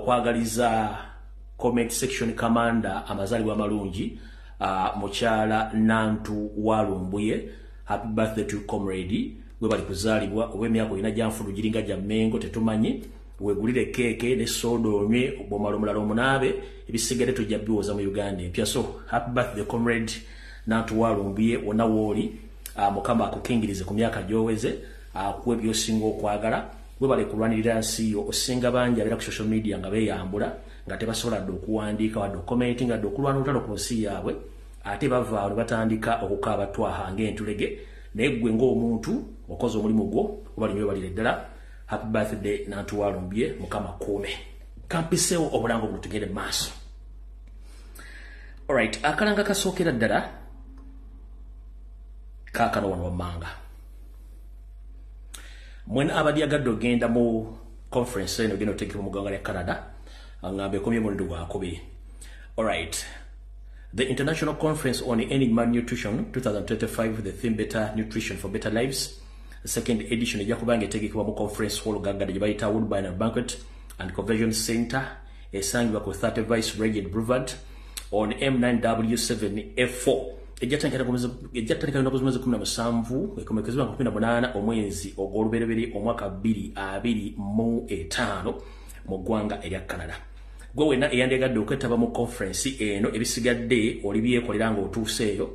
Okwagaliza comment section commander amazaalibwa amalungi, mukyala Nantu Walumbuye. Happy birthday to comrade. We bali kuzaalibwa oba emyaka olina gyanfulu giringa gya Mengo tetumanyi. Wegulire keeke ne soda onywe, bwomala omulala omunaabe, ebisigadde tujja biwoza mu Uganda empya. So happy birthday, comrade Nantu Walumbuye, wonna wooli, Mukama akukingirize ku myaka gy'oweze, akuwe by'osinga okwagala. Webale kulwanirira nsi yo. Osinga bangi abeera ku social media nga beeyambula nga tebasobola dde okuwandiika wadde okucommentinga wadde okulwana olutalo ku nsi yaabwe, ate bavaawo ne batandika okukaaba twaha ng'entulege. Naye ggwe ng'omuntu okoze omulimu gwo, oba linyo webalire ddala. Happy birthday, Nantu Walumbye, Mukama kuume. Kampiseewo obulango buno tugende mu maaso. Alright, akalanga kasookera ddala kaakano wano wammanga. Mwena abadyagadde ogenda mu conference eno genda otegekebwa mu ggwanga lya Canada, ngamba ekomye omulundi gwakubiri. Alright, the International Conference on Ending Malnutrition 2025, the theme "Better Nutrition for Better Lives", second edition, ejja kubanga etegekebwa mu conference hall gaggade gye bayita Woodbine Banquet and Convention Center, esangibwa ku 30 Vice Regent Boulevard on M9W7A4. Ejja tandika lunaku z'omwezi 17, ekomekezebwa 18 omwezi ogw'olubereberye omwaka 2025 mu ggwanga erya Canada. Gwe wenna eyandyagadde okwetaba mu conference eno, ebisigadde oli byekolera ng'otuuseeyo.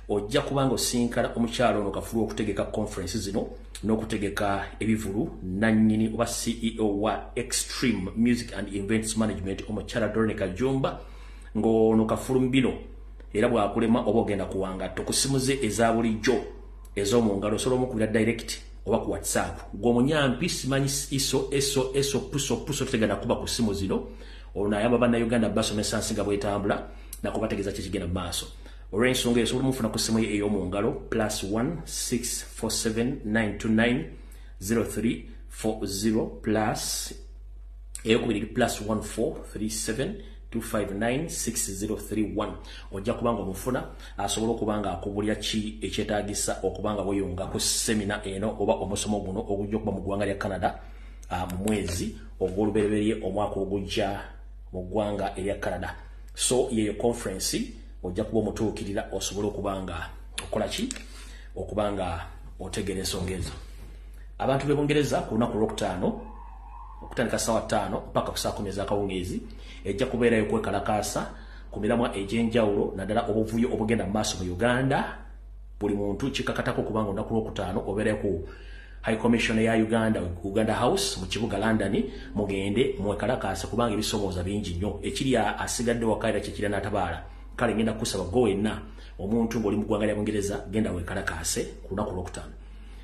Ojja kubanga osinkana omukyalo ono kafulu okutegeka conference zino n'okutegeka ebivulu, nannyini oba CEO wa Extreme Music and Events Management, omukyala Doreen Kajumba, ng'ono kafulu mbino era bwakulema oba ogenda kuwanga tokusimuze eza bulijjo ez'omu ngalo. Osobola omukubira direct oba ku WhatsApp. Gwe omunyampi simanyi iso eso eso puso puso tutegana kuba ku simu zino. Ono ayamba Bannayuganda basomesa nsi nga bwetambula nakubategeeza ki kigenda mu maaso. Olw'ensonga eyo osobola omufuna ku simu ye ey'omu ngalo +1 647 929 0340, plus eyokubiri +1 437 259 6031. Ojja kubanga omufuna asobola okuba nga akubulira ki ekyetaagisa okuba nga bweyunga ku seminar eno oba omusomo guno ogujja okuba mu ggwanga lya Canada mu mwezi ogw'olubereberye omwaka ogujja mu ggwanga erya Canada. So yeyo conference, ojja kuba omutuukirira osobole okuba nga okola ki, okuba nga otegeera ensonga ezo. Abantu b'e Bungereza, ku lunaku olwokutaano okutandika ssaawa 5 paka ku saa 10 ez'akawungeezi, ejja kubeerayo okwekalakaasa ku miramwa egy'enjawulo, naddala obuvuyo obugenda mu maaso mu Uganda. Buli muntu kikakatako kubanga olunaku lwokutaano obeerayo ku High Commission ya Uganda, Uganda House mu kibuga London. Mugende mwekalakaase kubanga ebisomooza bingi nnyo. Ekiri asigadde waka era kyekira n'atabaala. Kale ngenda kusaba gwe wenna omuntu ng'oli mu ggwanga lya Bungereza, genda wekalakaase ku lunaku lwokutaano.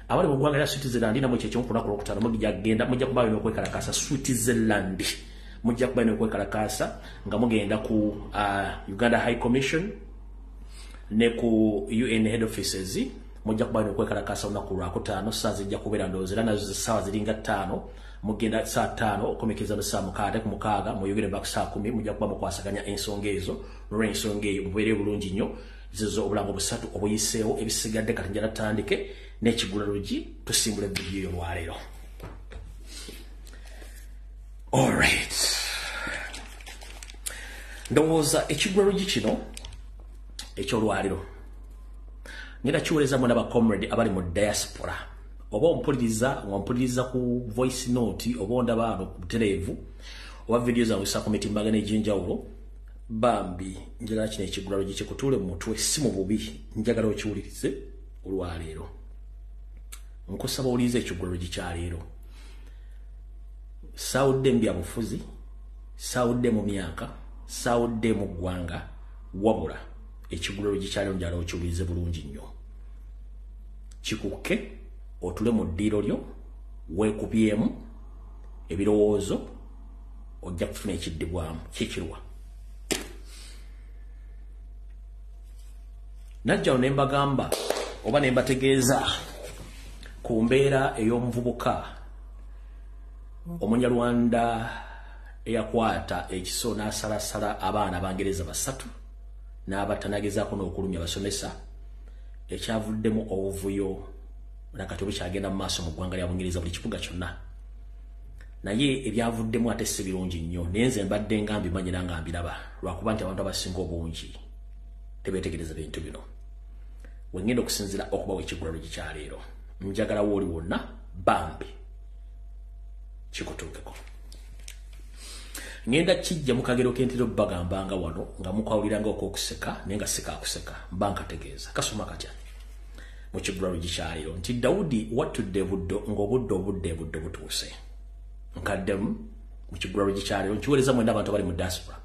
Abali mu ggwanga lya Switzerland namwe kyekimu, ku lunaku lwokutaano mujja kugenda, mujja kubaayo n'okwekalakaasa. Switzerland mujja kubayo n'okwekalakaasa nga mugenda ku Uganda High Commission ne ku UN head offices. Mujja kubayo n'okwekalakaasa olunaku lwakutaano, saa zijja kubeera ndowooza era nazo ssaawa ziringa 5. Mugenda saa 5 okomekeza no saa 6, ate ku 6 muyogere baku saa 10 mujja kuba mukwasaganya ensonga ezo. Nolw'ensonga eyo mubeere bulungi nnyo. Zizo obulango busatu obuyiseewo, ebisigadde kati njala tutandike n'ekigulalogi, tusimbula evidiyo eyo olwaleero. Alright, ndowooza ekigulalogi kino ekyolwaleero ngenda kiweereza mwena bacomrade abali mu diaspora, oba ompuliriza nga ompuliriza ku voice note, oba ondaba ano ku butereevu, oba vidiyo zange sa ku mitimbagano egy'enjawulo. Bambi njagala kino ekigulalogi kikutuule mu mutwe, si mu bubi, njagala okiwulirize olwaleero. Nkusaba owulirize ekigulalogi kyaleero. Saawudde mu byabufuzi, saawudde mu myaka, saawudde mu ggwanga, wabula ekigulalogi kyaleero njagala okiwulirize bulungi nnyo, kikukke otule mu ddiiro lyo weekubyemu ebirowoozo, ojja kufuna ekiddibwamu. Kikirwa najjawo ne mbagamba oba ne mbategeeza ku mbeera ey'omuvubuka Omunyarwanda eyakwata ekiso n'asalasala abaana Abangereza basatu n'abatta, n'agezaako n'okulumya abasomesa, ekyavuddemu obuvuyo nakati obukyagenda mu maaso mu ggwanga lya Bungereza, buli kibuga kyonna. Naye ebyavuddemu ate si birungi nnyo, naye nze mbadde nga mbimanyira nga mbiraba, lwakuba nti abantu abasinga obungi tebeetegereza bintu bino. Wengenda okusinziira okubawa ekigulalo kyaleero, njagala wooli wonna bambi kikutuukeko. Ngenda kijja mu kagero k'entera obbagambanga wano nga mukwawuliranga okwokuseka naye nga sikaakuseka, mba nkategeeza. Kasoma katya mu kigulalo kyaleero nti Dawudi wattudde Buddo ng'obudde obudde Buddo butuuse. Nkaddemu mu kigulalo kyaleero nkiweereza mwenda abantu abali mu diaspora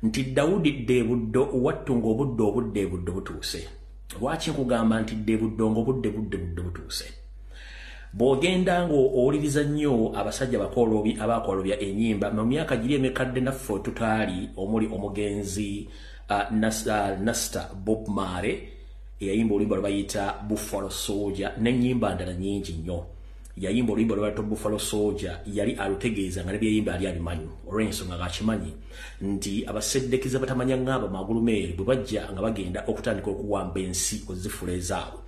nti Dawudi dde Buddo wattu ng'obudde obudde Buddo butuuse. Lwaki nkugamba nti dde Buddo ng'obudde budde Buddo butuuse? Bw'ogenda ng'owuliriza nnyo abasajja bakoolobi abakoolobya ennyimba mu myaka giri emikadde naffe tutaali, omuli omugenzi Nasta Bob Marley eyayimba oluyimba lwe bayita Buffalo Soldier n'ennyimba ndala nnyingi nnyo. Yayimba oluyimba lwe bayita Buffalo Soldier, yali alutegeeza nga ne byeyimba ali abimanyi, olw'ensonga ng'akimanyi nti abaseddekiza batamanya ng'abo magulumeeri bwe bajja nga bagenda okutandika okuwamba ensi ozifuula ezaabwe,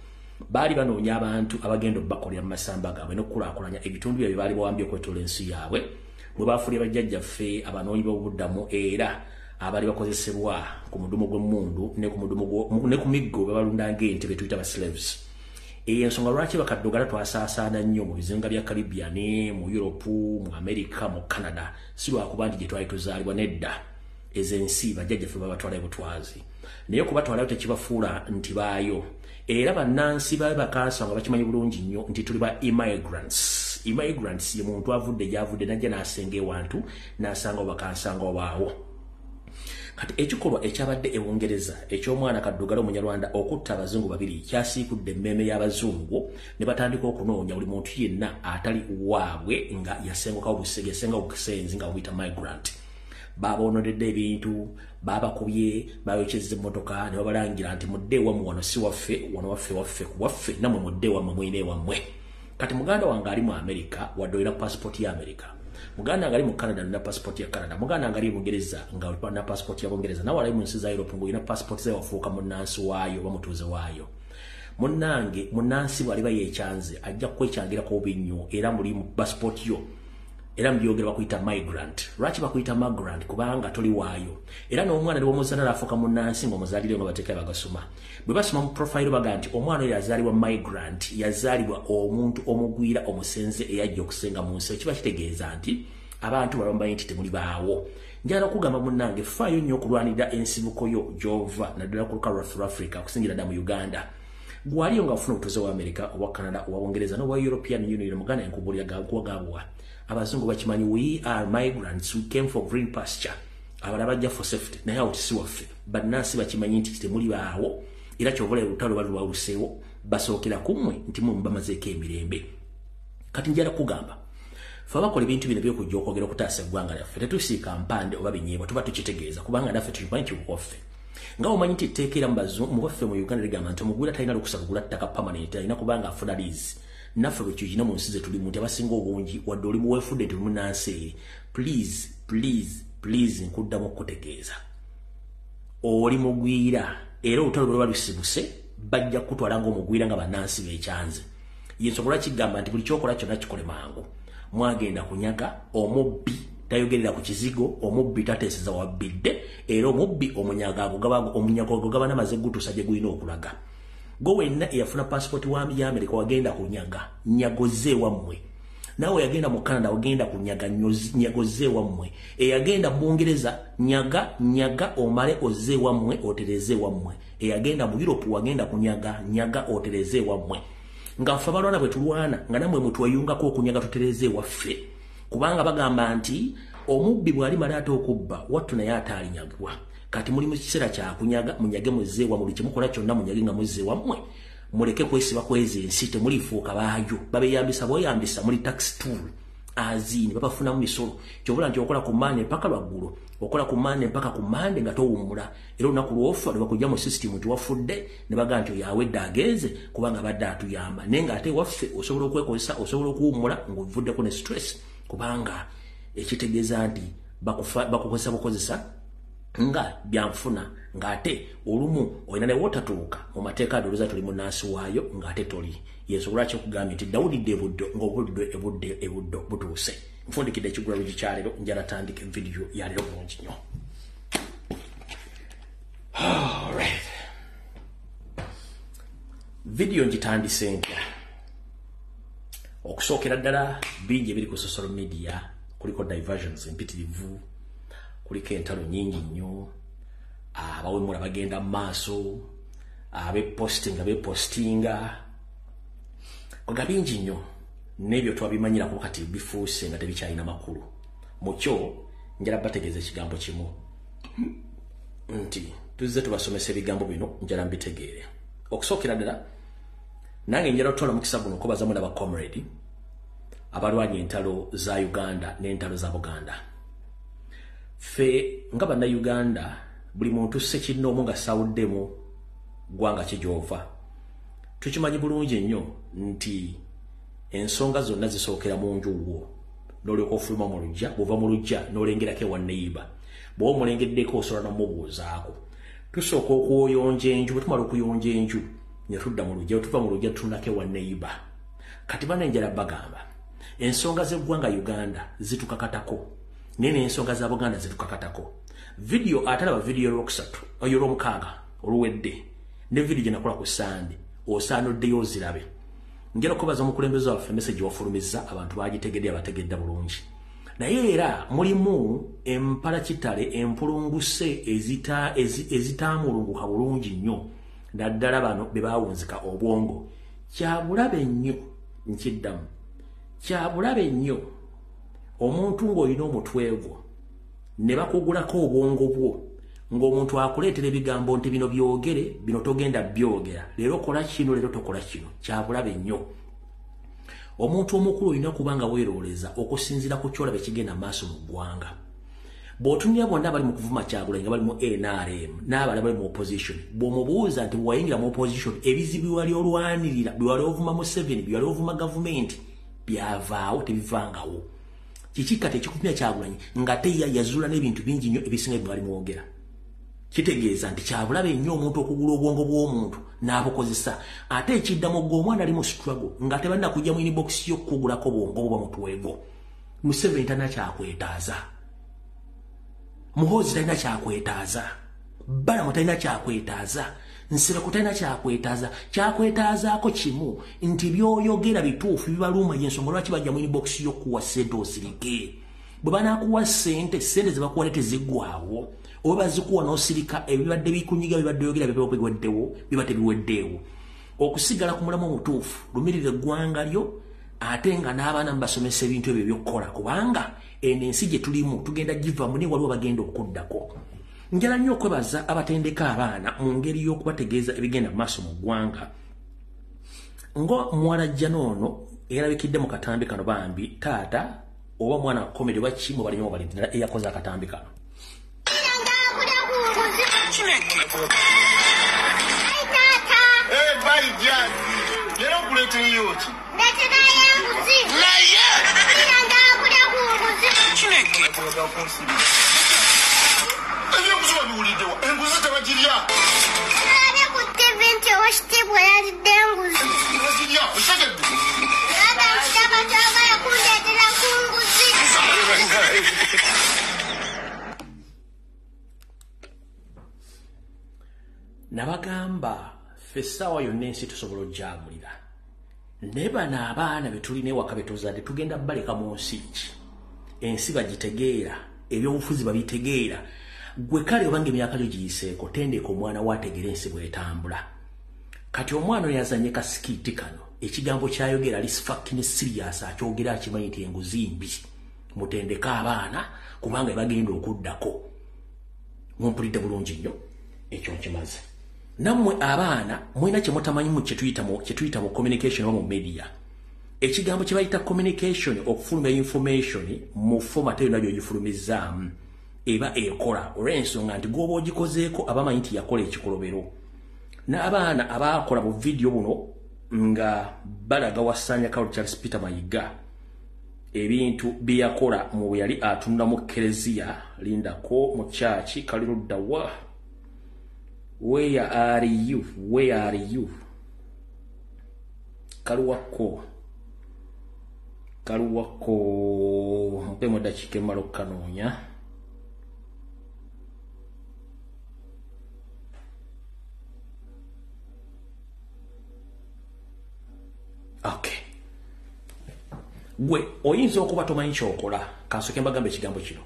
baali banoonya abantu abagenda obbakolera mu masamba gaabwe n'okukulaakulanya ebitundu byabwe baali bawambye okwetoola ensi yaabwe, bwe baafuulira bajjajjaffe abanoonyi b'obubuddamu era abaali bakozesebwa ku mudumu gw'emmundu ne ku miggo be balundanga ente be tuyita ba slaves. Eyo ensonga lwaki bakaddugala twasaasaana nnyo mu bizinga bya Caribbean, mu Europe, mu America, mu Canada, si lwakuba nti gye twali tuzaalibwa nedda. Ezo ensi bajjajjaffe babatwalayo butwazi, naye okubatwalayo tekibafuula nti baayo. Era bannansi babe bakansa nga bakimanyi bulungi nnyo nti tuli ba immigrants. Immigrants ye muntu avudde gy'avudde n'ajja n'asenga ewantu n'asanga bakansanga obaawo. Kati ekikolwa ekyabadde e Bungereza eky'omwana kaddugala omunyarwanda okutta abazungu babiri kyasiikudde emmeeme y'abazungu ne batandika okunoonya buli muntu yenna atali waabwe nga yasengukawo busenzi nga buyita migrant. Baboonodedde ebintu, babakubye, bayokyezza emmotoka ne babalangira nti mudde ewammwe, wano si waffe, wano waffe waffe ku waffe, nammwe mudde ewammwe mwine ewammwe. Kati muganda wange ali mu America wadde olina passport ya America, muganda wange ali mu Canada olina passport ya Canada, muganda wange ali mu Bungereza nga olina passport ya Bungereza, nawe ali mu nsi za Europe ng'olina passport zayo wafuuka munnansi waayo oba mutuuze waayo. Munnange munnansi bw'aliba yeekyanze ajja kukwekyangirako bubi nnyo, era muli mu passport yo era mubyogera bakuyita migrant. Lwaki bakuyita migrant? Kubanga toli waayo. Era n'omwana ne bw'omuzaala afuuka munnansi ng'omuzaalire nga bateeka bagasoma. Bwe basoma mu profile baga nti omwana oyo yazaalibwa migrant, yazaalibwa omuntu omugwira omusenze eyajja okusenga mu nsi. Kiba kitegeeza nti abantu balombaye nti temuli baawo. Njagala okugamba munnange faayo nnyo okulwanirira ensibuko yo gy'ova, naddala ku lukalu lwaffe lwa Africa okusingira ddala mu Uganda. Gwaliyo nga ofuna obutuuze wa America, owa Canada, owa Bungereza n'owa European Union, muganda enkubuulira gabuwa. Abazungu bakimanyi we are migrants, we came for green pasture. Abalala bajja for safety, naye awo si waffe. Bannansi bakimanyi nti temuli baawo, era ky'oba olutalo balwaluseewo basookera ku mmwe nti mmwe mubamazeeko emirembe. Kati njagala kugamba ffe abakola ebintu bino by'okujja okwogera okutaasa eggwanga lyaffe tetusiika mpande oba binyeebwa, tuba tukitegeeza kubanga naffe tukimanyi nti waffe. Nga omanyi nti etteeka era mu baffe mu Uganda ligamba nti omugwira talina lukusa kugula ttaka permanent, alina kubanga afuna lease. Naffe bwe kikina mu nsi ze tulimu nti abasinga obungi wadde oli muweefudde nti munnansi eri, please please please nkuddamu okukutegeeza oli mugwira, era olutalo bwe luba lusibuse bajja kukutwala ng'omugwira nga bannansi beekyanze. Yensonga lwaki kigamba nti buli ky'okola kyonna kikole mangu. Mwagenda kunyaga, omubbi tayogerera ku kizigo, omubbi tateeseza wabbidde, era omubbi omunyago agugaba n'amaze gutuusa gye gulina okulaga. Gwe wenna eyafuna passport ya America wagenda kunyaga, nyagoze ewammwe. Naawe yagenda mu Canada wagenda kunyaga, nyagoze ewammwe. Eyagenda mu Bungereza nyaga nyaga omale ozze ewammwe otereze ewammwe. Eyagenda mu Europe wagenda kunyaga, nyaga otereze ewammwe. Nga ffe abalwana bwe tulwana nga nammwe mutweyungako okunyaga tutereze ewaffe. Kubanga bagamba nti omubbi bw'alimala ate okubba wattu naye ate alinyagibwa. Kati muli mu kiseera kya kunyaga, munyage muzze ewammwe, buli kyemukola kyonna munyage nga muzze ewammwe. Muleke kwesiba kwezi ensi, temulifuuka baayo. Babeyambisa bweyambisa muli tax tool azini babafunamu misolo. Ky'obola nti okola ku Mande mpaka lwaggulo, okola ku Mande mpaka ku Mande nga towummula, era olunaku lw'ofa ne bakujja mu system nti wafudde, ne bagamba nti oyo awedde agenze kubanga abadde atuyamba. Naye ng'ate waffe osobola okwekozesa, osobola okuwummula ng'ovuddeko ne stress, kubanga ekitegeeza nti bakukozesa bukozesa Nga byanfuna ng'ate olumu olina ne wotatuuka mu mateeka adoluza tuli munnansi waayo ng'ate toli. Yesu lwaki okugambye nti Dawudidde ebuddo ng'obudde ebudde ebuddo butuuse. Nfundikidde ekigula luggi kya leero, njala tandika vidiyo ya leero bulungi nnyo. Alright. Vidiyo ngitandise ntya? Okusookera ddala bingi ebiri ku social media, kuliko diversions empitirivu, kuliko entalo nnyingi nnyo, abawemula bagenda mu maaso, abepostinga bepostinga, nga bingi nnyo n'ebyo twabimanyira kuba kati bifuuse nga tebikyalina makulu. Mu kyo njala bategeeza ekigambo kimu nti tuzze tubasomesa ebigambo bino, njala mbitegeere. Okusookera ddala nange njala otwala mukisa guno okubazamu n'aba comrade abalwanya entalo za Uganda n'entalo za Buganda. Ffe nga bannayuganda buli muntu ssekinnoomu nga sawuddemu ggwanga ki gy'ova, tukimanyi bulungi nnyo nti ensonga zonna zisookera mu nju wo, n'olyoka ofuluma mu luggya, bw'ova mu luggya n'olengerako ewa neighbor, bw'oba omulengeddeko osobola n'omubuuzaako. Tusooka okuyonja enju, bwe tumala okuyonja enju ne tudda mu luggya, bwe tuva mu luggya tutunulako ewa neighbor. Kati bano enjala bagamba ensonga z'eggwanga Uganda zitukakatako, naye n'ensonga za Buganda zitukakatako. Vidiyo atalaba vidiyo olwokusatu olwomukaaga oluwedde ne vidiyo gye nakola ku Sande, osaana oddeyo ozirabe. Njala okubaza omukulembeze waffe message wafulumizza abantu bagitegedde, abategedde bulungi. Naye era mulimu empalakitale empulunguse ezitaamulunguka bulungi nnyo, naddala bano be baawunzika obwongo. Kyabulabe nnyo, nkiddamu, kyabulabe nnyo omuntu ng'olina omutwe gwo ne bakugulako obwongo bwo, ng'omuntu akuleetera ebigambo nti bino byogere, bino togenda byogera, leero kola kino, leero tokola kino. Kyabulabe nnyo. Omuntu omukulu olina kuba nga weerooleza okusinziira ku kyolaba ekigenda maaso mu ggwanga. Bw'otunulira bonna abali mu kuvuma Kyagulanyi nga bali mu NRM n'abalala bali mu opposition, bw'omubuuza nti bw'wayingira mu opposition ebizibu bye wali olwanirira, bye wali ovuma Museveni, bye wali ovuma gavumenti byavaawo, tebivangawo. Kiki kati ekikuvumya Kyagulanyi nga te yazuula n'ebintu bingi nnyo ebisinga bye bali mwogera? Kitegeeza nti kyabulabe nnyo omuntu okugula obwongo bw'omuntu n'abukozesa. Ate ekiddamu gwe omwana ali mu struggle nga tebalina kujja mu inbox y'okukugulako bwongo bwa mutwe gwo. Museveni talina kyakwetaaza, Muhoozi talina kyakwetaaza, Balamu talina kyakwetaaza, Nsereko talina kyakwetaaza. Kyakwetaazaako kimu nti by'oyogera bituufu, bibaluma, y'ensonga lwaki bajja mu inbox y'okuwa ssente osirike. Bwe banaakuwa ssente, ssente ze bakuwa teziggwaawo, oba bazikuwa n'osirika, ebibadde bikunyiga bibadde oyogera biba biweddewo, biba tebiweddeewo. Okusigala ku mulamu omutuufu, lumirira eggwanga lyo, ate nga n'abaana mubasomesa ebintu ebyo by'okukola, kubanga eno ensi gye tulimu tugenda givamu, naye waliwo bagenda okuddako. Njala nnyo okwebaza abatendeka abaana mu ngeri y'okubategeeza ebigenda mu maaso mu ggwanga. Nga muwala jjana ono eyalabikidde mu katambi kano, bambi taata oba mwana comedy oba ki, mubalinyo mubalindi ddala eyakoze akatambi kano. Leero nkuleetereyo ki? Naye Chineke. Ebyenguzi wabiwuliddewa? Enguzi tebagirya. Nalabye ku TV nti Owekitiibwa yalidde enguzi. Tebagirya, okitegedde? Gamba nti taba kyagala kundeetera ku nguzi. Nabagamba ffe essaawa yonna ensi tusobola ojjagulira, naye bano abaana be tulina ewaka be tuzadde tugenda baleka mu nsi ki? Ensi bagitegeera, ebyobufuzi babitegeera. Gwe kale obanga emyaka gyo giyiseeko, tendeka omwana we ategeera ensi bw'etambula. Kati omwana oyo yazanye ka skit kano, ekigambo kyayogera ali fucking serious, akyogera akimanyi nti enguzi mbi. Mutendeke abaana kubanga bagenda okuddako. Mumpulidde bulungi nnyo, ekyo nkimaze. Nammwe abaana mulina kye mutamanyi mu kye tuyita mu communication oba mu media. Ekigambo kye bayita communication, okufulumya information mu format yonna gy'ogifulumizzaamu eba ekola, olw'ensonga nti gw'oba ogikozeeko abamanyi nti yakola ekikolobero. N'abaana abaakola bu vidiyo buno nga balaga Wasanya Carol Charles Peter Mayiga ebintu bye yakola mu bwe yali atunda mu kereziya. Lindako mu kyaki kali ludda wa? Where are you? Where are you? Kaluwako, kaluwako, mpemu eddakiika emmala okukanoonya. Okay. Gwe oyinza okuba tomanyi kyokola, kansooke mbagambe ekigambo kino.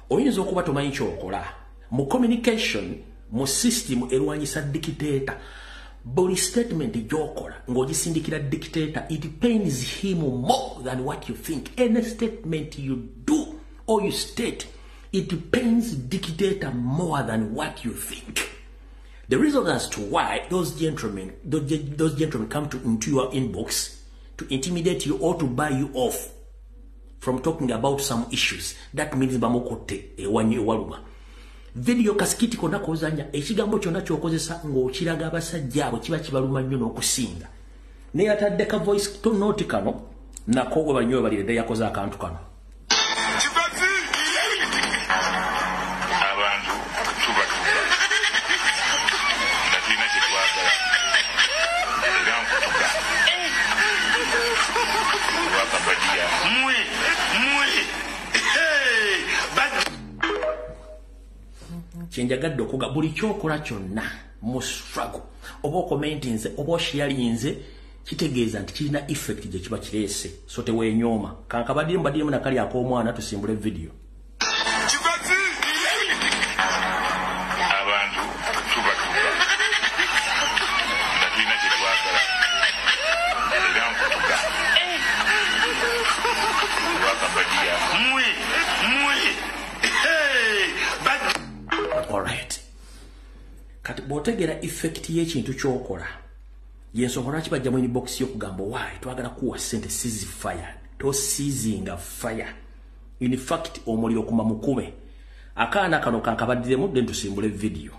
Oyinza okuba tomanyi kyokola mu communication, mu system erwanyisa dictator. Buli statement gy'okola ng'ogisindikira dictator, it pains him more than what you think. Any statement you do or you state, it pains dictator more than what you think. The reason as to why those gentlemen come into your inbox to intimidate you or to buy you off from talking about some issues, that means bamukote ewaluma. Video kasikiti konna kozanya ekigambo kyonna ky'okozesa ng'okiraga abasajja abo kiba kibaluma nnyo n'okusinga. Naye atadde ka voice to note kano nako we banyo baliredde yakoze akantu kano. Abantu tubatuga nga tulina kye twagala era nkutuga olwakabadiya mwe mwe. Kyenjagadde okuga buli kyokola kyonna mu struggle oba okomentinze oba osharinze kitegeeza nti kirina effect gye kiba kireese, so teweenyooma. Kankabaddiremu baddiremu nakali ak'omwana tusimbule video. Abantu tubatuga nga tulina kye twagala era nkutuga olwakabadiya mwe mwe. Alright. Kati bw'otegeera effect y'ekintu ky'okola, y'ensonga lwaki bajja mu inbox y'okugamba why twagala kuwa ssente seize fire. To seizinga fire. In fact, omuliro kuma mukube. Akaana kano kankabaddiremu then tusimbule video.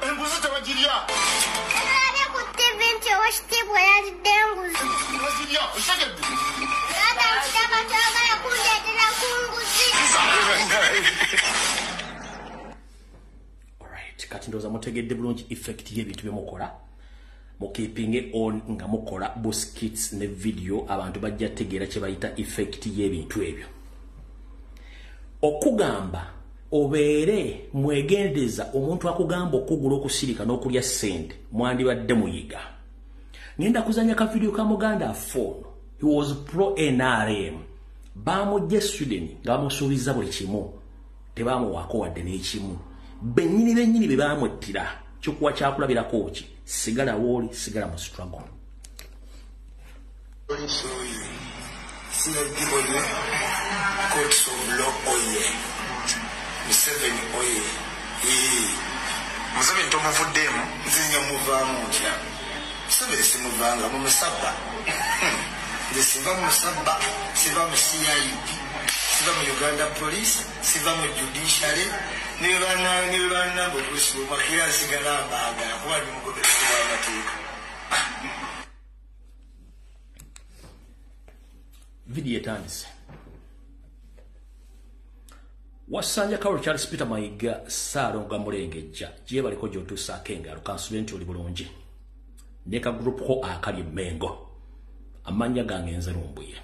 Enguzi tebagirya. Nalabye ku TV nti owekitiibwa yalidde enguzi. Tebagirya, okitegedde? Taata nkiraba toyagala kundeetera ku nguzi. Alright, kati ndowooza mutegedde bulungi effect y'ebintu bye mukola. Mukeepinge on nga mukola bu skits ne video, abantu bajja tegeera kye bayita effect y'ebintu ebyo. Okugamba obeere mwegendeza omuntu akugamba okugula okusirika n'okulya ssente, mwandibadde muyiga. Ngenda kuzanya ka video ka muganda afoono. He was pro NRM. Bamujje Sweden nga bamusuubiza buli kimu, tebamuwaako wadde n'ekimu. Bennyini bennyini be bamwettira. Kyokuwa kyakulabirako ki? Sigala wooli, sigala mu struggle. Courts of law oye. Museveni oye. Museveni tomuvuddemu, nze nga muvaamu ntya? Museveni simuvanga mu musabba. Nze siva mu musabba, siva mu CID, siva mu Uganda Police, siva mu Judiciary, ne bannange okusibwa era nsigala mbaagala kuba ndi mugoberezi w'amateeka. Video etandise. Wasanja Carol Charles Peter Mayiga Ssaalongo Mulengejja gye baliko gy'otuusaako engalo, kansubire nti oli bulungi. Ne ka group ko akali Mengo. Amannya gange nze Lumbuye.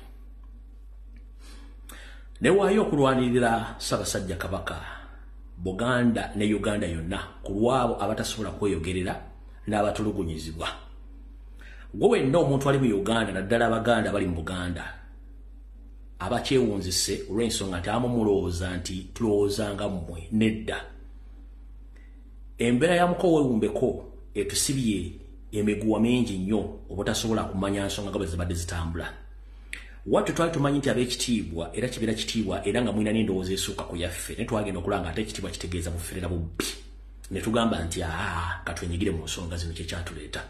Newaayo okulwanirira Ssaabasajja Kabaka, Buganda ne Uganda yonna ku lwabo abatasobola kweyogerera n'abatulugunyizibwa. Gwe wenna omuntu ali mu Uganda, naddala Abaganda abali mu Buganda, abakyewunzise olw'ensonga nti abamu mulowooza nti tulowooza nga mmwe, nedda. Embeera ya muko weewumbeko etusibye emiguwa mingi nnyo obutasobola kumanya nsonga nga bwe zibadde zitambula. Wattu twali tumanyi nti ab'ekitiibwa era kibeera kitiibwa era nga mulina n'endowooza esukka ku yaffe, ne twagenda okulaba nga ate ekitiibwa kitegeeza buferera bubbi. Ne tugamba nti aa, katwenyigire mu nsonga zino kye kyatuleeta.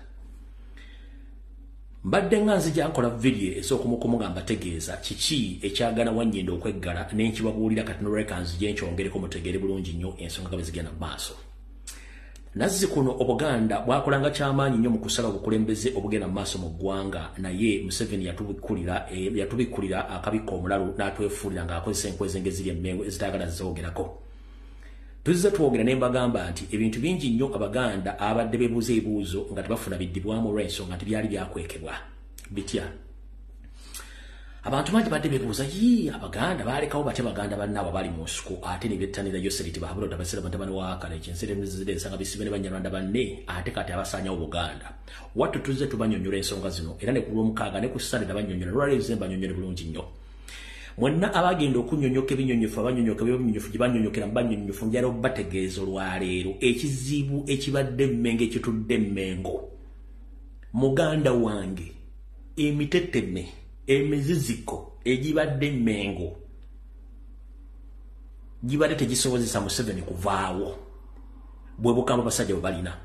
Mbadde nga nzija nkola video ez'okumukumu nga mbategeeza kiki ekyagana Wannyindo okweggala n'enkibabuulira. Kati nolweka nzije nkyongereko mutegeere bulungi nnyo ensonga nga bwe zigenda mu maaso. Nazzi kuno Obuganda bwakolanga kyamaanyi nnyo mu kusala obukulembeze obugenda mu maaso mu ggwanga, naye Museveni yatubikkulira akabikka omulalu n'atwefuulira ng'akozesa enkwezenge eziri emmengo ezitaagala zoogerako. Tuzze twogera ne mbagamba nti ebintu bingi nnyo Abaganda abadde beebuuza ebibuuzo nga tebafuna biddibwamu olw'ensonga nti byali byakwekebwa. Bitya? Abantu bangi badde beebuuza, yii, Abaganda baalekawo batya baganda bannaabwe abali mu nsiko ate ne bettanira Yoseriti Bahabulota Basira batabani wa Kale Kyensere Muzire ensanga bisibe ne Banyarwanda banne ate kati abasaanyawo Buganda. Wattu tuzze tubanyonnyola ensonga zino era ne ku Lwomukaaga ne ku Ssande nabannyonnyola, olwaleero nze mbanyonnyola bulungi nnyo. Mwenna abagenda okunnyonnyoka ebinnyonnyofu, abannyonnyoka ebinnyonnyofu gye bannyonnyokera mu bannyonnyofu, njagala okubategeeza olwaleero ekizibu ekibadde Mmengo ekitudde Mmengo. Muganda wange, emiteteme, emiziziko egibadde Mmengo gibadde tegisobozesa Museveni kuvaawo. Bwe bukamba basajja bwe balina.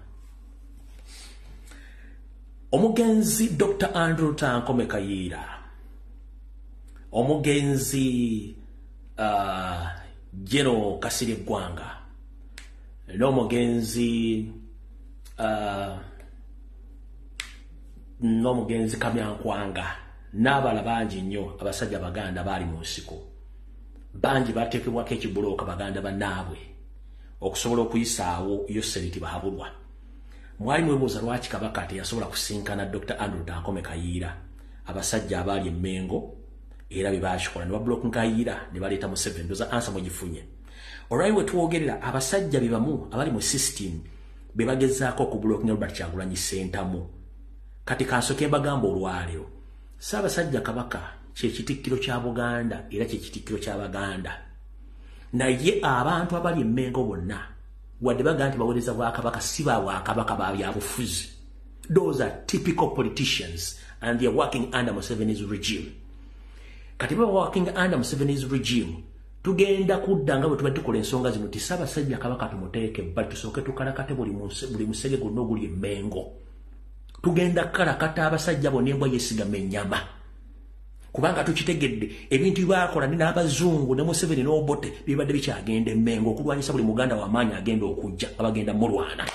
Omugenzi Dr. Andrew Tankome Kayiira, omugenzi General Kasirye Ggwanga, n'omugenzi Kamyankwanga n'abala bangi nnyo abasajja Abaganda baali mu nsiko. Bangi bateekebwako ekibulooka baganda bannaabwe okusobola okuyisaawo Yoseriti Bahabulwa. Mwali mwebuuza lwaki Kabaka teyasobola kusinkana Dr. Andrew Tankome Kayiira. Abasajja abaali e Mmengo era bye baakikola ne babulooka Kayiira ne baleeta Museveni. Ndowooza ansa mugifunye. Olwali we twogerera abasajja be bamu abali mu system be bagezaako okubulookinga Robert Kyagulanyi Ssentamu. Kati kansooke mbagamba olwaleero, Ssaabasajja Kabaka kye kitikkiro kya Buganda era kye kitikkiro ky'Abaganda. Naye abantu abali e Mmengo bonna wadde bagamba nti baweereza bwakabaka, si ba bwakabaka, ba byabufuzi. Those are typical politicians and they are working under Museveni's regime. Kati baba working under Museveni's regime, tugenda kudda nga bwe tubadde tukola ensonga zino nti Ssaabasajja Kabaka tumuteeke ebbali, tusooke tukalakate buli musege gwonna oguli e Mmengo. Tugenda kukalakata abasajja bonna embwa yeesigama ennyama, kubanga tukitegedde ebintu byakola ne n'abazungu ne Museveni n'Obote bibadde bikyagenda e Mmengo okulwanyisa buli muganda w'amaanyi agenda okujja abagenda mulwana.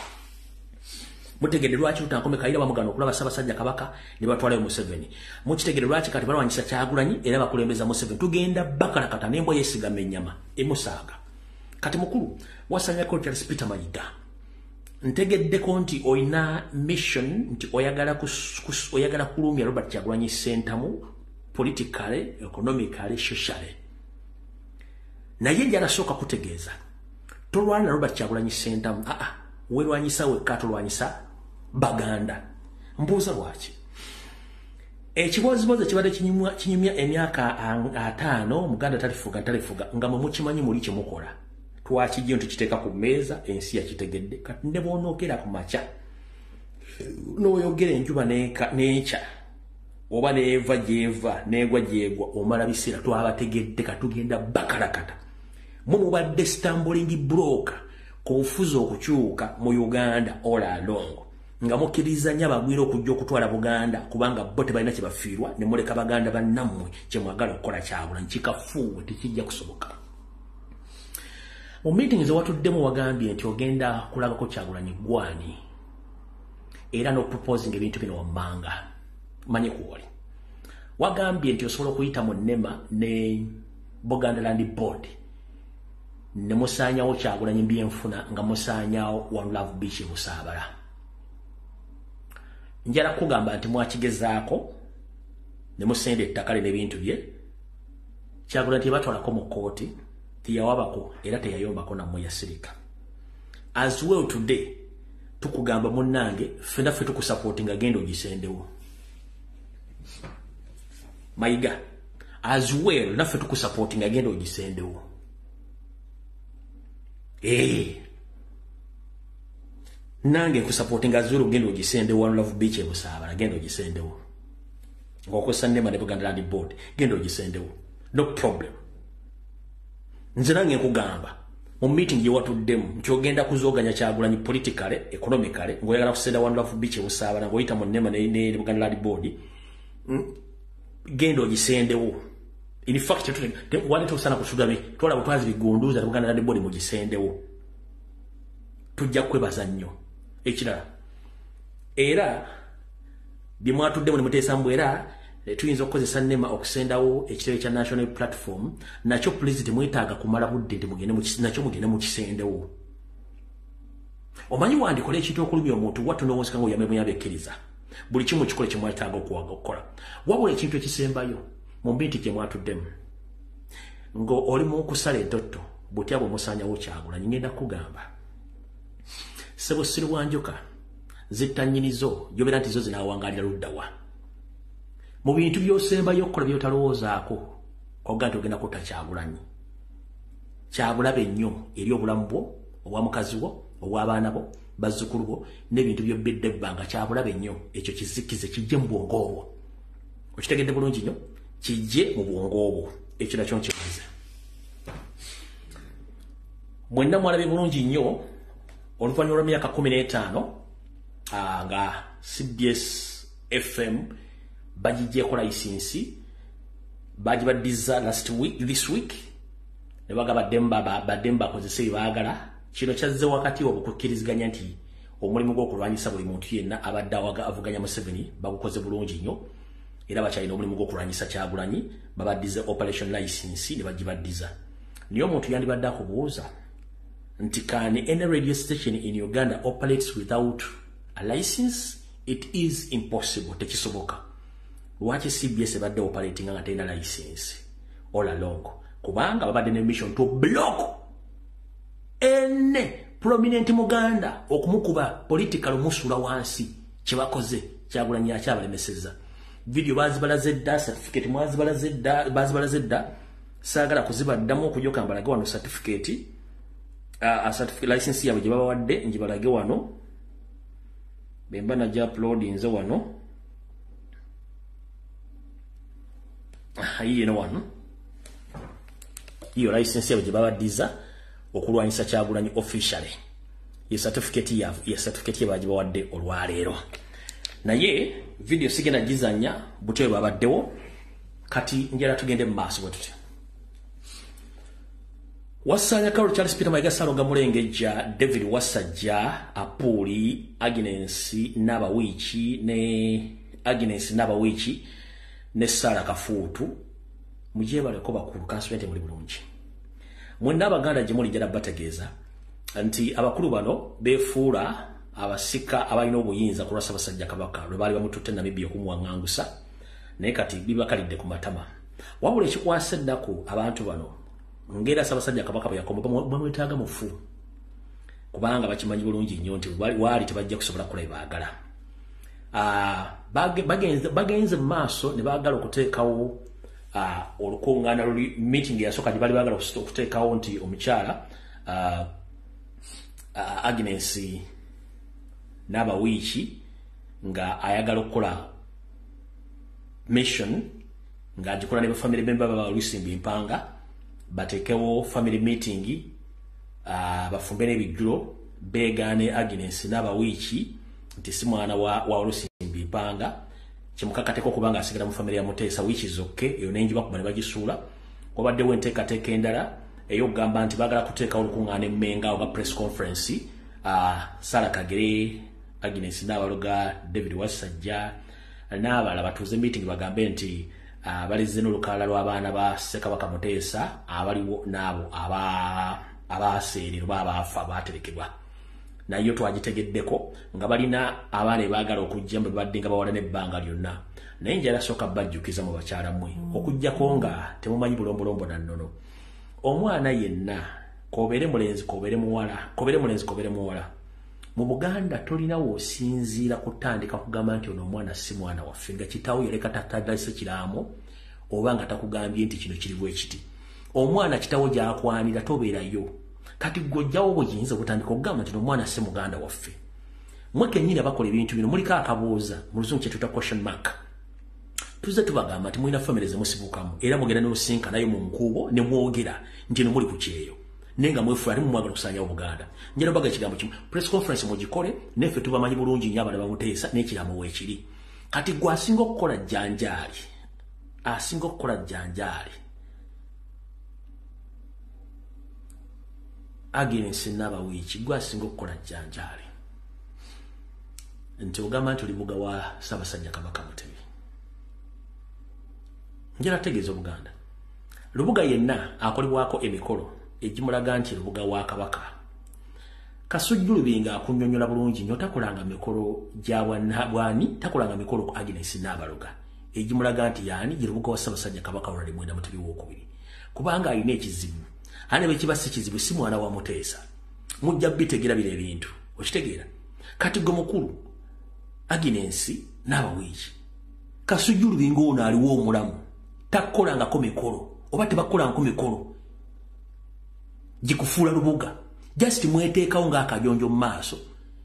Mutegedde lwaki Lutankome Kayiira bamugana okulaba Ssaabasajja Kabaka ne batwalayo Museveni. Mukitegedde lwaki kati balwanyisa Kyagulanyi era bakulembeza Museveni. Tugenda bakalakata n'embwa yeesigama ennyama emusaaga. Kati mukulu wasanyako Charles Peter Mayiga, ntegeddeko nti olina mission nti oyagala kulumya Robert Kyagulanyi Ssentamu politically, economically, socially. Naye njala sooka kutegeeza, tolwana na Robert Kyagulanyi Ssentamu, aa, weerwanyisa wekka, tolwanyisa Baganda. Mbuuza lwaki? Ekibozibozi ekibadde kinyumya emyaka 50, Muganda talifuga talifuga, nga mwe mukimanyi muli kye mukola. Twakijja tukiteeka ku mmeeza, ensi yakitegedde. Kati ne bw'onoogera ku makya n'oyogera enjuba n'enkya oba n'eva gy'eva n'egwa gy'egwa, omala biseera. Twabategedde, katugenda bakalakata. Mwe mubadde stumbling block ku bufuzi okukyuka mu Uganda all along, nga mukkiriza nnyo abagwira okujja okutwala Buganda kubanga bo tebalina kye bafiirwa, ne muleka baganda bannammwe kye mwagala okukola Kyagulanyi kikafuuwe, tekijja kusoboka. Mu meeting ze watuddemu wagambye nti ogenda kulagako Kyagulanyi gwani era n'oproposing ebintu bino wammanga. Manye kwoli wagambye nti osobola okuyita mu NEMA ne Buganda Land Board ne musaanyawo Kyagulanyi byenfuna nga musaanyawo One Love Beach e Busaabala. Njala kugamba nti mwakigezaako ne musenda ettaka lye n'ebintu bye. Kyagulanyi tebatwalako mu kkooti, teyawabako era teyayombako nammwe, yasirika. As well today tukugamba munnange, ffenna ffe tukusupportinga, genda ogisendewo. Mayiga, as well naffe tukusupportinga, genda ogisendewo. Nange nkusupportinga as well, genda ogisendewo. One Love Beach e Busaabala, genda ogisendewo ng'okozesa NEMA ne Buganda Land Board, genda ogisendewo, no problem. Nze nange nkugamba mu meeting gye watuddemu nti ogenda kuzooganya Kyagulanyi politically, economically, ng'oyagala kusenda One Love Beach e Busaabala ng'oyita mu NEMA ne Buganda Land Board. Genda ogisendewo. In fact, wali tosana kusugabe twala butwazi bigunduza Buganda Land Board mugisendewo. Tujja kwebaza nnyo. Ekirala, era bye mwatuddemu ne muteesa mbu era tuyinza okukozesa NEMA okusendawo ekitebe kya National Platform, nakyo please temwetaaga kumala budde nti mugende nakyo mugende mukisendewo. Omanyi wandikola ekintu okulumya omuntu wattu n'owonseka nga oyambe muyabekkiriza. Buli kimu kikole kye mwetaaga okukola. Wabula ekintu ekisembayo mu mbinti gye mwatuddemu, ng'oli mu kusala entotto butya bwe musaanyawo Kyagulanyi, ngenda kugamba, ssebo Sirwanjuka, zitta nnyinizo gy'obeera nti zo zinaawangalira luddawa mu bintu by'osembayo okukola by'otalowoozaako. Oga nti ogenda kutta Kyagulanyi, kyabulabe nnyo eri obulamu bwo, obwa mukazi wo, obw'abaana bo, bazzukulu bo, n'ebintu by'obbidde ebbanga. Kyabulabe nnyo ekyo. Kizikize kijje mu bwongo obwo. Okitegedde bulungi nnyo? Kijje mu bwongo obwo. Ekyo nakyo nkimaze. Mwenna mwalabye bulungi nnyo oluvannyuma lw'emyaka 15 nga CBS FM bagigyeko license, bagibaddiza last week, this week, ne baga baddemu bakozese bye baagala. Kino kyazze wakati obukukkiriziganya nti omulimu gw'okulwanyisa buli muntu yenna abadde awaga avuganya Museveni bagukoze bulungi nnyo, era bakyalina omulimu gw'okulwanyisa Kyagulanyi. Babaddize operation license ne bagibaddiza. Naye omuntu yandibadde akubuuza nti, can any radio station in Uganda operates without a license? It is impossible, tekisoboka. Lwaki CBS ebadde operating nga terina license all along? Kubanga babadde ne mission to block any prominent Muganda, okumukuba political, musula wansi. Kyebakoze, Kyagulanyi akyabalemesezza. Video bazibalaze dda, certificate mwazibalaze dda, bazibalaze dda, saagala kuzibaddamu okujoka. Mbalage wano certificate, certificate license yaabwe gye babawadde, ngibalage wano bemba najja uploadinze wano. Yiino wano, iyo license yaabwe gye babaddiza okulwanyisa Kyagulanyi officially. Ye certificate yaabwe, ye certificate ye bagibawadde olwaleero. Naye video sigenda gizanya butyo babaddewo. Kati njala tugende mu maaso bwe tutyo. Wasanya Carol Charles Peter Mayiga, Ssalonga Mulengejja David Wasajja Apuuli, Agnes Nabawiiki ne Agnes Nabawiiki ne Sara Kafuutu, mujebaleko bakulu kansubente muli bulungi mwenna Abaganda gye muli. Njala bategeeza nti abakulu bano beefuula abasika abalina obuyinza ku lwa Ssaabasajja Kabaka lwe baali bamututte Namibia okumuwaŋŋangusa, naye kati bibakalidde ku matama. Wabula ekikwasa ennaku, abantu bano ngera Ssaabasajja Kabaka bwe yakoma bamwetaaga mufu, kubanga bakimanyi bulungi nnyo nti waali tebajja kusobola kukola bye baagala. Bagenze mu maaso ne baagala okuteekawo olukuŋŋaana luli, meeting eyasooka gye baali baagala okuteekawo nti omukyala Agnes N'abawiiki nga ayagala okukola mission ng'agikola ne bafamily member ba Lusimbi Mpanga, bateekewo family meeting, bafumbe n'ebijjulo, beegaane Agnes N'abawiiki nti si mwana wa Lusimbi Mpanga, kimukakateko kubanga asigala mu family ya Muteesa, which is okay. Eyo nenjiba kuba ne bagisuula. Wabaddewo enteekateeka endala ey'okugamba nti baagala kuteekawo olukuŋŋaana emmenga oba press conference, Sara Kagere, Agnes N'abaloga, David Wasajja n'abalala batuuze meeting, bagambe nti balizze n'olukalala lw'abaana ba Ssekabaka Muteesa abaliwo n'abo abaseerera oba abaafa baaterekebwa. Nayo twagitegeddeko nga balina abaana ebaagala okujja mbe babadde nga bawala n'ebbanga lyonna. Naye njala sooka bajjukiza mu bakyala mmwe, okuggyako nga temumanyi bulombolombo na nnono, omwana yenna kobeere mulenzi kobeere muwala, kobeere mulenzi kobeere muwala, mu Buganda tolina w'osinziira kutandika kugamba nti ono omwana si mwana waffe nga kitaawo yaleka tatadalise kiraamo oba nga takugambye nti kino kiri bwe kiti. Omwana kitawo gy'akwanira tobeerayo. Kati gwe ojjawo buyinza obutandika okugamba nti omwana si muganda waffe? Mwe kennyini abakola ebintu bino muliko akabuuza, mu Luzungu kye tuyita question mark. Tuzze tubagamba nti mulina family zemusibukamu, era mugenda n'olusinkanayo mu nkuubo ne mwogera nti eno muli ku kyeyo, naye nga mwefuula ate mumwagala okusaanyawo Buganda. Njala baga ekigambo kimu: press conference mugikole, naffe tubamanyi bulungi nnyo abalala bamuteesa n'ekiraamo weekiri. Kati gwe asinga okukola jjanjaali, asinga okukola jjanjaali Agnes Nabawiiki, gwe asinga okukola jjanjaali nti ogamba nti oli buga wa Ssaabasajja Kabaka Mutebi. Njala tegeeza Obuganda, Lubuga yenna akolebwako emikolo egimulaga nti Lubuga wa Kabaka. Kasujju Lubinga akunnyonnyola bulungi nnyo, takolanga mikolo gya bwani, takolanga mikolo ku Agnes Nabaloga egimulaga nti yaani ye Lubuga wa Ssaabasajja Kabaka Ronald Mwenda Mutebi owokubiri, kubanga alina ekizibu. Ate bwe kiba si kizibu, si mwana wa Muteesa, mujja bitegeera bino ebintu, okitegeera. Kati gwe mukulu Agnes Nabawiiki, Kasujju Lubinga ono aliwo omulamu takolangako mikolo oba tebakolangako mikolo gikufuula Lubuga. Just mweteekawo ng'akajonjo mu maaso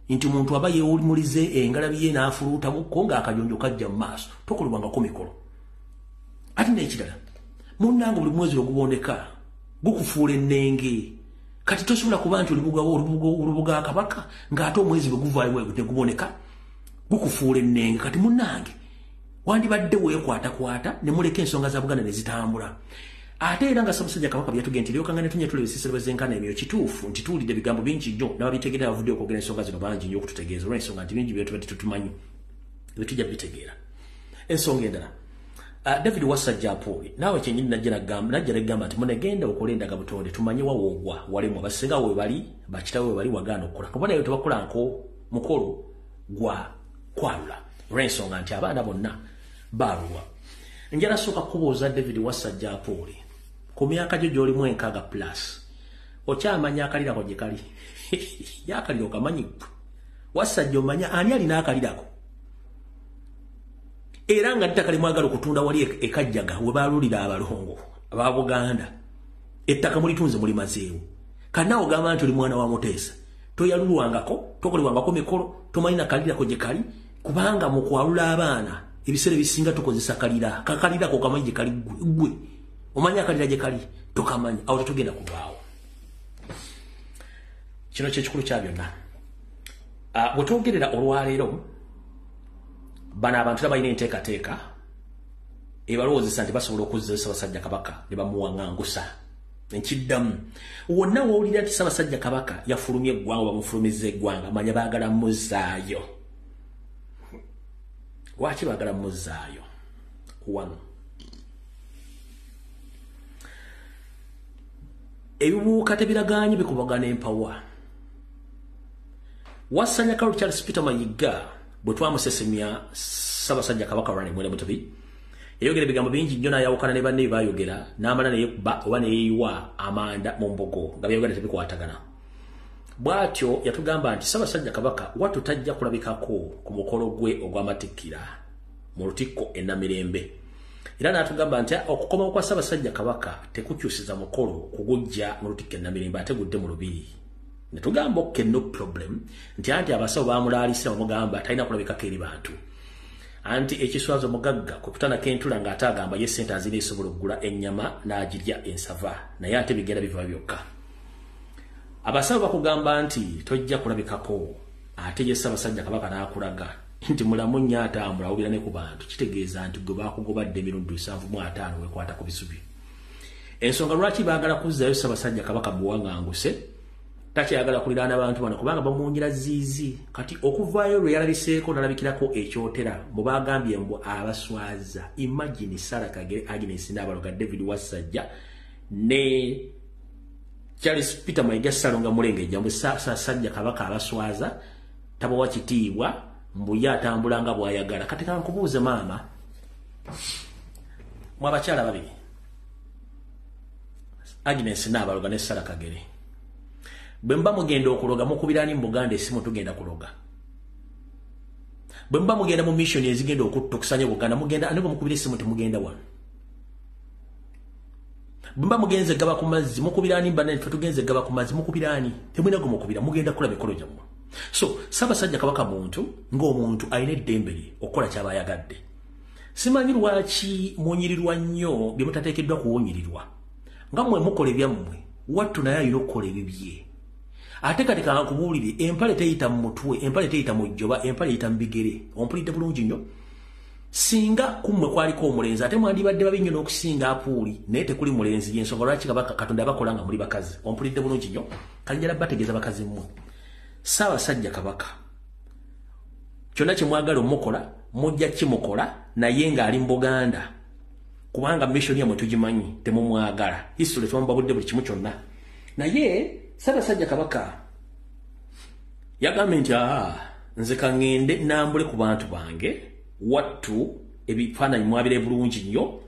nti omuntu aba yeewulimulize engalabi ye n'afuluutamukko ng'akajonjo kajja mu maaso, tokolebwangako mikolo. Ate n'ekirala, munnange buli mwezi oguboneka gukufuula ennenge. Kati tosobola kuba nti olubuga Kabaka ng'ate omwezi bwe guvaayo teguboneka gukufuula ennenge. Kati munnange wandibadde weekwatakwata ne muleka ensonga za Buganda ne zitambula. Ate era nga Ssaabasajja Kabaka byatugenda nti lyokanga ne tunya tuli ebisisiro bwezenkana emyoyo, kituufu nti tuwulidde ebigambo bingi nnyo n'ababitegeera bavuddeyo okwogera ensonga zino bangi nnyo okututegeeza, olw'ensonga nti bingi byetubadde tetumanyi ebitujja bitegeera. Ensonga endala, David Wasajja Apooli naawe kyennyini najja negamba nti munegenda okole endagabutonde tumanye wa woogwa walemu, abasinga we bali bakitawe we bali wagaana okukola, kuba naye tebakolanko mukolo gwa kwalula olw'ensonga nti abaana bonna baalulwa. Njala sooka kubuuza David Wasajja Apooli, ku myaka gyo gy'olimu 60 plus okyamanya akalirako gye kali? Yakalira okamanyi ggwe Wasajja, omanya ani alina akalirako? Era nga ttaka limwagala okutunda wali ekajjaga we baalulira abalongo aba Buganda, ettaka mulitunze mulimazeewo. Kanaawe ogamba nti oli mwana wa Muteesa, toyalulwangako, tokolebwangako mikolo, tomanyi nakalirako gye kali, kubanga mu kwalula abaana ebiseera ebisinga tukozesa kalira. Kakalirako okamanyi gye kali ggwe? Omanyi akalira gye kali? Tokamanyi. Awo tetugenda kulwawo. Kino kyekikulu kya byonna. Bwe twogerera olwaleero, bano abantu balina enteekateeka ebalowoozesa nti basobola okuzza Ssaabasajja Kabaka ne bamuwaŋŋangusa. Nkiddamu, wonna w'owulira nti Ssaabasajja Kabaka yafulumye eggwanga, bamufulumizza eggwanga, manya baagala muzzaayo. Lwaki baagala muzzaayo? Wano ebibuuka tebiragaanye bikubagana empawa. Wasanya Karol Charles Peter Mayiga bwe twamusesemya Ssaabasajja Kabaka Ronald Mwenda Mutebi, yayogera ebigambo bingi nnyo n'ayawukana ne banne bayogera, n'amala neyekuba oba neyeeyiwa amanda mu mbogo nga byayogera tebikwatagana. Bw'atyo yatugamba nti Ssaabasajja Kabaka wattu tajja kulabikako ku mukolo gwe ogw'amatikkira mu Lutikko e Namirembe. Era n'atugamba nti okukomawo kwa Ssaabasajja Kabaka tekukyusiza mukolo kugujja mu Lutikko e Namirembe, ate gudde mu Lubiri. Ne tugamba okay, no problem, nti anti abasawo bamulaalisa bamugamba talina kulabikako eri bantu. Anti ekiswazo mugagga kwe kutanako entula ng'ate agamba ye ssente azina esobola okugula ennyama n'agirya ensava, naye ate bigenda biva byokka. Abasawo bakugamba nti tojja kulabikako, ate ye Ssaabasajja Kabaka n'akulaga nti mulamu nnyo atambula awubira ne ku bantu, kitegeeza nti gwe bakugobadde emirundi 75 weekwata ku bisubi. Ensonga lwaki baagala kuzzaayo Ssaabasajja Kabaka muwaŋŋanguse, takyayagala kuliraana abantu bano kubanga bamuwunyira ziizi. Kati okuvaayo lwe yalabiseeko n'alabikirako ekyotera mu baagambye mbu abaswaza. Imagine Sarah Kagere, Agnes Nabaloga, David Wasajja ne Charles Peter Mayiga Ssalonga Mulengejja mbu Ssaabasajja Kabaka abaswaza, tabawa kitiibwa, mbu ye atambula nga bw'ayagala. Kati kankubuuze maama, mwe abakyala babiri Agnes Nabaloga ne Sarah Kagere, bwe muba mugenda okuloga mukubira ani mu Buganda essimu tugenda kuloga? Bwe muba mugenda mu mission ezigenda okutta okusanya Buganda, mugenda ani gwe mukubira essimu temugenda wano? Bwe muba mugenze gaba ku mazzi mukubira ani? Banne ffe tugenze gaba ku mazzi, mukubira ani? Temulina gwe mukubira, mugenda kukola mikolo gyammwe. So Ssaabasajja Kabaka muntu ng'omuntu alina eddembe lye okukola ky'aba ayagadde. Simanyi lwaki munyirirwa nnyo bye mutateekeddwa kuwunyirirwa. Nga mmwe mukola ebyammwe, wattu naye alina okukola ebibye. Ate kati kankubuulire, empale teyita mu mutwe, empale teyita mu jjoba, empale eyita mu bigere. Ompulidde bulungi nnyo? Singa kummwe kwaliko omulenzi ate mwandibadde babi nnyo n'okusinga apuuli, naye tekuli mulenzi. Y'ensonga lwaki Kabaka Katonda abakola nga muli bakazi. Ompulidde bulungi nnyo? Kalinjala bategeeza bakazi mmwe. Ssaabasajja Kabaka kyonna kye mwagala omukola mujja kimukola, naye ng'ali mu Buganda, kubanga mission yammwe tugimanyi, temumwagala. History twamubabudde buli kimu kyonna. Naye Ssaabasajja Kabaka yagambye nti nze kaŋŋende nambule ku bantu bange. Wattu ebifaananyi mwabire bulungi nnyo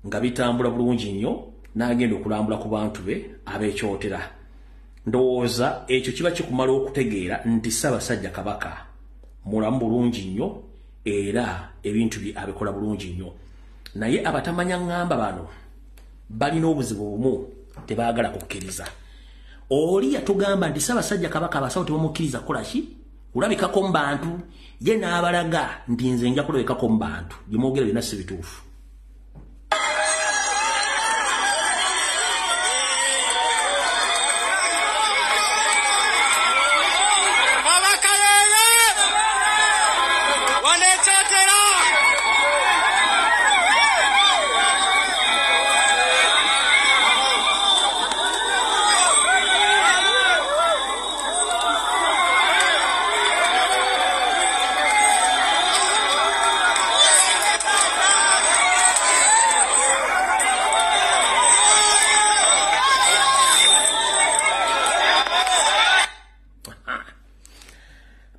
nga bitambula bulungi nnyo, n'agenda okulambula ku bantu be ab'ekyotera. Ndowooza ekyo kiba kikumala okutegeera nti Ssaabasajja Kabaka mulamu bulungi nnyo era ebintu bye abikola bulungi nnyo. Naye abatamanya ŋŋamba bano balina obuzibu bumu, tebaagala kukkiriza. Oli yatugamba nti Ssaabasajja Kabaka abasawo tebamukkiriza kukola ki? Kulabikako mu bantu. Ye n'abalaga nti nze nja kulabikako mu bantu. Bye mwogera byonna si bituufu.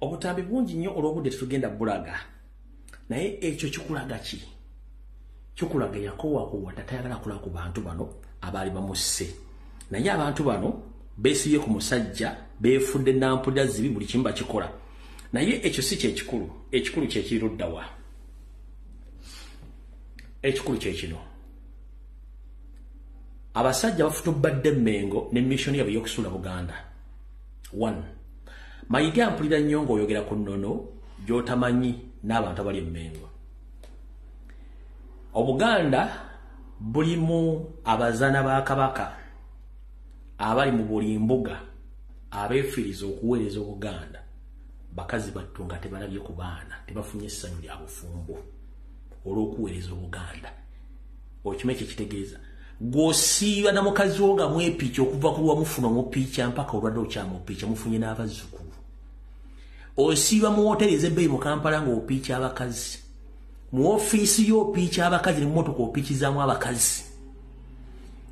Obutambi bungi nnyo olw'obudde tetugenda bulaga, naye ekyo kikulaga ki? Kikulaga yakowakowa tatayagala kulaba ku bantu bano abaali bamusse. Naye abantu bano beesibye ku musajja, beefudde nampulira zibi, buli kimu bakikola. Naye ekyo si kyekikulu. Ekikulu kyekiri ludda wa? Ekikulu kye kino: abasajja bafutubadde Mmengo ne mission yaabwe ey'okusuula Buganda. One, Mayiga mpulira nnyo ng'oyogera ku nnono gy'otamanyi n'abantu abali Emmengo. Obuganda bulimu abazaana ba Kabaka abali mu buli mbuga abeefiiriza okuweereza Obuganda. Bakazi battu nga tebalabye ku baana, tebafunye essanyu lya bufumbo olw'okuweereza Obuganda. Okimanyi kye kitegeeza? Gw'osiiba na mukazi wo nga mwepiica okuva ku lwamufuna omupiica mpaka olwadde okyamupiica, mufunye n'abazzukulu. Osiiba mu wooteri ez'ebbeeyi mu Kampala ng'opiica abakazi, mu ofiisi yo opiica abakazi, ne mu mmotoka opiikizaamu abakazi.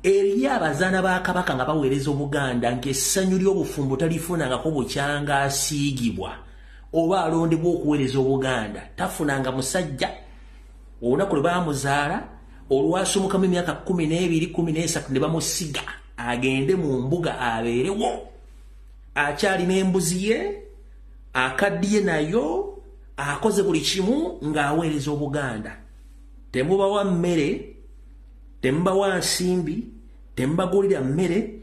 Eri abazaana ba Kabaka nga baweereza Obuganda ng'essanyu ly'obufumbo talifunangako bukyanga asiigibwa oba alondebwa okuweereza Obuganda, tafunanga musajja. Olunaku lwe baamuzaala olwasumukamu emyaka 12 13 ne bamusiga agende mu mbuga abeerewo, akyalina embuzi ye, akaddiye nayo, akoze buli kimu ng'aweereza Obuganda. Temubawa mmere, temubawa nsimbi, temubagulira mmere,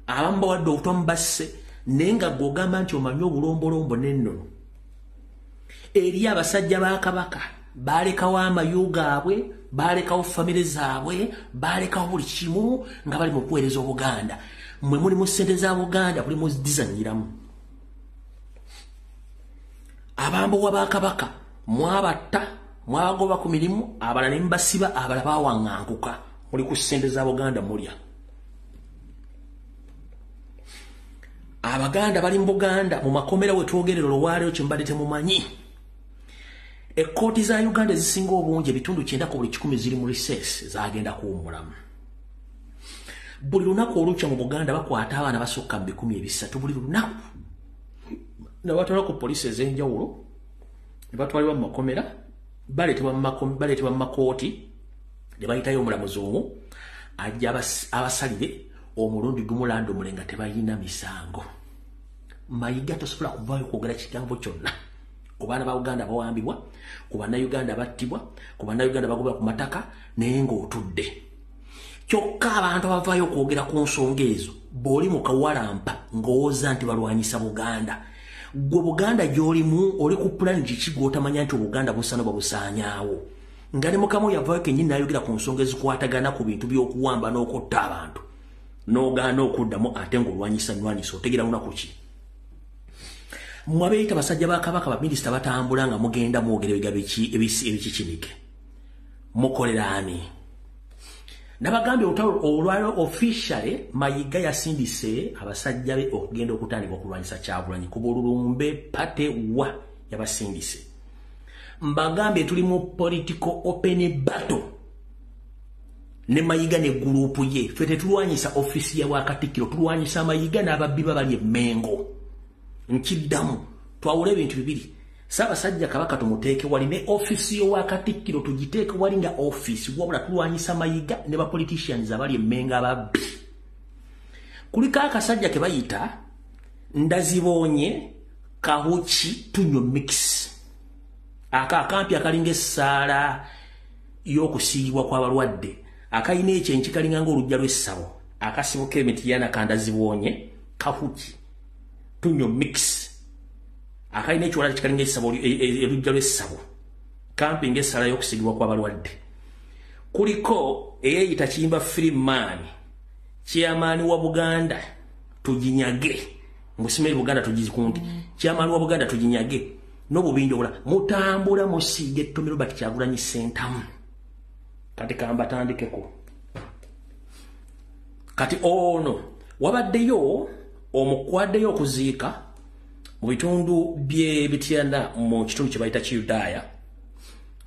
abamu bawadde obutwa mubasse, naye nga gw'ogamba nti omanyi obulombolombo n'ennono. Eri abasajja ba Kabaka baalekawo amayu gaabwe, baalekawo famire zaabwe, baalekawo buli kimu nga bali mu kuweereza Obuganda. Mmwe muli mu ssente za Buganda, buli muzidizanyiramu. Abambowa ba Kabaka mwabatta, mwabagoba ku mirimu, abalala ne mubasiba, abalala bawaŋŋanguka. Muli ku ssente za Buganda mulya. Abaganda bali mu Buganda mu makomera we twogerera olwaleero kye mbadde temumanyi. Ekkooti za Uganda ezisinga obungi, ebitundu 90 ku buli 100 ziri mu recess, zagenda kuwummulamu. Buli lunaku olukya mu Buganda bakwata abaana basukka mu 300 buli lunaku, ne batwala ku poliisi ez'enjawulo, ne batwalibwa mu makomera, baleetebwa mu makooti, ne bayitayo omulamuzi omu ajja abasalire omulundi gumu landomule nga tebalina misango. Mayiga tosobola kuvaayo kwogera kigambo kyonna ku baana ba Uganda bawambibwa, ku bannayuganda battibwa, ku bannayuganda bagobwa ku mataka, naye ng'otudde. Kyokka abantu abavaayo okwogera ku nsonga ezo bw'oli mu kawalampa ng'owooza nti balwanyisa Buganda. Gwe Buganda gy'olimu oli ku pulani kiki gw'otamanya nti Obuganda busaana babusaanyaawo? Nga ne Mukama oyo avaayo kennyini n'ayogera ku nsonga ezikwatagana ku bintu by'okuwamba n'okutta abantu, n'ogaana okuddamu ate ng'olwanyisa nwanisa, otegeera lunaku ki? Mwabeeyita basajja ba Kabaka, baminisita batambula nga mugenda mwogera ebigambo ebikikinike. Mukolera ani? Nabagambye olutalo olwalo officially Mayiga yasindise abasajja be okugenda okutandika okulwanyisa Kyagulanyi ku bululumbe pate wa yabasindise. Mbagambye tuli mu political open battle ne Mayiga ne gurupu ye. Ffe tetulwanyisa ofisi ya Wakatikkiro, tulwanyisa Mayiga n'ababbi bali e Mengo. Nkiddamu twawula ebintu bibiri. Ssaabasajja Kabaka tumuteeke wali ne ofisi y'Owakatikkiro tugiteeke wali nga ofisi, wabula tulwanyisa Mayiga ne ba politicians abali e Mengo ababbi. Kuliko akasajja ke bayita Ndazibonye Kahuki Tunyo Mix, aka akampi akalinga essaala y'okusiigibwa kw'abalwadde, akalina ekyenki kalinga ng'oluggya lw'essabo, akasibuka emitiyana ka Ndazibonye Kahuki Tunyo Mix, akalina ekiwala kikalinga essabo erujja lw'essabo, kampi ng'essaala y'okusiigibwa kw'abalwadde. Kuliko eyeeyita Kiyimba Freeman, chairman wa Buganda tuginyage, ngusimeri Buganda tugikunti, chairman wa Buganda tuginyage n'obubinja obulala. Mutambula musiiga ettomero Robert Kyagulanyi Ssentamu. Kati kambatandikeko. Kati ono wabaddeyo omukwaddeyo okuziika mu bitundu by'Ebityana mu kitundu kye bayita Kiyudaaya.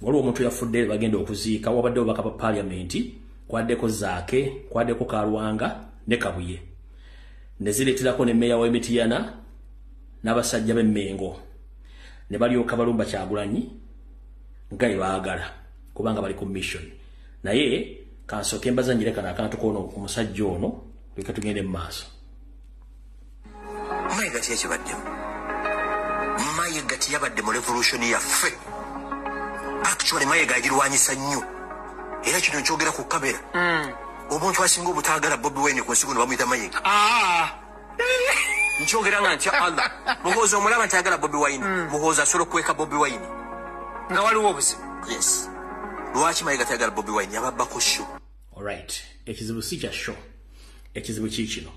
Waliwo omuntu yafudde bagenda okuziika, wabaddewo bakaba paalamenti, kwaddeko Zaake, kwaddeko Kalwanga ne Kabuye. Ne zireeterako ne mmeeya w'Emityana n'abasajja b'e Mmengo. Ne balyoka balumba Kyagulanyi nga bwe baagala kubanga bali ku mission. Naye kansooke mbazannyire kano akantu k'ono omusajja ono, leka tugende mu maaso. Mayiga tiyakibaddemu. Mayiga tiyabadde mu revolution yaffe. Actually Mayiga agirwanyisa nnyo. Era kino nkyogera ku kamera. Omuntu asinga obutaagala Bobi Wine ku nsi kuno bamuyita Mayiga. Nkyogera nga ntya Allah. Muhoozi omulaba nti ayagala Bobi Wine. Muhoozi asobola okukweka Bobi Wine. Nga waliwo obuzibu. Yes. Lwaki Mayiga tayagala Bobi Wine? Yababbako show. Alright. Ekizibu si kya show. Ekizibu ki kino.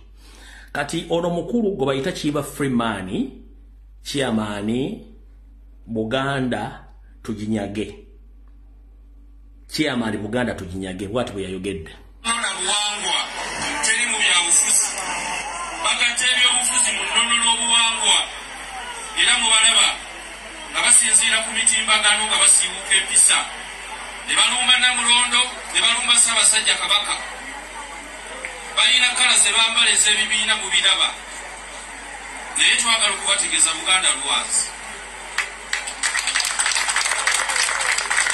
Kati ono mukulu gwe bayita Kiyimba Freeman, chairman Buganda tuginyage. Chairman Buganda tuginyage bw'ati bwe yayogedde. Nona buwangwa teri mu byabufuzi. Bagatta ebyobufuzi mu nnono n'obuwangwa. Era mubalaba nga basinziira ku mitimbagano nga basiiwuuka empisa. Ne balumba Namulondo, ne balumba Ssaabasajja Kabaka. Balina kkala ze bambala ez'ebibiina mubiraba. Naye twagala okubategeeza Buganda lwazi.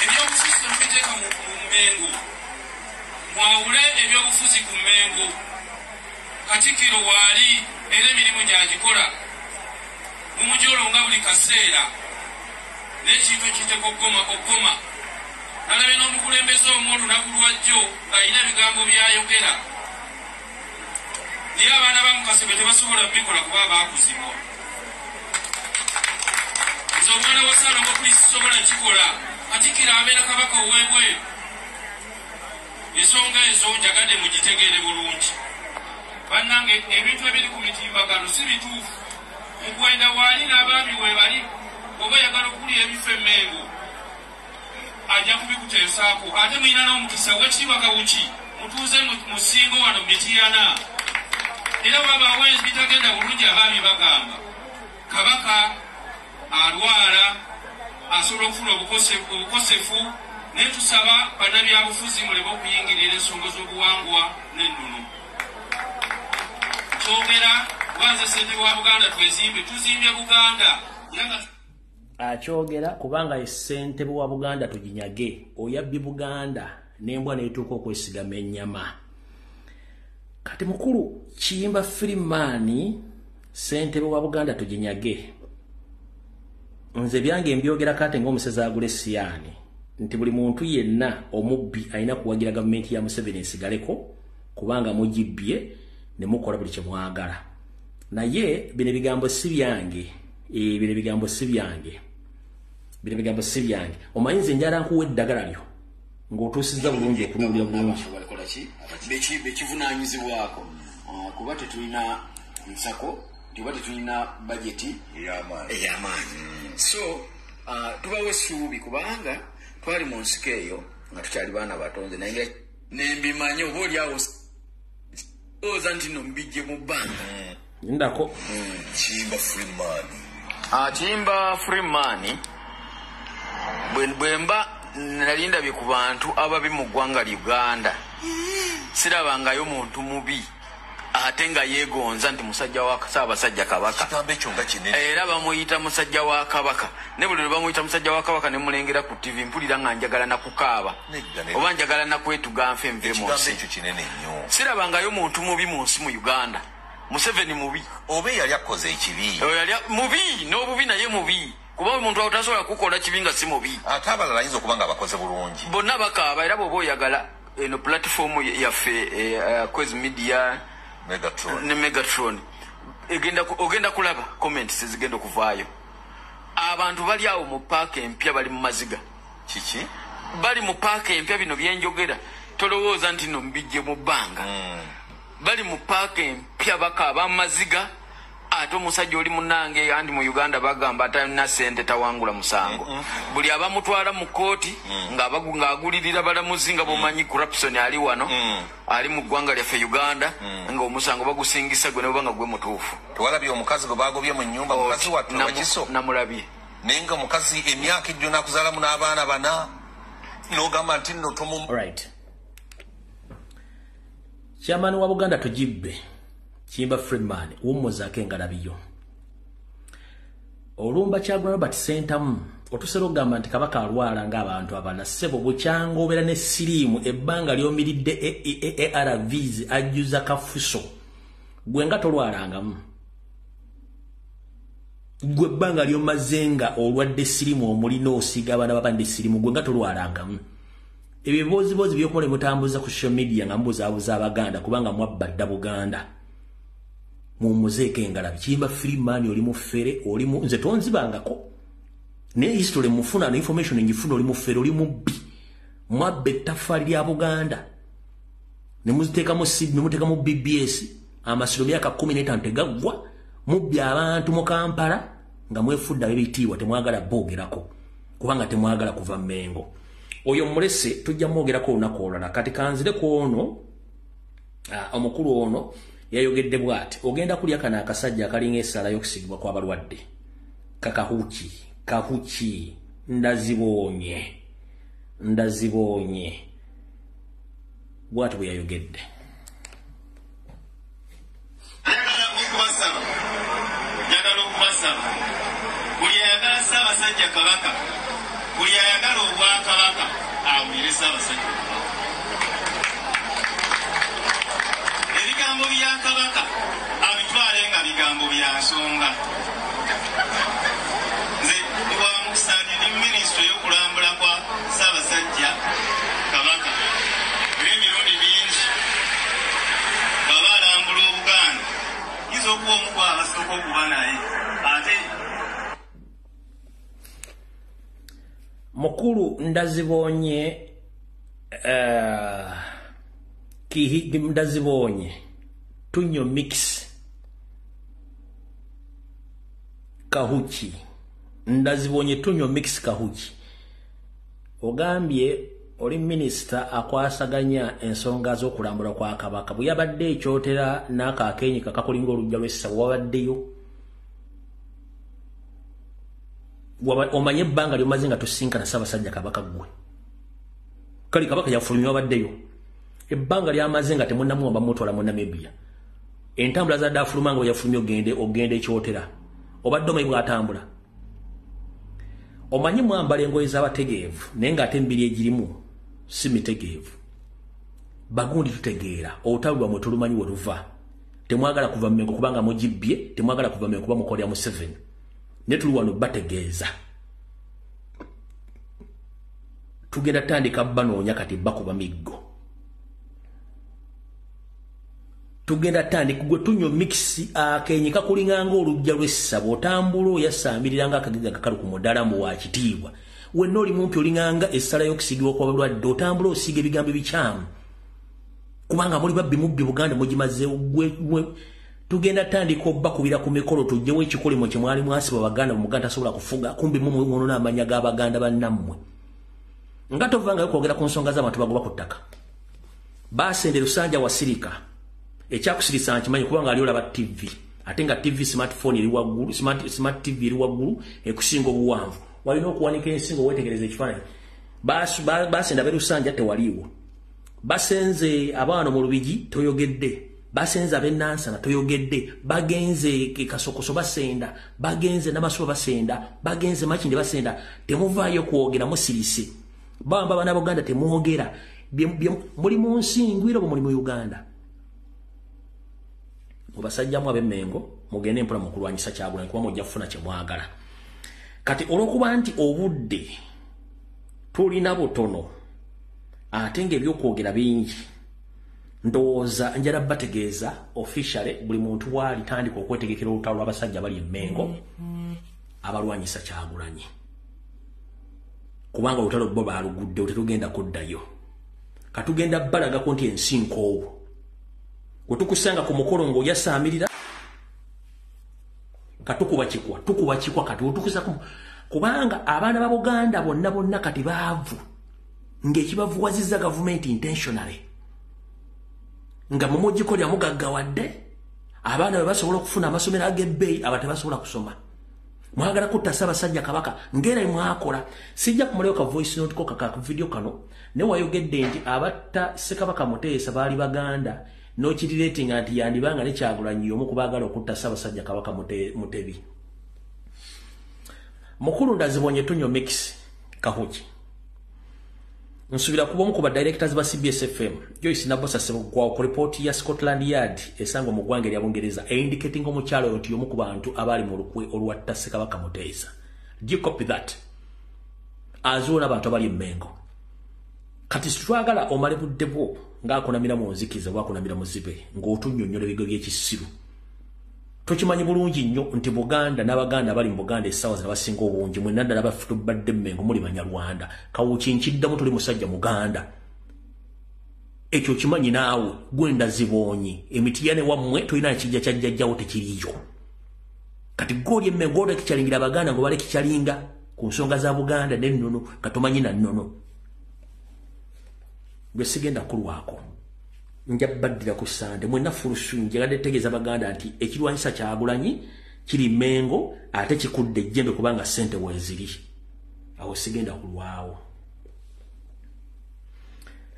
Ebyobufuzi temubiteeka mu Mmengo. Mwawule ebyobufuzi ku Mmengo. Katikkiro waali era emirimu gy'agikola. Mumujolonga buli kaseera. N'ekintu ekiteeka okukoma. Nalabye n'omukulembeze omu olunaku lwajjo ng'alina ebigambo by'ayogera. Naye abaana ba Mukasa bwe tebasobola kubikola kuba baakuzibwa. Nze omwana wa Ssaalongo Kristo sisobola kikola. Katikkiro abeera Kabaka ow'ebweru. Ensonga ezo njagadde mugitegeere bulungi. Bannange ebintu ebiri ku mitimbagano si bituufu. Mukwenda waali n'abaami we bali, bw'oba oyagala okulya ebifo e Mmengo ajja kubikuteesaako. Ate mulina n'omukisa w'ekitiibwa Kawuki, mutuuze mu Ssingo wano mu Mityana. Era wabaawo ebitagenda bulungi abaami bagamba Kabaka alwala asobola okufuna obukosefu, naye tusaba bannabyabufuzi muleme okuyingirira ensonga z'obuwangwa n'ennono. Kyogera kubanze ssentebe wa Buganda twezimbe, tuzimbye Buganda. Akyogera kubanga ye ssentebe wa Buganda tuginyage, oyabbye Buganda n'embwa n'etuuka okwesigama ennyama. Kati mukulu Kiyimba Freeman, ssentebe wa Buganda tuginyage. Nze byange mbyogera kate ng'omusezi agula essiyaani nti buli muntu yenna omubbi alina kuwagira gavumenti ya Museveni esigaleko kubanga mugibbye ne mukola buli kye mwagala. Naye bino ebigambo si byange, bino ebigambo si byange, bino ebigambo si byange. Omanyi nze njala nkuwa eddagala lyo ng'otuusizza bulungi okunuulira bulungi. Bekivunaanyizibwako kuba tetulina nsako nti oba tetulina bajeti ey'amaanyi. So tubawo essuubi kubanga twali mu nsiko eyo nga tukyali baana batonze, naye nembimanye oba oliawo oza nti no mbijje mu bbanga. Ndako Kiyimba Freeman. Kiyimba Freeman bwe mba nali ndabye ku bantu ababi mu ggwanga Uganda, sirabangayo muntu mubi ate nga yeegonza nti musajja wa Ssaabasajja Kabaka. Era bamuyita musajja wa Kabaka, ne buli lwe bamuyita musajja wa Kabaka ne mulengera ku TV mpulira nga njagala nakukaaba oba njagala nakwetuga nfe nve mu nsi. Sirabangayo muntu mubi mu nsi mu Uganda. Museveni mubi, oba yali akoze ekibi, yali mubi n'obubi naye mubi, kuba omuntu atasobola kukola kibi nga si mubi. Ate abalala ayinza okuba nga bakoze bulungi, bonna bakaaba. Era bw'oba oyagala eno platform yaffe Kwezi Media Megatron ne Megatron ogenda kulaba comments ezigenda okuvaayo. Abantu bali awo mu paaka empya bali mu maziga. Kiki bali mu paaka empya? Bino byenjogera tolowooza nti no mbijje mu bbanga. Bali mu paaka empya bakaaba amaziga. Ate omusajja oli munnange andi mu Uganda bagamba atalina ssente tawangula musango. Buli abamutwala mu kkooti ng'agulirira balamuzi nga bw'omanyi corruption ali wano, ali mu ggwanga lyaffe Uganda, ng'omusango bagusingisa gwe ne bw'oba nga gwe mutuufu. Tewalabye omukazi gwe bagobye mu nnyumba, mukazi wattu Wakiso? Namulabye. Naye nga mukazi emyaka ejjo n'akuzaalamu n'abaana bana, n'ogamba nti nno tomu. Right. Chairman wa Buganda tujibbe Kiyimba Freeman wummuzaako engalabiyo. Olumba Kyagulanyi Robert Ssentamu otusera okugamba nti Kabaka alwala ng'abantu abalala. Ssebo bukyanga obeera ne siriimu ebbanga ly'omiridde ARVs ajjuza kafuso, gwe nga tolwalangamu, gwe ebbanga ly'omaze nga olwadde siriimu omulina osiiga abaana babandi siriimu, gwe nga tolwalangamu. Ebibooziboozi by'okuba ne mutambuza ku social media nga mubuzaabuza Abaganda kubanga mwabba dda Buganda. Mumuzeeko engalabi. Kiyimba Freeman oli mufere, oli mu nze tonzibangako, naye history mufuna na information ngifuna, oli mufere, oli mubbi. Mwabba ettaffaali lya Buganda ne muziteekamu ne muteekamu BBS amasiro myaka 15 tegaggwa. Mubbi abantu mu Kampala nga mwefudde ab'ebitiibwa, temwagala boogerako kubanga temwagala kuva Mmengo. Oyo mulese tujja mwogerako olunaku olulala. Kati kanzire ku ono omukulu ono yayogedde bw'ati: ogenda kulya kano akasajja akalinga essaala y'okusigibwa kw'abalwadde kakahuki kahuki ndazibonye ndazibonye. Bw'ati bwe yayogedde. Njagala okubasaba buli ayagala Ssaabasajja Kabaka, buli ayagala obwakabaka awulire Ssaabasajja Kabaka. Ebigambo bya Kabaka abitwale nga bigambo bya nsonga. Nze wa mukisa ndi minisitule y'okulambula kwa Ssaabasajja Kabaka, era emirundi mingi baba alambula Obuganda yinza okuba omu ku abasooka okuba naye. Ate mukulu Ndazibonye Ndazibonye tunyo mix kahuki, Ndazibonye tunyo mix kahuki, ogambye oli minisita akwasaganya ensonga z'okulambula kwa Kabaka. Bwe yabadde ekyotera n'akaakenyi kakakulinga olujja lw'essabo wabaddeyo, omanye ebbanga ly'omaze nga tosinkana Ssaabasajja Kabaka ggwe. Kale Kabaka yafulumye wabaddeyo, ebbanga ly'amaze nga temunnamuwamba mutwala mu Namibia. Entambula zadde afuluma nga bwe yafulumye ogende ekyotera, obadde omanyi bw'atambula. Omanyi mwambala engoye z'abategeevu naye ng'ate emibiri egirimu si mitegeevu. Bagundi tutegeera olutalo lwammwe tolumanyi we luva. Temwagala kuva Mmengo kubanga mugibbye, temwagala kuva Mmengo kuba mukolera Museveni. Naye tuli wano bategeeza. Tugenda tandika banoonya kati bakuba miggo. Tugenda tandika gwe tunyo mix akenyi kakulinganga olujja lw'essabo, otambula oyasambirira nga akagega kakalu ku mudaala mu wa kitiibwa. Wenna oli mumpi olinganga essala y'okusigibwa kw'abalwadde, otambula osiiga ebigambo ebikyamu kubanga muli babbi mubbi Buganda mugimazeewo. Gwe Tugenda tandika obbakubira ku mikolo tujjewo ekikolimo kye mwali mwasiba Baganda mu Muganda tasobola kufuga kumbi mumwe mwonona amanya g'Abaganda bannammwe. Nga tovangayo kwogera ku nsonga z'abantu bagoba ku ttaka. Basende Lusanja wasirika. Ekyakusirisa nkimanyi kubanga ali olaba TV. Ate nga TV smartphone eri waggulu, smart TV eri waggulu ekusinga obuwanvu. Walina okuwanika ensingo weetegereza ekifaananyi. Basenda ab'e Lusanja tewaliiwo. Basenze abaana mu Lubigi toyogedde. Basenze ab'e Nansana toyogedde. Bagenze Kasokoso basenda. Bagenze Namasuba basenda. Bagenze Makindye basenda. Temuvaayo kwogera musirise. Bamba bana Buganda temwogera. Muli mu nsi ngwiro bwe muli mu Uganda. Mubasajjamu ab'Emmengo mugende mpola mu kulwanyisa Kyagulanyi kuba mujja kufuna kye mwagala. Kati olw'okuba nti obudde tulina butono ate ng'ebyokwogera bingi, ndowooza njala bategeeza officially buli muntu waali tandika okwetegekera olutalo lw'abasajja bali Emmengo abalwanyisa Kyagulanyi, kubanga olutalo bo baaluguddewo tetugenda kuddayo. Katugenda balagako nti ensi nkoowu. Bwe tukusanga ku mukolo ng'oyasaamirira katukuba kikwa, tukuba kikwa kati otukusa kubanga abaana ba Buganda bonna bonna kati baavu ng'ekibavuwazizza gavumenti intentionally nga mumugikolera mugaggawadde abaana bwe basobola okufuna amasomero ag'ebbeeyi aba tebasobola kusoma. Mwagala kutta Ssaabasajja Kabaka ng'era mwakola. Sijja kumalayo ka voice note ko ka video kano ne wayogedde nti abatta Ssekabaka Muteesa baali Baganda n'okirireetinga nti yandibanga ne Kyagulanyi y'omu ku baagala okutta Ssaabasajja Kabaka Mutebi. Mukulu Ndazibonye Tunyo Mix Kahuki. Nsubira kuba omu ku ba directors ba CBS FM Joyce Nabosa Ssebugwawo ku ripooti ya Scotland Yard esangwa mu ggwanga erya Bungereza eindicating omukyalo oyo nti y'omu ku bantu abaali mu lukwe olwatta Ssekabaka Muteesa. Do you copy that? Azuula abantu abali Mmengo. Kati situwagala omale budde bwo ng'akunamira mu nzikiza oba akunamira mu zibe ng'otunnyonnyola ebigo by'ekisiru. Tukimanyi bulungi nnyo nti Buganda n'Abaganda abali mu Buganda essaawa zino abasinga obungi mwenna ddala baffe tubadde Mmengo muli Banyarwanda. Kawuki nkiddamu tuli musajja Muganda. Ekyo kimanyi naawe gwe Ndazibonye emitiyane wammwe tolina ekijja kya jjajjawo tekiriyo. Kati gw'oli Mmengo olekikyalingira Abaganda ng'obalekikyalinga ku nsonga za Buganda n'ennono katomanyi na nnono. Gwe sigenda kulwako. Nja baddira ku Sande mwenna fulusu njagadde tegeeza Baganda nti ekirwanyisa Kyagulanyi kiri Mmengo ate kikudde ejjembe kubanga ssente weeziri. Awo sigenda kulwawo.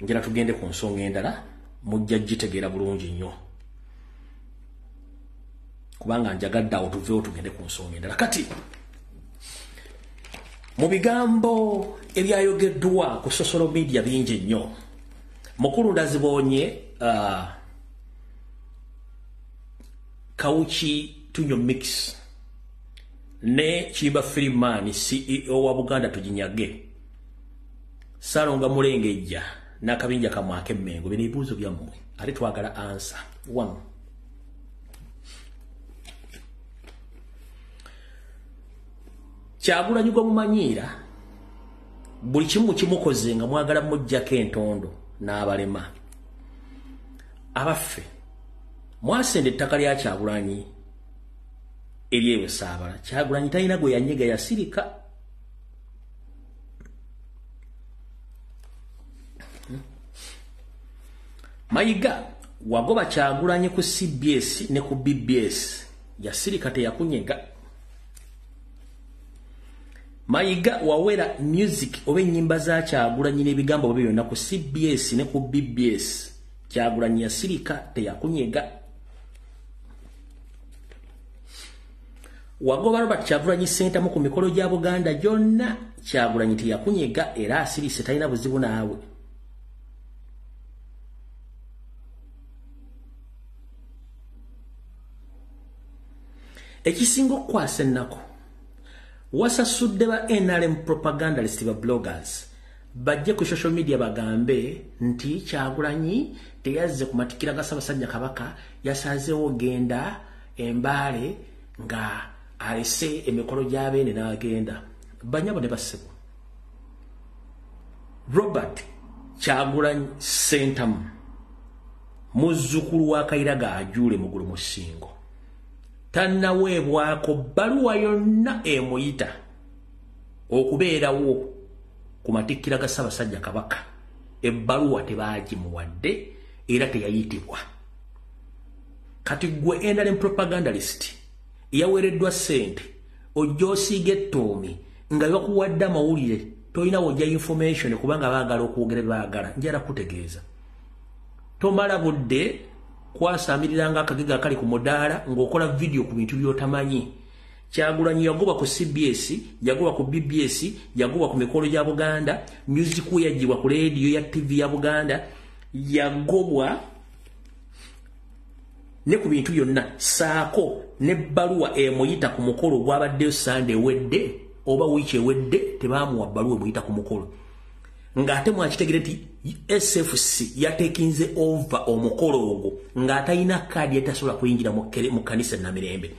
Njala tugende ku nsonga endala mujja gitegeera bulungi nnyo kubanga njagadde awo tuveewo tugende ku nsonga endala. Kati mu bigambo ebyayogeddwa ku social media bingi nnyo, Mukulu Ndazibonye Kawuki Tunyo Mix ne Kiyimba Freeman CEO wa Buganda Tuginyage Ssalonga Mulengejja n'akabinja kamwe ak'Emmengo. Bino ebibuuzo byammwe ate twagala answer. One, Kyagulanyi gwe mumanyiira buli kimu kimukoze nga mwagala mujjako entondo n'abalema. Abaffe mwasenda ettaka lya Kyagulanyi ery'ebusaabala. Kyagulanyi talina gwe yanyega yasirika. Mayiga wagoba Kyagulanyi ku CBS ne ku BBS yasirika teyakunyega. Mayiga wawera music oba ennyimba za Kyagulanyi n'ebigambo bye byonna ku CBS ne ku BBS. Kyagulanyi yasirika teyakunyega. Wagoba Robert Kyagulanyi Ssentamu ku mikolo gya Buganda gyonna. Kyagulanyi teyakunyega era asirise talina buzibu naawe. Ekisinga okukwasa ennaku, wasasudde ba NRM propagandalist ba bloggers bajje ku social media bagambe nti Kyagulanyi teyazze ku matikira ga Ssaabasajja Kabaka, yasazeewo genda Embaale nga alese emikolo gy'abeene n'agenda. Banyabo ne bassebo, Robert Kyagulanyi Ssentamu Muzzukulu wa Kairaga Ajule Mugulu Musingo tannaweebwako bbaluwa yonna emuyita okubeerawo ku matikkira ga Ssaabasajja Kabaka. Ebbaluwa tebaagimuwadde era teyayitibwa. Kati gwe NRM propagandalist eyaweereddwa ssente ojja osiiga ettoomi nga bakuwadde amawulire, tolina wojja information kubanga baagala okwogera baagala. Njala kutegeeza, tomala budde kwasamirira nga akagega akali ku mudaala ng'okola vidiyo ku bintu by'otamanyi. Kyagulanyi yagoba ku CBS, yagoba ku BBS, yagoba ku mikolo gya Buganda, music we yagibwa ku radio ya TV ya Buganda, yagobwa ne ku bintu byonna, saako n'ebbaluwa emuyita ku mukolo gwabaddeyo Sande ewedde oba wiiki ewedde, tebaamuwa bbaluwa emuyita ku mukolo. Ng'ate mwakitegere nti SFC yatekinze over omukolo ogwo ng'atalina kaadi etasobola kuyingira mu kkanisa e Namirembe.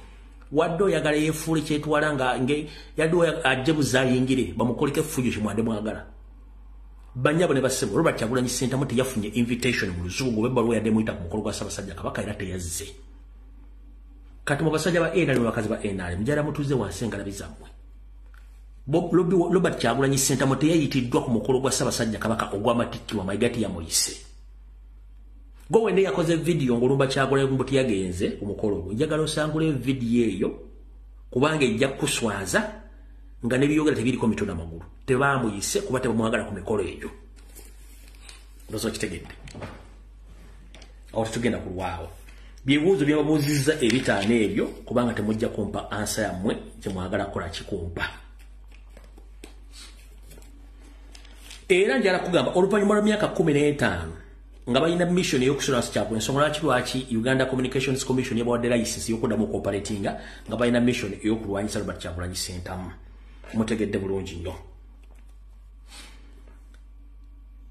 Wadde oyagala yeefuule kyetwala nga yadde ajje buzaayingire bamukoleko effujjo kyemwadde mwagala. Bannyabo ne bassebo, Robert Kyagulanyi Ssentamu teyafunye invitation mu Luzungu oba ebbaluwa yadde emuyita ku mukolo gwa Ssaabasajja Kabaka era teyazze. Kati mu basajja ba NRM bakazi ba NRM njala mutuze wansi engalabi zammwe. Robert Kyagulanyi Ssentamu teyayitiddwa ku mukolo gwa Ssaabasajja Kabaka ogw'amatikkirwa Mayiga teyamuyise. Gwe wende yakoze vidiyo ng'olumba Kyagulanyi mbu teyagenze ku mukolo ogwo. Njagala osangule vidiyo eyo kubanga ejja kukuswaza nga n'ebyogera tebiriko mitwe na magulu. Tebamuyise kuba tebamwagala ku mikolo egyo. Ndowooza okitegedde. Awo tetugenda kulwawo. Byebuuzo bye babuuzizza ebitaano ebyo kubanga temujja kumpa ansa yammwe gye mwagala kukola kikumpa. Era njala kugamba oluvannyuma lw'emyaka 15 nga balina mission ey'okusula kyabwe, ensonga lwaki lwaki Uganda Communications Commission yabawadde license ey'okuddamu okuoperatinga nga balina mission ey'okulwanyisa Robert Kyagulanyi Ssentamu. Mutegedde bulungi nnyo.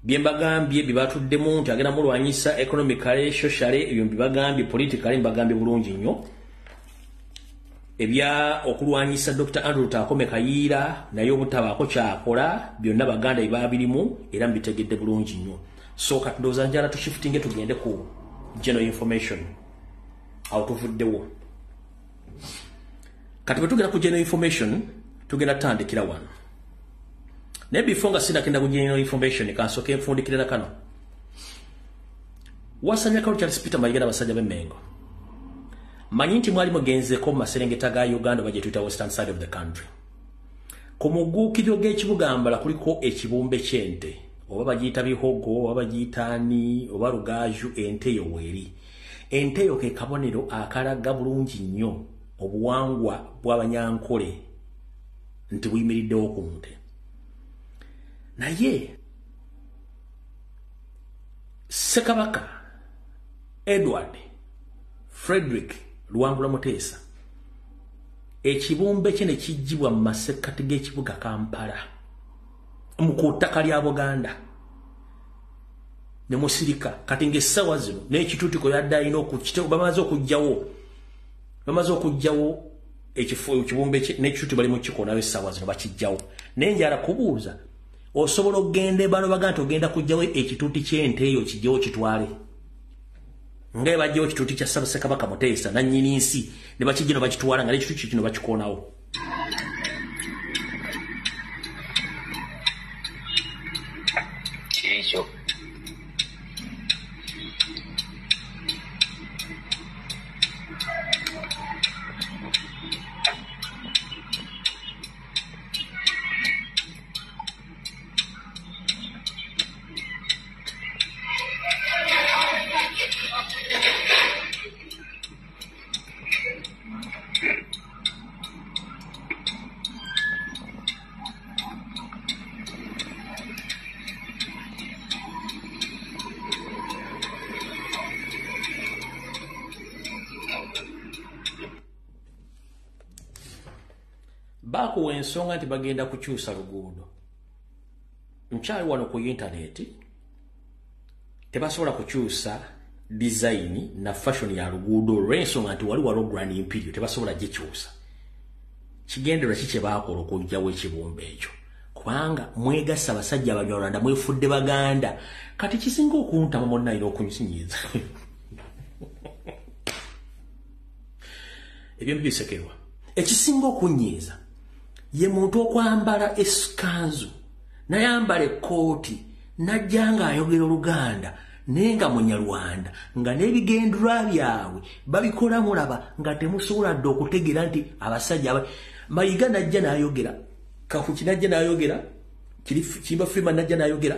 Bye mbagambye bye batuddemu nti agenda mulwanyisa economically, socially, ebyo mbibagambye, politically mbagambye bulungi nnyo. Ebya okulwanyisa Dr. Andrew Lutaakome Kayiira naye obutabaako kyakola byonna Baganda bye babirimu era mbitegedde bulungi nnyo. So kati ndowooza njala tushiftinge tugende ku general information. Awo tuvuddewo. Kati bwe tugenda ku general information tugenda tutandikira wano. Naye before nga sinakenda ku general information kansooke nfundikirira kano. Wasanyako Charles Peter Mayiga n'abasajja b'Emmengo. Manyi nti mwali mugenzeko mu maserengeta ga Uganda oba gye tuyita western side of the country. Ku mugguukiriro g'ekibuga Mbala kuliko ekibumbe ky'ente, oba bagiyita bihogo, oba bagiyita ani, oba lugaaju, ente eyo weeri. Ente eyo ke kabonero akalaga bulungi nnyo obuwangwa bw'Abanyankole nti buyimiriddewo ku nte. Naye Ssekabaka Edward Frederick Luwangula Muteesa ekibumbe kye ne kijjibwa mu masekkati g'ekibuga Kampala mu ku ttaka lya Buganda ne musirika. Kati ng'essaawa zino n'ekituutiko yadde alina bamaze okuggyawo ekibumbe kye n'ekituuti bali mu kikonawo essaawa zino bakijjawo. Naye njala kubuuza, osobola okugenda bano baga nti ogenda kuggyawo ekituuti ky'ente eyo kijjewo kitwale nga bajjawo ekituuti kya Ssaabassekabaka Muteesa nannyini nsi ne bakijja ne bakitwala nga n'ekituuti kino bakikoonawo. Ekyo Bakuwa ensonga nti bagenda kukyusa luguudo. Nkyali wano ku intaneti, tebasobola kukyusa design na fashion ya luguudo olw'ensonga nti wali waliwo Grand Imperial, tebasobola gikyusa. Kigendererwa ki kye baakola okuggyawo ekibumbe ekyo? Kubanga mwegassa abasajja Abanyarwanda mwefudde Baganda. Kati kisinga okuntama munnayina okunsinyiiza. Ebyembi bisekerwa. Ekisinga okunyiiza ye muntu okwambala eskanzu nayambala ekkooti najja ng'ayogera Oluganda naye nga Munyarwanda, nga n'ebigendera byabwe babikola mulaba nga temusobola dde okutegeera nti abasajja Mayiga najja n'ayogera, Kafuki najja n'ayogera, Kimba Freeman najja n'ayogera,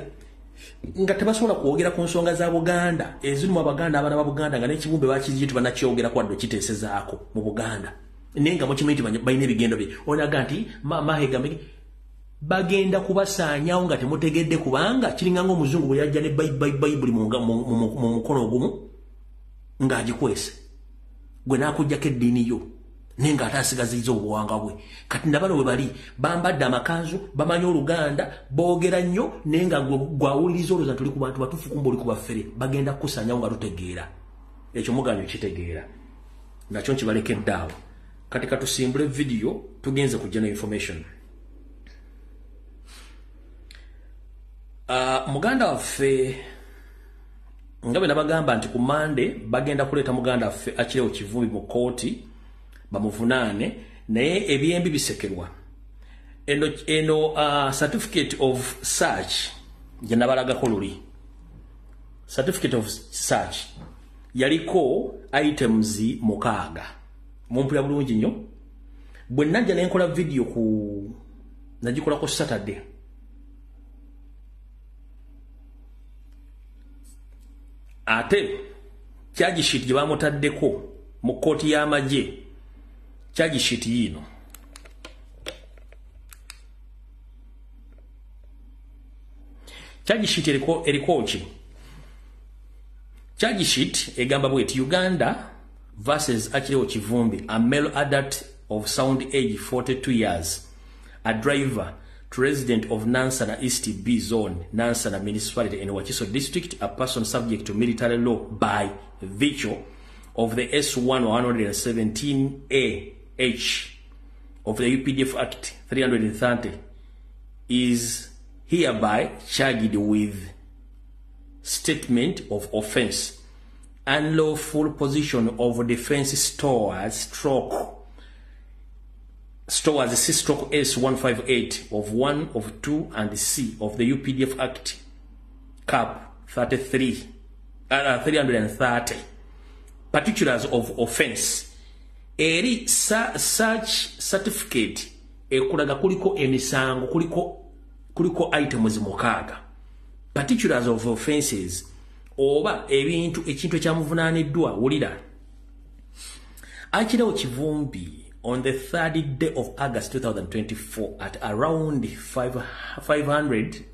nga tebasobola kwogera ku nsonga za Buganda ezirimu Abaganda, abaana ba Buganda nga n'ekibumbe bakizije tebanakyogera kwadde okiteesezaako mu Buganda, naye nga mukimanyi nti balina ebigendo bye. Onaga nti Mahega bagenda kubasaanyawo nga temutegedde, kubanga kiringa ng'omuzungu bwe yajja ne Bayibuli mu mukono ogumu ng'agikwese gwe n'akuggyako eddiini yo, naye ng'ate asigazizza obuwangwa bwe. Kati nabano bwe bali bambadde amakanzu, bamanyi Oluganda, boogera nnyo, naye nga gwawuliriza olowooza tuli ku bantu batuufu, kumbe oli ku baffere. Bagenda kukusaanyawo nga tutegeera. Ekyo muganyo kitegeera nakyo nkibalekedde awo. Kati katusimbule vidiyo, tugenze ku general information. Muganda waffe nga bwe nabagamba nti ku Mande bagenda kuleeta muganda waffe Achileo Kivumbi mu kkooti bamuvunaane, naye ebyembi bisekerwa. Eno certificate of search gye nabalagako luli, certificate of search yaliko items 6. Mumpulira bulungi nnyo. Bwe najja ne nkola video ku nagikolako Saturday, ate charge sheet gye bamutaddeko mu kkooti y'amagye, charge sheet yiino. Charge sheet eriko ki? Charge sheet egamba bweti: Uganda versus Achileo Kivumbi, a male adult of sound age 42 years, a driver to resident of Nansana East B Zone, Nansana Municipality in Wakiso District, a person subject to military law by virtue of the S1 117AH of the UPDF Act 330, is hereby charged with statement of offense, unlawful possession of defense stores stroke stores C/S158 of 1 of 2 and C of the UPDF Act Cap 33 330. Particulars of offense. Eri search certificate ekulaga kuliko emisango, kuliko items 6. Particulars of offenses oba ebintu ekintu ekyamuvunaaniddwa. Wulira. Achileo Kivumbi on the 3rd day of August 2024 at around 500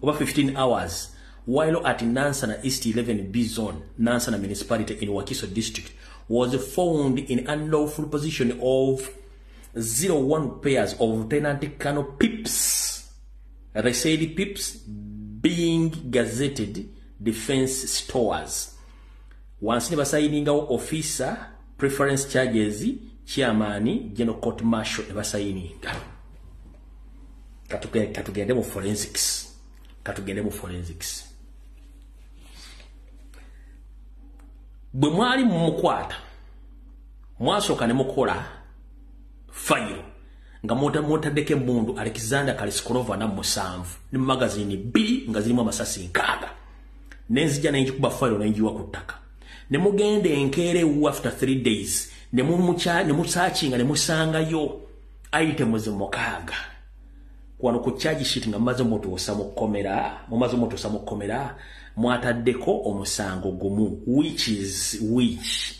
over 15 hours while at Nansana East 11B Zone, Nansana Municipality in Wakiso District, was found in unlawful possession of 01 pairs of Lieutenant Colonel Pips, Resale Pips, being gazetted defense stores. Wansi ne basayiningawo officer preference charges chairman general court martial ne basayininga. Katugende mu forensics. Katugende mu forensics. Bwe mwali mumukwata, mwasooka ne mukola fayiro nga mutaddeko emmundu Alexander Kaliskolova na 7 ne magazini 2 nga zirimu amasasi 6. Nenzija nenjikuba fayiro nenjiwa ku ttaka. Ne mugenda enkeera ewu after 3 days ne musakinga ne musangayo items 6. Wano ku charge sheet nga mumaze mutuusa mu kkomera, mwataddeko omusango gumu, which is which.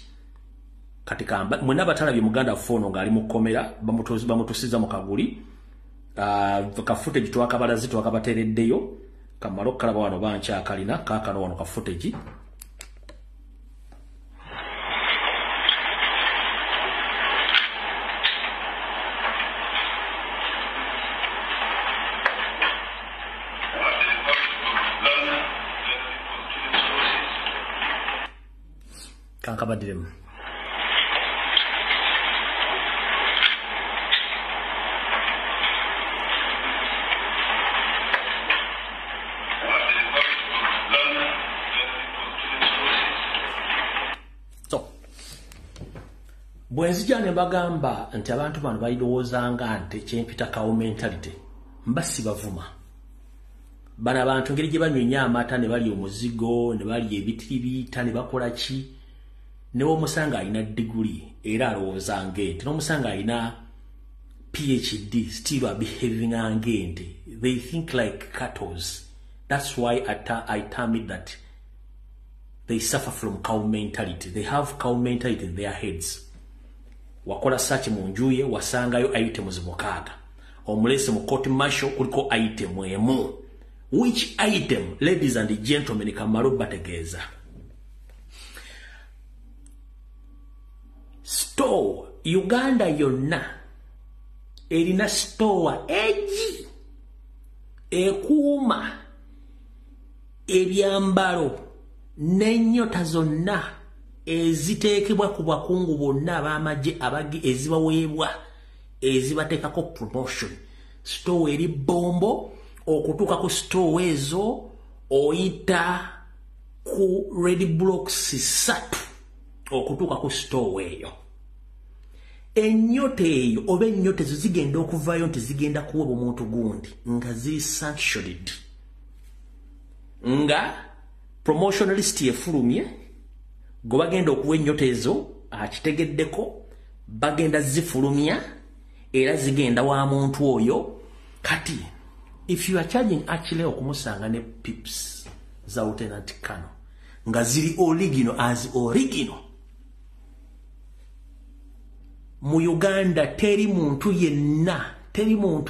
Kati kamba mwenna abatalabye muganda waffe ono ng'ali mu kkomera, bamutusiza mu kaguli, ka footage twakabalazi twakabateereddeyo, kamale okukalaba wano bankyakalina kaakano wano ka footage. Kankabaddiremu. So, Bwe nzija ne bagamba nti abantu bano balirowoozanga nti kyempita cow mentality, mba sibavuma. Bano abantu engeri gye banywenya amata ne balya omuzigo ne balya ebitiribiita ne bakola ki, ne bw'omusanga alina diguli era alowooza ng'ente, n'omusanga alina PhD still are behaving ng'ente. They think like cattle. That's why I term it that they suffer from cow mentality. They have cow mentality in their heads. Wakola search mu nju ye wasangayo items mukaaga. Omulese mu court martial kuliko item emu. Which item, ladies and gentlemen, kamalo bategeeza? Store Uganda yonna erina store egi ekuuma ebyambalo n'ennyota zonna eziteekebwa ku bakungu bonna ab'amagye ezibaweebwa ezibateekako promotion. Store eri bombo. Okutuuka ku store ezo oyita ku red blocks 3 okutuuka ku store eyo. Ennyota eyo oba ennyota ezo zigenda okuvaayo nti zigenda kuweebwa omuntu gundi nga ziri sanctioned, nga promotion list efulumye, gwe bagenda okuwa ennyota ezo akitegeddeko, bagenda zifulumya era zigenda wa muntu oyo. Kati if you are charging actually okumusanga ne pips za Lieutenant Colonel nga ziri original as original, mu Uganda teri muntu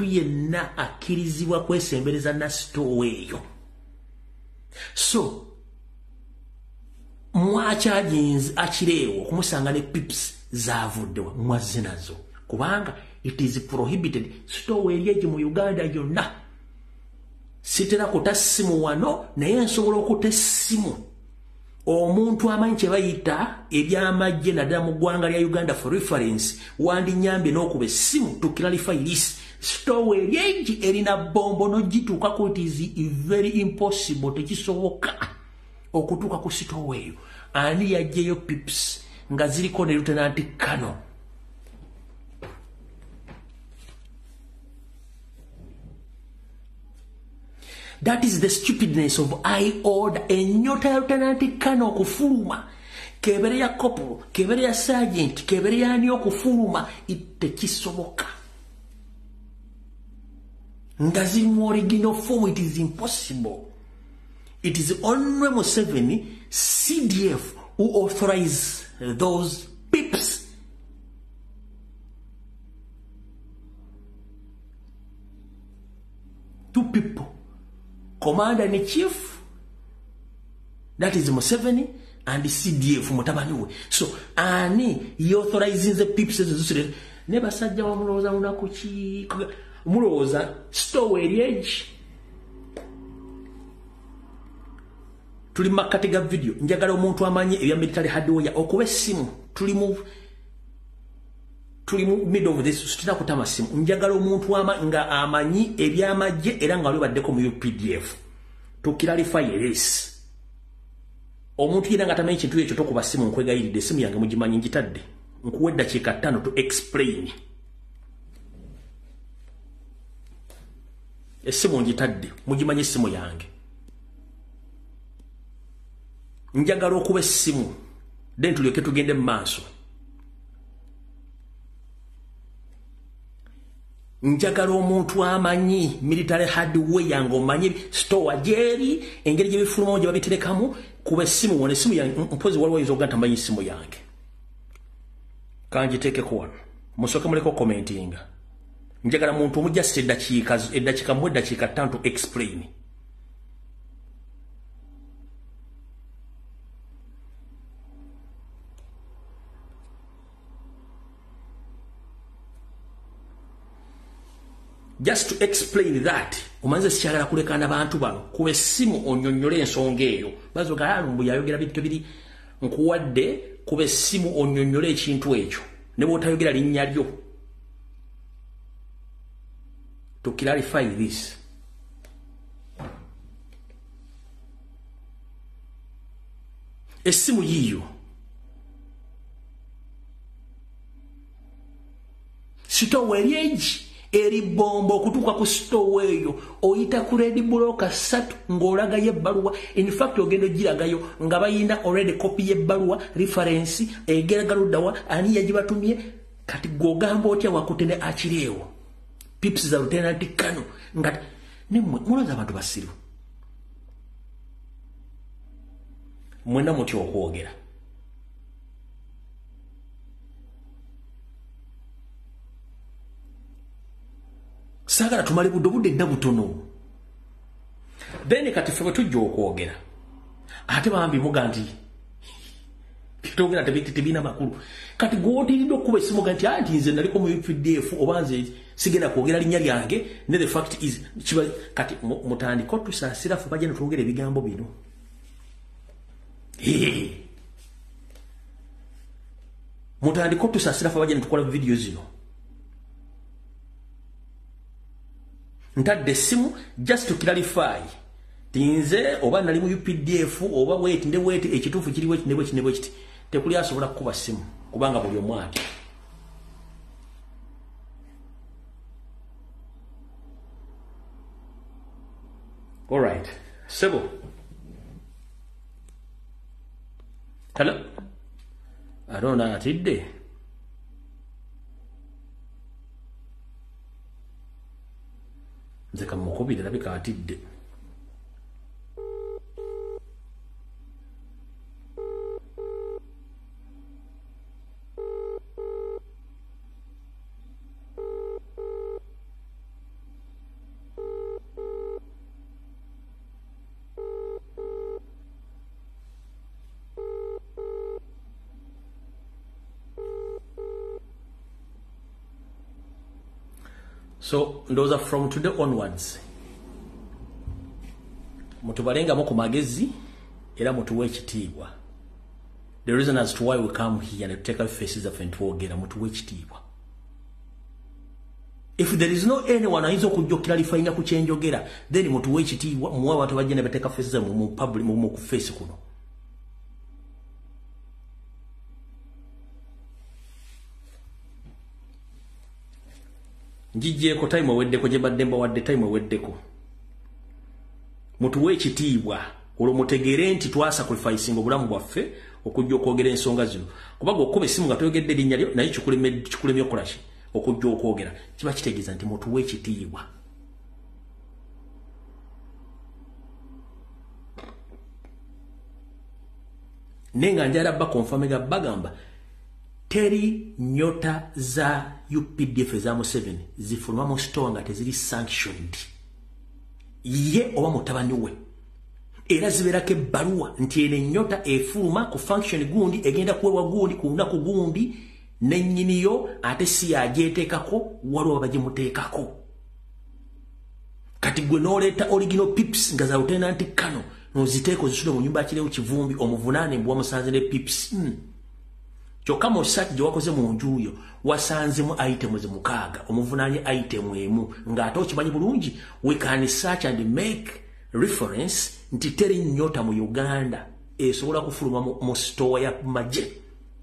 yenna akkirizibwa kwesembereza na store eyo. So mwachargings akireewo okumusanga ne pips zavuddewa mwazze nazo, kubanga it is prohibited. Store eri egi mu Uganda yonna. Sitera kuta ssimu wano, naye nsobola okuta essimu omuntu amanyi kye bayita ebyamagye naddala mu ggwanga lya Uganda. For reference, wandinyambye n'okuba essimu to clarify this. Store eri egi erina bombo n'ogituukako, it is very impossible, tekisoboka okutuuka ku store eyo. Ani yaggyeyo pips nga ziriko ne Lieutenant Colonel? That is the stupidness of I order. Ennyota ya Lieutenant Colonel okufuluma, kebere ya corporal, kebere ya sergeant, kebere ya ani okufuluma, tekisoboka. Nga ziri mu original form, it is impossible. It is only Museveni, CDF, who authorize those pips. Two people. Commander in chief, that is Museveni, and the CDF mutabani we. So ani he authorizing the pips ezo. Ne basajja bamulowooza lunaku ki, mulowooza store eri egi. Tuli makkati ga video. Njagala omuntu amanyi ebya military hardware okuba essimu. Tuli mu middle of this, sitira kutama simu. Njagala omuntu nga amanyi ebyamagye era nga alibaddeko mu UPDF to clarify this. Omuntu yenna nga tamanyi kintu ekyo tokuba simu, nkwegayiridde, essimu yange mugimanyi ngitadde, nkuwa eddakiika 5 to explain. Essimu ngitadde, mugimanyi essimu yange. Njagala okuba essimu then tulyoke tugende mu maaso. Njagala omuntu amanyi military hardware ng'omanyi store gyeri, engeri gye bifulumamu gye babiterekamu, kuba essimu wano, essimu yange mpozi waliwo oyinza okuga nti tamanyi ssimu yange. Kangiteekeko wano, musooke muleko commentinga. Njagala muntu omu just eddakiika mu eddakiika 5 to explain. Just to explain that. Omanze sikyagala kulekana bantu bano, kuba essimu onnyonnyole ensonga eyo. Bazoga alumbu yayogera bintu biri, nkuwadde kuba essimu onnyonnyole ekintu ekyo ne bw'otayogera linnya lyo. To clarify this. Essimu yiyo. Sitowa eri egi eri bomba okutuuka ku sitowa eyo oyita ku red block 3 ng'olagayo ebbaluwa. In fact ogenda ogiragayo nga bayina already copy y'ebbaluwa, reference egeraga luddawa, ani yagibatumye. Kati gw'ogamba otya wakutte ne Akireewo pips za lieutenant kano nga nemmwe mulowooza abantu basiru? Mwenna mutya okwogera. Saagala tumale budde, obudde nna butono. Then kati ffe bwe tujja okwogera ate bambi muga nti twogera tebirina makulu. Kati gw'otiiridde okukuba essimu ga nti anti nze naliko mu UPDF oba nze sigenda kwogera linnya lyange, ne the fact is kiba kati mutandike otusaasira ffe bajja ne twogera ebigambo bino. Mutandike otusaasira ffe bajja ne tukola vidiyo zino. Ntadde essimu just to clarify tinze oba nali mu UPDF oba wait ne wait ekituufu kiri wait ne wait ne wait. Tekuli asobola kukuba ssimu kubanga buli omu ati. All right, sebo. Hello. Arona atidde. Nze kamukubire labika atidde. So ndowooza from today onwards mutubalengamu ku magezi era mutuwe ekitiibwa. The reason as to why we come here ne tuteeka faces zaffe ntwogera, mutuwe ekitiibwa. If there is no anyone ayinza okujja okuclarifyinga ku kyenjogera, then mutuwe ekitiibwa, muwe abantu bajja ne bateeka faces zammwe mu public, mu ku face kuno. Njijeeko time eweddeko gye mbadde mbawadde, time eweddeko. Mutuwe ekitiibwa olwo mutegeere nti twasacrificinga obulamu bwaffe okujja okwogera ensonga zino. Kubanga okuba essimu nga toyogedde erinnya lyo naye kikulemye okukola ki? Okujja okwogera. Kiba kitegeeza nti mutuwe ekitiibwa. Naye nga njala bakonfirminga bagamba teri nyota za UPDF za Museveni zifuluma mu store nga teziri sanctioned. Ye oba mutabani we era zibeerako ebbaluwa nti eno ennyota efuluma ku function gundi egenda kuweebwa gundi ku lunaku gundi nennyiniyo ate si yagyeteekako, waliwo bagimuteekako. Kati gwe n'oleeta original pips nga za lieutenant kano n'oziteeka ozisule mu nnyumba Akirewo Kivumbi omuvunaane mbu wamusanze ne pips. Kyokka mu search gye wakoze mu nju yo wasanzemu items 6, omuvunaanye item emu ng'ate okimanyi bulungi we can search and make reference nti teri nnyota mu Uganda esobola kufuluma mu store ya magye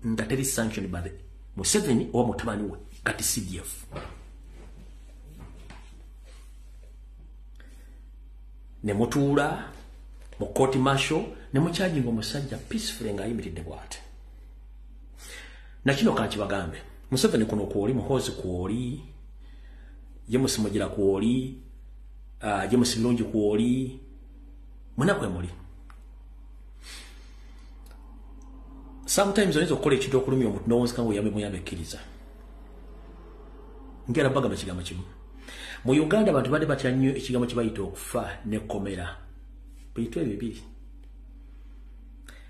nga teri sanctioned by the Museveni oba mutabani we kati CDF. Ne mutuula mu court martial ne mukyajinga omusajja peacefully ng'ayimiridde bw'ati. Na kino kankibagambe, Museveni kuno kwoli, Muhoozi kwoli, James Mugira kwoli, James Birungi kwoli, mwena kwe muli. Sometimes oyinza okukola ekintu okulumya omuntu n'owunzika ng'oyambe muyambe ekkiriza. Njagala bagamba ekigambo kimu. Mu Uganda abantu badde batya nnyo ekigambo kye bayita okufa n'ekkomera. Bintu ebyo bibiri.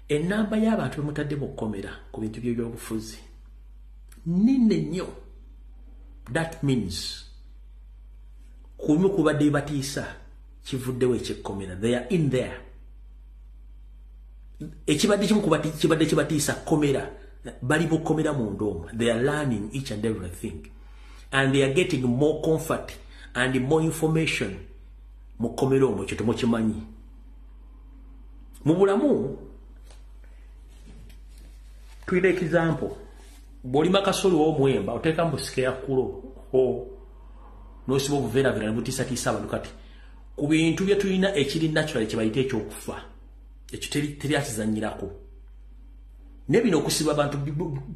Ennamba y'abantu bemutadde mu kkomera ku bintu by'ebyobufuzi nnene nnyo. That means kumu kubadde bibatiisa kivuddewo ekyekkomera. They are in there. Ekibadde kimu kibadde kibatiisa kkomera, bali mu kkomera munda omwo. They are learning each and everything and they are getting more comfort and more information mu kkomera omwo. Ekyo temukimanyi. Mu bulamu tulina example, bw'olima kasoli ow'omuwemba oteeka mu sikeya kulo N'osiba obuveeraveera ne butiisatiisa abantu. Kati ku bintu bye tulina ekiri natural kye bayita ekyokufa, ekyo teri akizannyirako. Ne bino okusiba abantu,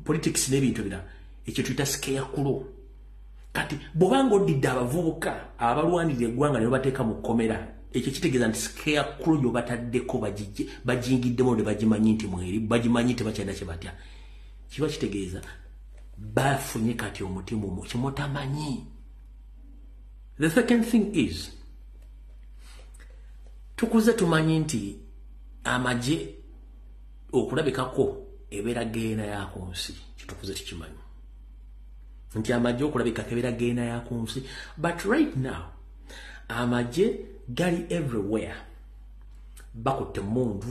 politics n'ebintu ebirala, ekyo tuyita scarecrow. Kati bw'obanga oddidde abavubuka abalwanirira eggwanga ne babateeka mu kkomera, ekyo kitegeeza nti scarecrow gy'obataddeko bajingiddemu ne bagimanyi nti mweri, bagimanyi tebakyalina kye batya. Kiba kitegeeza bafunye kati omutima kimutamanyi. The second thing is, tukuze tumanyi nti amagye okulabikako ebeera geena ya ku nsi. Kitukuze tukimanyi nti amagye okulabikako ebeera geena ya ku nsi, but right now amagye gali everywhere. Bakutte emmundu,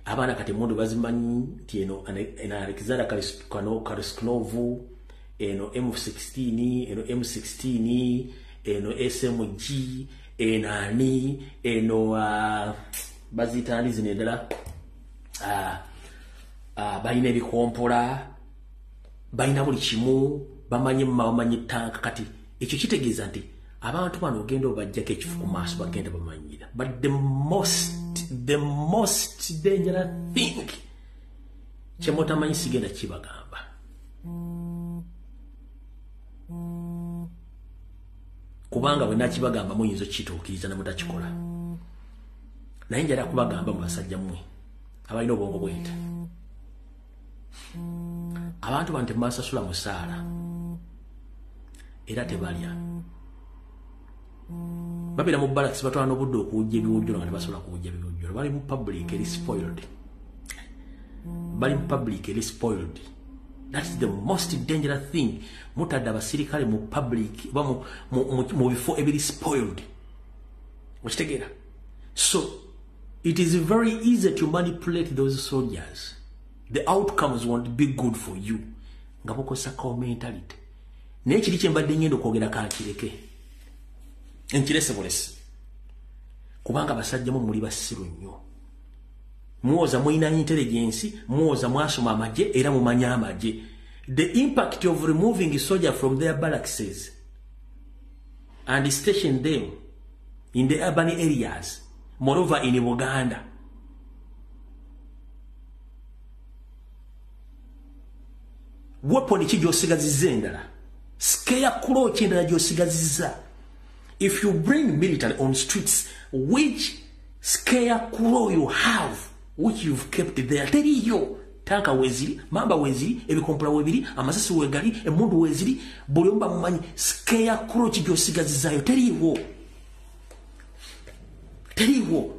abaana kati emmundu bazimanyi nti eno Alexander Kalashnikov, eno M16, eno M16, eno SMG, eno ani, eno baziyita ani zino endala, balina ebikompola, balina buli kimu, bamanyi emma, bamanyi tanka. Kati ekyo kitegeeza nti abantu bano ogenda obajjako ekifu ku maaso, bagenda bamanyira. But the most dangerous thing kyemutamanyi sigenda kibagamba. Kubanga bwe nakibagamba muyinza okukituukiriza ne mutakikola. Naye njala kubagamba mu basajja mmwe abalina obwongo bw'ente. Abantu bano tebasasula musaala era tebalya. Babeera mu barracks, batwala n'obudde okuwujja ebiwujjolo nga tebasobola kuwujja biwujjolo. Bali mu public eri spoiled. Bali mu public eri spoiled. That's the most dangerous thing. Mutadde abasirikale mu public oba mu bifo ebiri spoiled. Okitegeera? So it is very easy to manipulate those soldiers. The outcomes won't be good for you. Nga bukozesa cow mentality. Naye kiri kye mbadde ngenda okwogera kankireke. Nkirese bulesi. Kubanga basajja mu muli basiru nnyo. Muwoza mulina intelligence, muwoza mwasoma amagye era mumanyi amagye. The impact of removing soldier from their barracks and station them in the urban areas, moreover in Uganda. Weapon ki gy'osigazizza endala? Scarecrow ki endala gy'osigazizza? If you bring military on streets, which scarecrow you have, which you've kept there? Teriyo. Tanka weziri, mamba weziri, ebikompola webiri, amasasi wegali, emmundu weziri, buli omu bamumanyi. Scarecrow ki gy'osigazizaayo? Teriiwo. Teriiwo.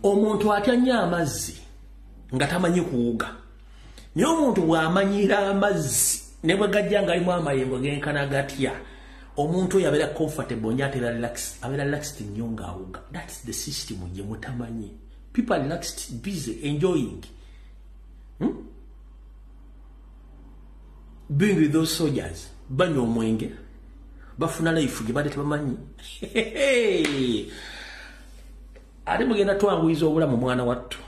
Omuntu atya nnyo amazzi nga tamanyi kuwuga. Naye omuntu bw'amanyira amazzi ne bwe gajja ng'alimu amayengo genkana gatya, omuntu oyo abeera comfortable nnyo, ate abeera relaxed nnyo ng'awuga. That's the system gye mutamanyi. People are relaxed, busy, enjoying. Being with those soldiers, banywa omwenge, bafuna life gye badde tebamanyi. Ate mugenda twanguyiza obulamu mwana wattu.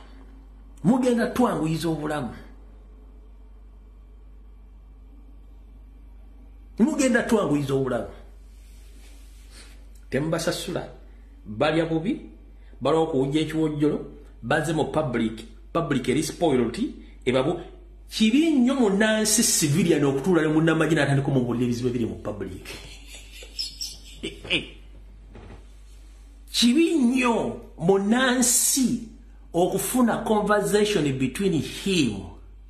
Mugenda twanguyiza obulamu. Mugenda twanguyiza obulamu. Temubasasula, balya bubi, balwa okuwujja ekiwojjolo, bazze mu public, public eri spoiled, ebabu kibi nnyo munnansi civilian okutuula ne munnamagye n'atandika omubuulira ebizibu ebiri mu public. Kibi nnyo munnansi okufuna conversation between him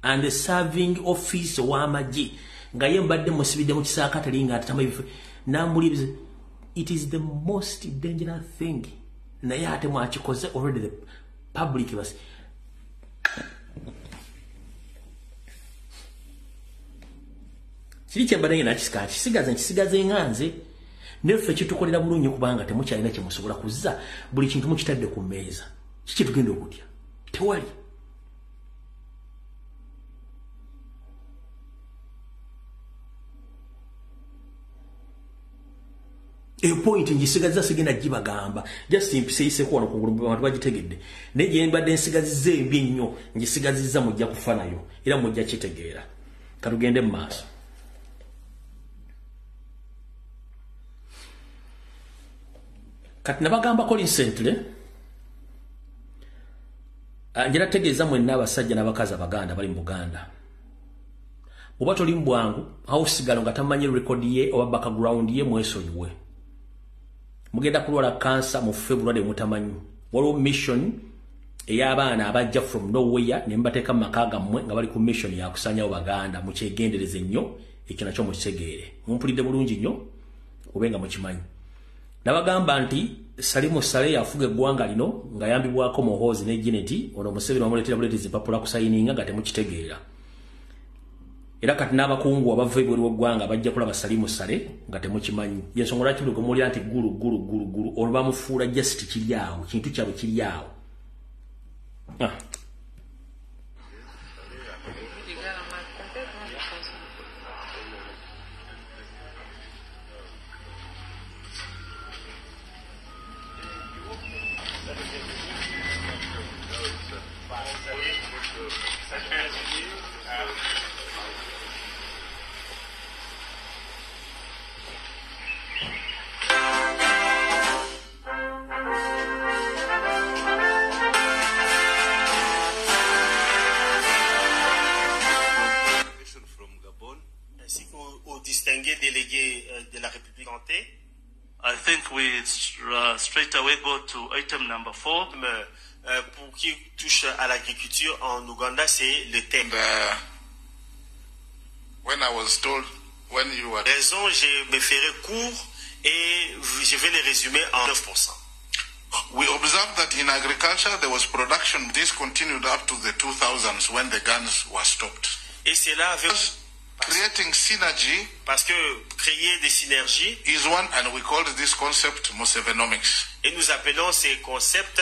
and the serving officer w'amagye nga ye mbadde musibidde mu kisaaka tali nga atatama ebifo n'amuli. It is the most dangerous thing. Naye ate mwakikoze already, the public basi. Kiri kye mbadde ngenda kisika kisigaze nkisigaze nga nze neffe kitukolera bulungi kubanga temukyalina kye musobola kuzza, buli kintu mukitadde ku mmeeza. Kiki tugenda okutya? Tewali. Eyo point ngisigazza sigenda gibagamba. Just mpiseyiseko wano ku bantu bagitegedde. Naye gye mbadde nsigazizza embi ennyo, ngisigazizza mujja kufa nayo era mujja kitegeera. Katugende mu maaso. Kati nabagambako recently, njera tegeeza mwenna abasajja n'abakazi Abaganda bali mu Buganda. Bw'oba toli mu bwangu, hausigalo nga tamanyi record ye oba background ye, mwesonyiwe. Mugenda kulwala kansa mufe bulwadde mutamanyi. Waliwo mission ey'abaana abajja from nowhere ne mbateeka mu maka gammwe nga bali ku mission ya kusanyawo Baganda. Mukyegendereze nnyo, ekyo nakyo mukitegeere. Mumpulidde bulungi nnyo, obe nga mukimanyi. Nabagamba nti Salimu Saleh yafuga eggwanga lino ng'ayambibwako Muhoozi ne Janet, ono Museveni bamuleetera buleetezi empapula kusayininga nga temukitegeera. Era kati n'abakungu abava ebweru w'eggwanga bajja kulaba Salimu Saleh nga temukimanyi. Y'ensonga lwaki buli gwe nti gulu gulu gulu gulu olwo bamufuula just kiri awo, kintu kyabwe kiri awo. I think we straight away go to item number 4. Pour qui touche à l'agriculture en Ouganda, c'est le thème. When I was told, when you were... Raison, je me ferai court et je vais les résumer en 9%. We observed that in agriculture there was production discontinued up to the 2000s when the guns were stopped. Et c'est là avec... Creating synergy, parce que créer des synergies is one, and we called this concept Musevenomics. Et nous appelons ces concepts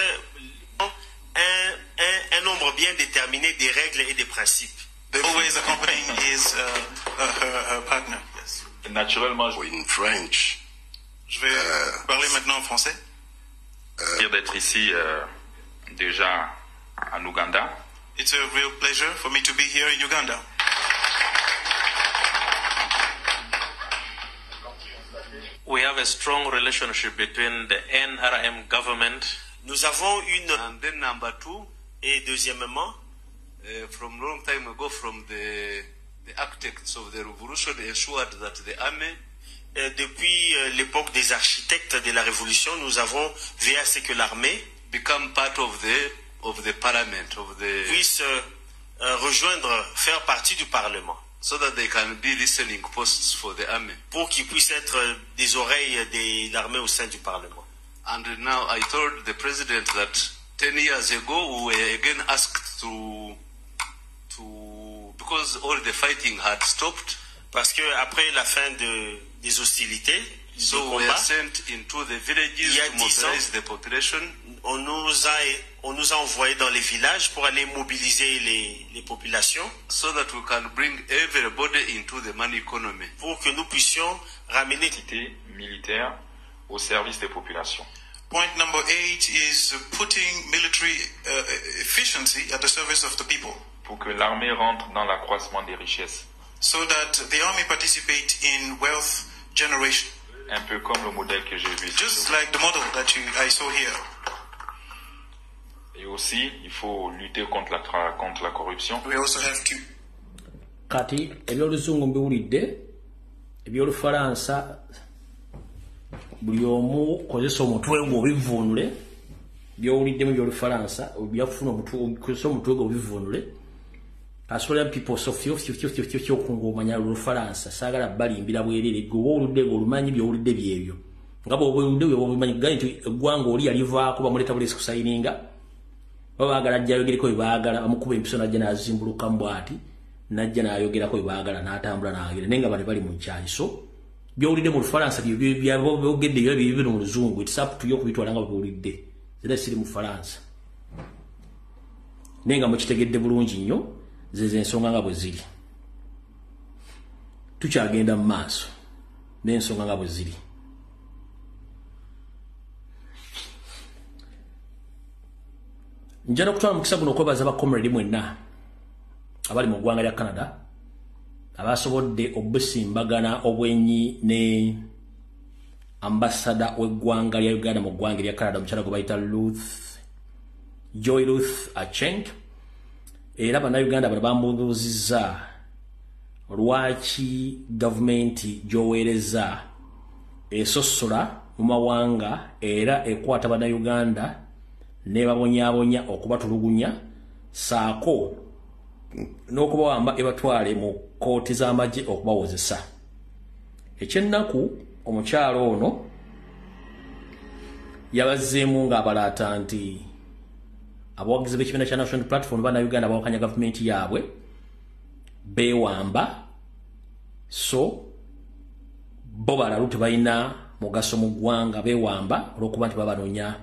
un nombre bien déterminé des règles et des principes. Always accompanying his her partner. Yes. Naturellement, in French. Je vais parler maintenant en français. D'être ici déjà en Ouganda. It's a real pleasure for me to be here in Uganda. We have a strong relationship between the NRM government. Nous avons une. And then number 2. Et deuxièmement, from long time ago, from the architects of the revolution ensured that the army. Depuis l'époque des architectes de la révolution, nous avons veillé à ce que l'armée become part of the parliament of the puisse rejoindre, faire partie du parlement. So that they can be listening posts for the army. Pour qu'ils puissent être des oreilles de l'armée au sein du Parlement. And now I told the president that 10 years ago we were again asked to because all the fighting had stopped. Parce que après la fin des hostilités, so we were sent into the villages to mobilize the population. On nous a envoyés dans les villages pour aller mobiliser les populations. So that we can bring everybody into the money economy. Pour que nous puissions ramener militaire au service des populations. Point number 8 is putting military efficiency at the service of the people. Pour que l'armée rentre dans l'accroissement des richesses. So that the army participate in wealth generation. Un peu comme le modèle que j'ai vu. Just like the model that I saw here. Et aussi, il faut lutter contre la corruption. We also have to. Kati ebyoluzungu mbiwulidde, ebyolufalansa buli omu kozesa omutwe gwo obivvuunule, byowuliddemu ebyolufalansa byafuna kozesa omutwe gwo obivvuunule. Asobola people so few few few few few okungomanya olufalansa saagala balimbira bwerere gwe oba oludde ng'olumanyi byowulidde byebyo nga bw'oba oludde bw'obimanyi gaye nti eggwanga oli yalivaako bamuleeta bulesi kusayininga baba baagala ajja ayogereko bye baagala bamukuba empiso n'ajja n'azimbulukamu bw'ati n'ajja n'ayogerako bye baagala n'atambula n'ayogera naye nga bano bali mu nkyayi. So byowulidde mu Lufalansa byogedde byo biri mu Luzungu, it's up to you okubitwala nga bw'owulidde. Era siri mu Falansa naye nga mukitegedde bulungi nnyo zeze ensonga nga bwe ziri. Tukyagenda mu maaso n'ensonga nga bwe ziri. Nja n'okutwala mukisa guno okwebaza ba comrade mwenna abali mu ggwanga lya Canada abasobodde obusimbagana obwenyi ne ambassador w'eggwanga lya Uganda mu ggwanga lya Canada, omukyala gwe bayita Ruth Joy Ruth Acheng. Era bannayuganda bano bambuuzizza lwaki gavumenti gy'oweereza esosola mu mawanga era ekwata bannayuganda n'ebabonyaabonya okubatulugunya saako n'okubawamba ebatwale mu kkooti z'amagye okubawozesa. Ekyennaku omukyalo ono yabazzeemu ng'abalaata nti abawagizi b'ekibiina kya National Platform bannayuganda bawakanya gavumenti yaabwe beewamba, so bo balalu tebalina mugaso mu ggwanga, beewamba olw'okuba nti babanoonya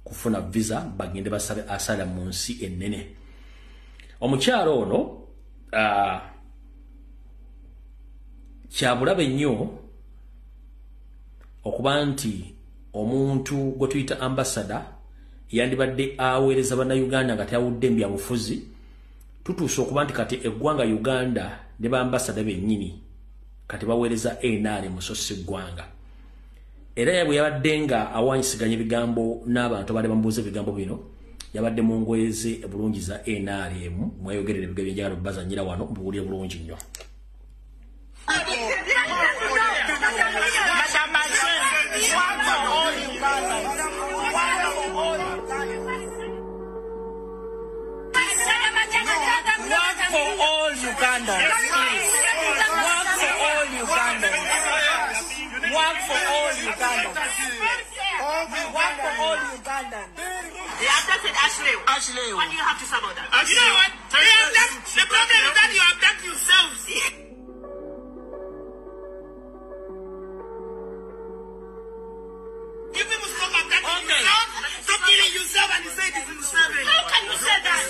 kufuna visa bagende basabe asylum mu nsi ennene. Omukyalo ono kyabulabe nnyo okuba nti omuntu gwe tuyita ambassador yandibadde aweereza bannayuganda nga teyawudde mbyabufuzi. Tutuuse okuba nti kati eggwanga Uganda ne ba ambassador bennyini kati baweereza NRM so si ggwanga. Era bwe yabadde nga awanyisiganya ebigambo n'abantu abadde bamubuuza ebigambo bino, yabadde mu ngoye ze bulungi za NRM, mweyogerera ebigambo byenjagala okubazannyira wano mbuwulire bulungi nnyo. Work for all Ugandans, please. Work for all Ugandans. Work for all Ugandans. Work for all Ugandans. They abducted Ashley. Ashley. What do you have to say about that? You know what? The problem is that you abduct yourselves. You people stop abducting yourself. Stop killing yourself and you say this is seven. How can you say that?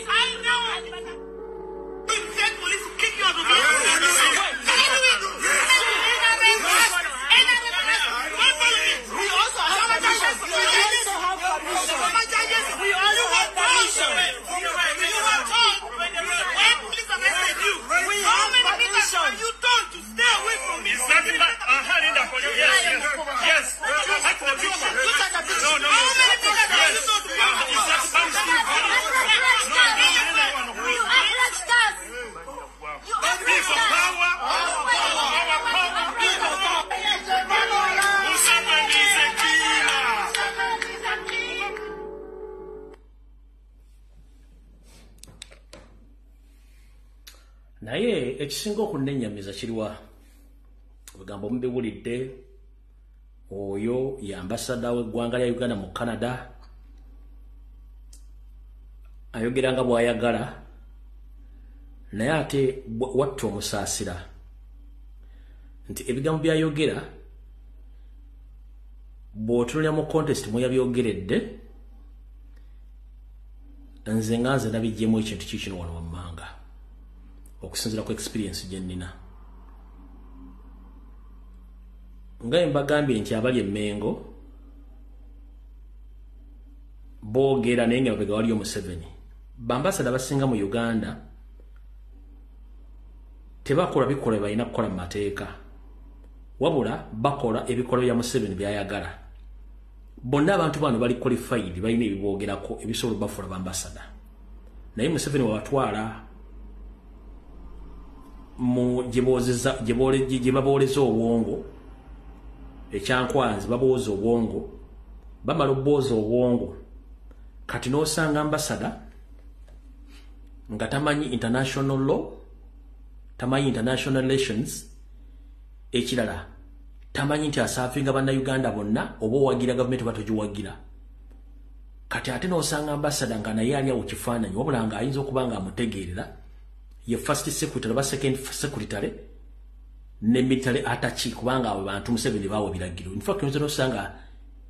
I know. You send police to kick you out of here. We also have permission. We also have permission. You were told when police arrested you. How many meters were you told to stay away from me? Yes. Look at the picture. No, no. How many meters were you told to be away from me? You approached us. You approached us. Naye ekisinga okunnenyamiza kiriwa ebigambo mubiwulidde. Oyo ye ambassador w'eggwanga lya Uganda mu Canada ayogera nga bw'ayagala, naye ate watta omusaasira nti ebigambo by'ayogera bw'otunulira mu contest mwe yabyogeredde, nze nga nze nabiggyemu ekintu kikino wano wammanga okusinziira ku experience gye nnina. Nga mbagambye nti abali emmengo boogera naye nga mabega waliyo Museveni. Bambasada abasinga mu Uganda tebakola bikolwa balina kukola mu mateeka, wabula bakola ebikolwa bya Museveni by'ayagala. Bonna abantu bano bali qualified, balina ebiboogerako ebisobola bafuula bambasada, naye Museveni wabatwala mu gye babooleza obwongo ekyankwanzi, babooza obwongo, bamala obbooza obwongo. Kati n'osanga ambasada nga tamanyi international law, tamanyi international relations, ekirala tamanyi nti asaafinga bannayuganda bonna oba owagira gavumenti oba togiwagira. Kati ate n'osanga ambasada nga naye ali awo kifaananyi, wabula nga ayinza okuba nga amutegeerera ye first secretary oba second secretary ne military attaché, kubanga abo bantu Museveni bawe biragiro. In fact, oyinza n'osanga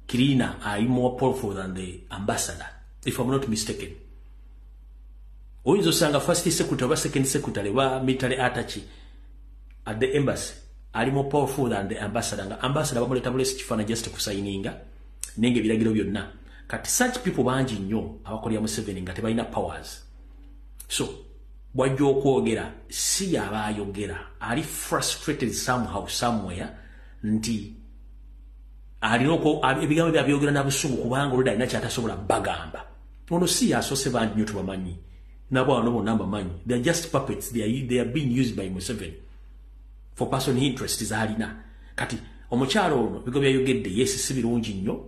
Kirina ali more powerful than the ambassador, if I'm not mistaken. Oyinza osanga first secretary oba second secretary oba military attaché at the embassy ali more powerful than the ambassador, nga ambassador bamuleeta bulesi kifaananyi just kusayininga naye nga ebiragiro byonna Kati such people bangi nnyo abakolera Museveni nga tebalina powers. So bwajja okwogera si yaba ayogera, ali frustrated somehow somewhere nti alina ebigambo byabyogera nabusungu kubanga olwedda alina kyatasobola bagamba. Ono si yasoose, bangi nnyo tubamanyi, nabo bano bonna mbamanyi. They are just puppets, they are being used by Museveni for personal interest zaalina. Kati omukyalo ono bigo byayogedde, yes, si birungi nnyo,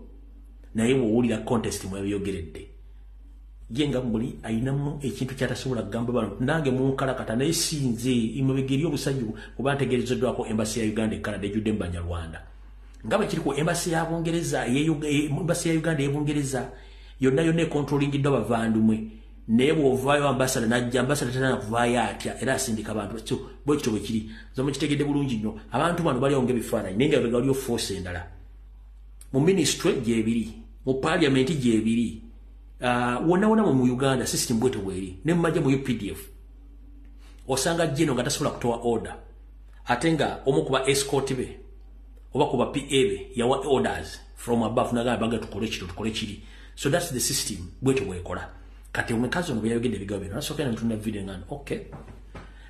naye bw'owulira context mwebyogeredde, ye nga muli ayinamu ekintu kyatasobola kugamba bano. Nange munkalakata, naye sinze emabega eri obusajja, kuba ntegerezeddwako embassy ya Uganda e Canada ejjudde mu Banyarwanda, nga bwe kiri ku embassy ya Bungereza, embassy ya Uganda ey'Ebungereza yonna yonna econtrollingiddwa bavandimwe. Naye bw'ovaayo ambassador najja, ambassador tatana kuvaayo atya? Era asindika abantu. So bwe kityo bwe kiri, zo mukitegedde bulungi nnyo. Abantu bano baliwo ng'ebifaananyi, naye nga bwe waliyo force endala mu ministry gyebiri, mu parliament gyebiri, wonna wonna mu Uganda system bwetyo bweri. Ne mumajje mu UPDF osanga jeno nga tasobola kutowa order, ate nga omu kuba escort be oba kuba PA be yawa orders from above, nagamba baga tukole kino, tukole kiri. So that's the system, bwetyo bwekola. Kati omukazi ono bwe yayogedde ebigambo bino, nasooka ntunda video nga okay,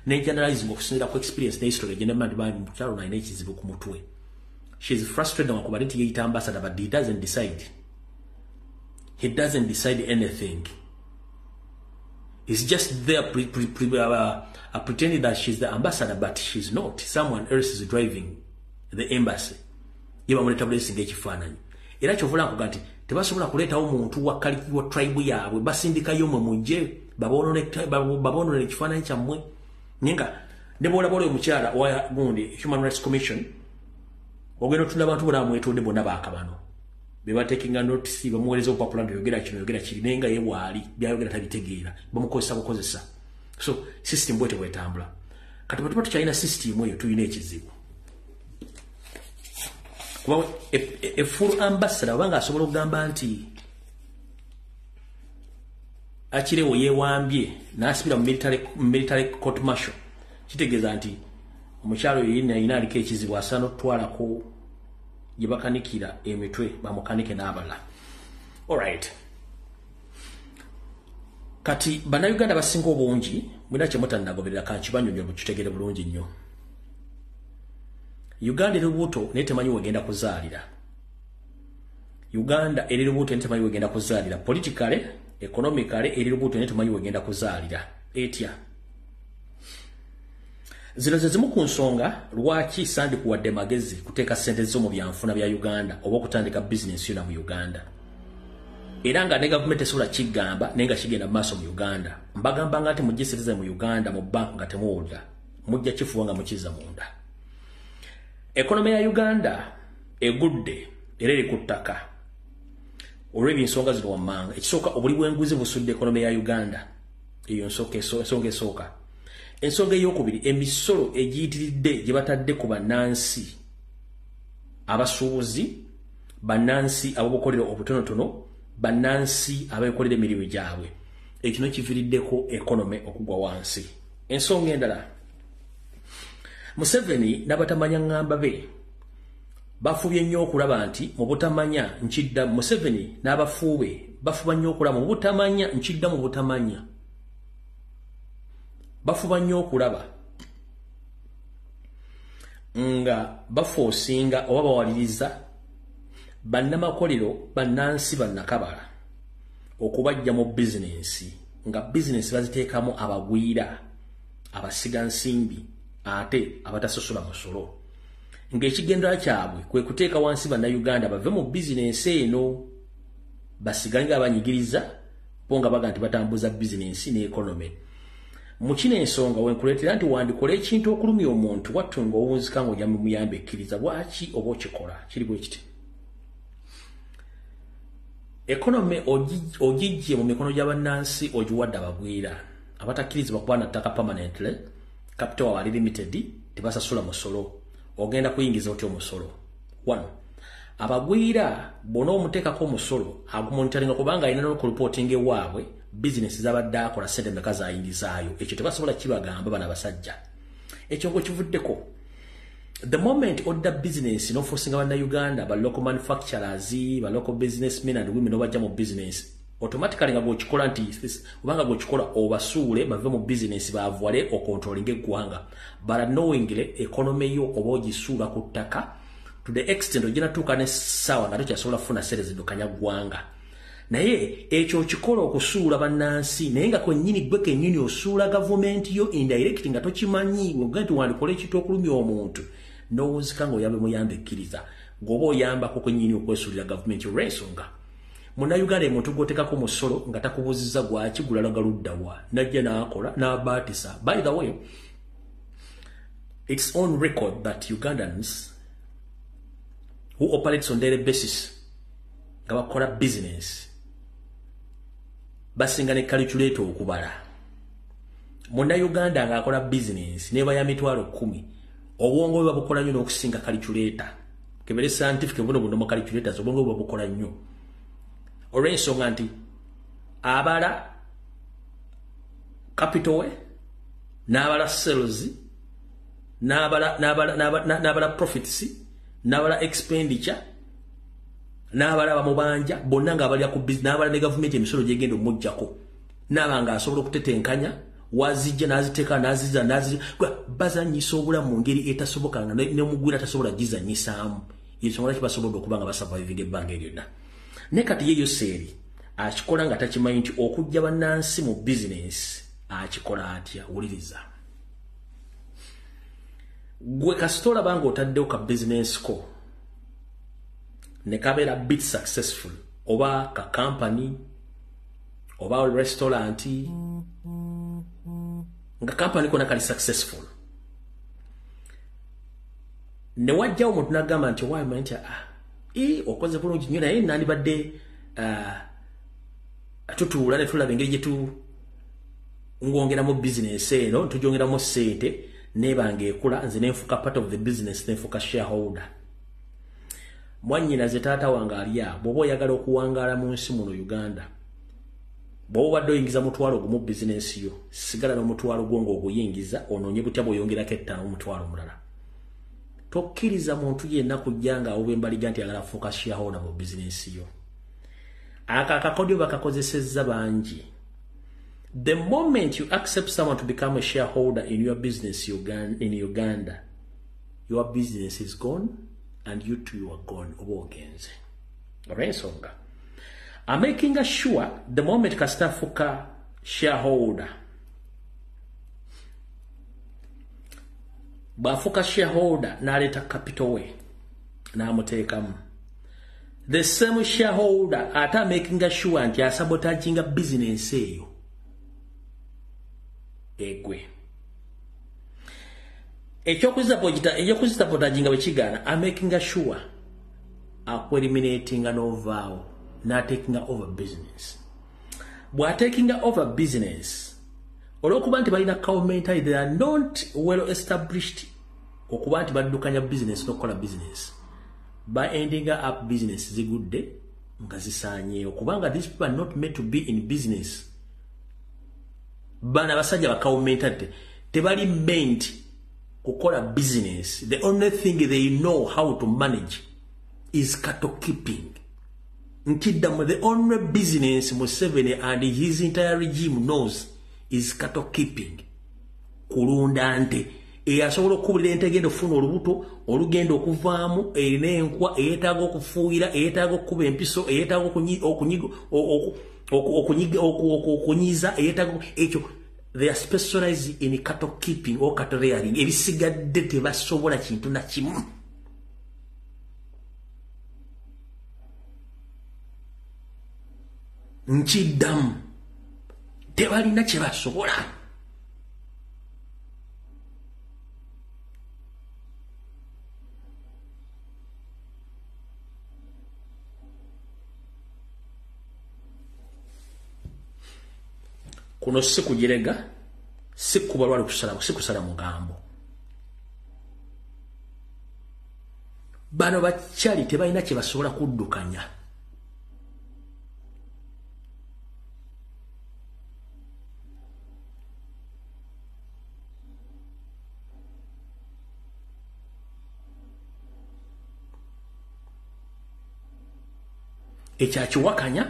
ne generalizing okusinziira ku experience ne history gye ndaba nti mukyalo alina ekizibu ku mutwe. She is frustrated nga kuba nti yeeyita ambassador, but he doesn't decide, he doesn't decide anything. He's just there pretending that she's the ambassador, but she's not. Someone else is driving the embassy. Ye bamuleeta buleesi ng'ekifaananyi. Era kyovula nkuga nti tebasobola kuleetawo muntu wa wa tribe yaabwe, basindikayo mwe mujje baboonone ekifaananyi kyammwe. Naye nga ne bw'olaba oyo omukyala owa gundi Human Rights Commission, ogenda otunda abantu bonna bamwetonde bonna baakabano be batekinga notice, bamuweereza obupapula nti yogera kino, yogera kiri, naye nga ye bw'ali byayogera tabitegeera, bamukozesa bukozesa. So system bwete bwetambula. Kati bwe tuba tukyalina system eyo, tulina ekizibu, kuba e full ambassador obanga asobola okugamba nti Akirewo yeewambye n'asibira mu military court martial, kitegeeza nti omukyalo oyo yina aliko ekizibu, asaana okutwalako gye bakanikira emitwe, bamukanike n'abalala. Alright, kati Bannayuganda basinga obungi mwina kyemutannagoberera, kankibanyonyola mukitegere bulungi nnyo. Uganda eri lubuto naye temanyi wegenda kuzaalira. Uganda eri lubuto naye temanyi wegenda kuzaalira. Politically, economically, eri lubuto naye temanyi wegenda kuzaalira etya. Zino ze zimu ku nsonga lwaki sandikuwadde magezi kuteeka ssente zo mu byanfuna bya Uganda oba okutandika bizinensi yona mu Uganda, era nga ne gavumenti esobola kigamba, naye nga kigenda mu maaso mu Uganda. Mbagamba nga nti mugye ssente mu Uganda mu banka nga temuwulira, mujja kifuba nga mukiza munda. Economy ya Uganda egudde era eri ku ttaka olw'ebinsonga zino wammanga. Ekisooka, obuli bw'enguzi busudde economy ya Uganda. Eyo nsonga esooka. Ensonga eyokubiri, emisolo egiyitiridde gye batadde ku bannansi abasuubuzi, bannansi abobukolero obutonotono, bannansi abeekolera emirimu gyabwe, ekino kiviiriddeko economy okugwa wansi. Ensonga endala, Museveni n'abatamanya ŋŋamba be bafubye nnyo okulaba nti mu butamanya, nkidda, Museveni n'abafuube bafuba nnyo okulaba mu butamanya, nkidda, mu butamanya bafuba nnyo okulaba nga baforcinga oba bawaliriza bannamakolero, bannansi, bannakabala okubajja mu bizinensi, nga bizinensi baziteekamu abagwira, abasigansimbi ate abatasosola musolo, ng'ekigendera kyabwe kwe kuteeka wansi Bannayuganda bave mu bizinensi eno, basigale nga abanyigiriza bo nga baga nti batambuza bizinensi ne economy. Mu kino ensonga wenkuleetera nti wandikola ekintu okulumya omuntu wattu ng'owunzika ng'ojja mumuyambe ekkiriza, lwaki oba okikola? Kiri bwe kiti: economy ogijje mu mikono gy'abannansi, ogiwadde abagwira abatakkirizibwa kuba na ttaka permanently, capital waabwe ali limited, tebasasula musolo. Ogenda kuyingiza otya omusolo? One, abagwira bona omuteekako omusolo agumonitoringa, kubanga alina n'okureportinga ewaabwe bizinesi zabadde akola, sente meka zayingizaayo. Ekyo tebasobola kibagamba bano abasajja. Ekyo ng'okivuddeko, The moment odda business n'oforcinga bannayuganda, ba local manufacturers, ba local businessmen and women, obajja mu business automatically, nga bw'okikola nti obanga bw'okikola obasuule bave mu business, baavuwale ocontrollinga eggwanga, but knowingly economy yo oba ogisuula ku ttaka to the extent ogenda tuuka n'essaawa nga tokyasobola kufuna ssente ziddukanya ggwanga. Naye ekyo okikola okusuula bannansi, naye nga kwennyini gwe kennyini osuula gavumenti yo indirect nga tokimanyi. Oga nti wandikola ekintu okulumya omuntu n'owunzika ng'oyambe muyambe ekkiriza ng'oba oyambako kwennyini okwesuulira gavumenti, olw'ensonga munnayuganda omuntu gw'oteekako musolo nga takubuuzizza gwaki, gulalaga luddawa, najja n'akola n'abaatisa. By the way, it's on record that Ugandans who operates on daily basis nga bakola business basinga ne calculator okubala. Munnayuganda ng'akola business neba ya 100,000, obwongo bwe babukola nnyo n'okusinga calculator. Kebere scientific buno buno mu calculators, obwongo bwe babukola nnyo olw'ensonga nti abala capital we, n'abala sales, n'abala profits, n'abala expenditure, n'abala bamubanja bonna nga abalya ku business, n'abala ne gavumenti emisolo gyegenda omuggyako, n'aba nga asobola okutetenkanya wazijja n'aziteeka n'azizza n'azizza. Bazanyisa obulamu mu ngeri etasoboka nga n'omugwira tasobola gizanyisaamu. Ensonga lwaki basobodde okuba nga basurvivinga ebbanga eryonna. Naye kati ye Yoseeri akikola nga takimanyi nti okujja bannansi mu bizinensi akikola atya. Wuliriza gwe, kasita olaba ng'otaddewo ka bizinensi ko ne kabeera bit successful, oba ka company oba restaurant, nga company kona kali successful, ne wajjawo omuntu n'agamba nti owaayo manyi nti ah, okoze bulungi nnyo, naye nandibadde tutuula ne tulaba engeri gye ngwongeramu bizinensi eno, tugyongeramu ssente nebanga ekula, nze nenfuka part of the business, nenfuka shareholder. Mwannyinaze, taata wange alya, bw'oba oyagala okuwangaala mu nsi muno Uganda, bw'oba obadde oyingiza 1,000 bizinensi yo, sigala n'omutwalo gwo ng'oguyingiza, onoonye butya bw'oyongerako 5 omutwalo omulala. Tokkiriza muntu yenna kujja nga awuba embaliga nti ayagala kufuuka shareholder mu bizinensi yo. Ako akakodyo bakakozesezza bangi. The moment you accept someone to become a shareholder in your business in Uganda, your business is gone and you too, you are gone, oba ogenze. Olw'ensonga amakinga sure the moment kasita afuuka shareholder, bw'afuuka shareholder n'aleeta capital we n'amuteekamu, the same shareholder ate amakinga sure nti asabotaginga business eyo egwe. Ekyokuzisabotaginga bwe kigaana, amakinga sure akueliminatinga n'ovaawo n'atakinga over business. Bw'atakinga over business, olw'okuba nti balina cow mentality, they are not well established okuba nti baddukanya business n'okukola business, ba ending up business zigudde nga zisaanyeewo, kubanga these people are not meant to be in business. Bano abasajja ba cow mentality tebali meant kukola business. The only thing they know how to manage is cattle keeping. Nkiddamu, the only business Museveni and his entire regime knows is cattle keeping, kulunda nte. Eyasobola okukubulira ente egenda okufuna olubuto, olugenda okuvaamu, erina enkwa, eyeetaaga okufuuyira, eyeetaaga okukuba empiso, eyeetaaga okunyiza, eyeetaaga ekyo. They are specialized in cattle keeping or cattle rearing. Ebisigadde tebasobola kintu na kimu. Nkiddamu, tebalina kye basobola. Kuno si kugirega, si kubalwala kusala, si kusala mugambo. Bano bakyali tebalina kye basobola kuddukanya. Ekyakiwakanya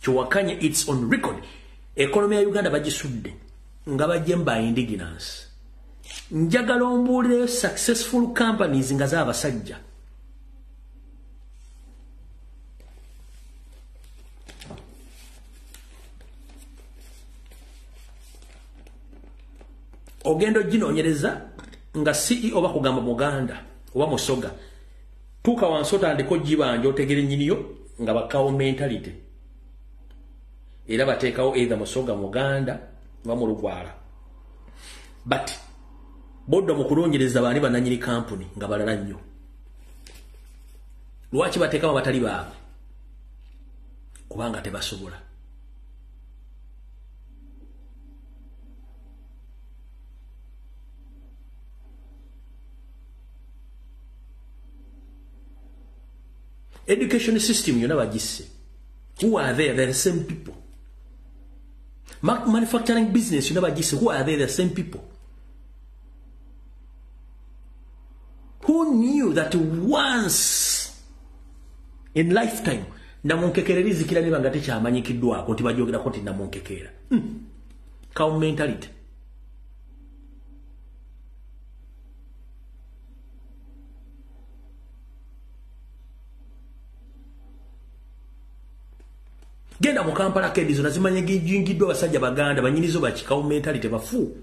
kiwakanye, it's on record. Economy ya Uganda bagisudde nga bajemba indigenous. Njagala ombuulire successful companies nga z'abasajja. Ogenda oginoonyereza nga CEO bakugamba Muganda oba Musoga. Tuuka wansi otandika ogibanja otegere nnyiniyo nga bakkawo mentality. Era bateekawo either Musoga, Muganda oba Mulugwala. But bodda mu kunoonyereza baani bannannyini kampuni nga balala nnyo. Lwaki bateekawo abatali baabwe? Kubanga tebasobola. Education system yonna bagisse. Who are they? They're the same people. Manufacturing business yonna bagisse. Who are they? They're the same people. Who knew that once in lifetime namunkekera erizikira ne banga tekyamanyikiddwako nti bajogerako nti namunkekera. Cow mentality. Genda mu Kampala Kedizo nazimanye gijingiddwa abasajja Baganda banyinizo bakikawo mentality bafu.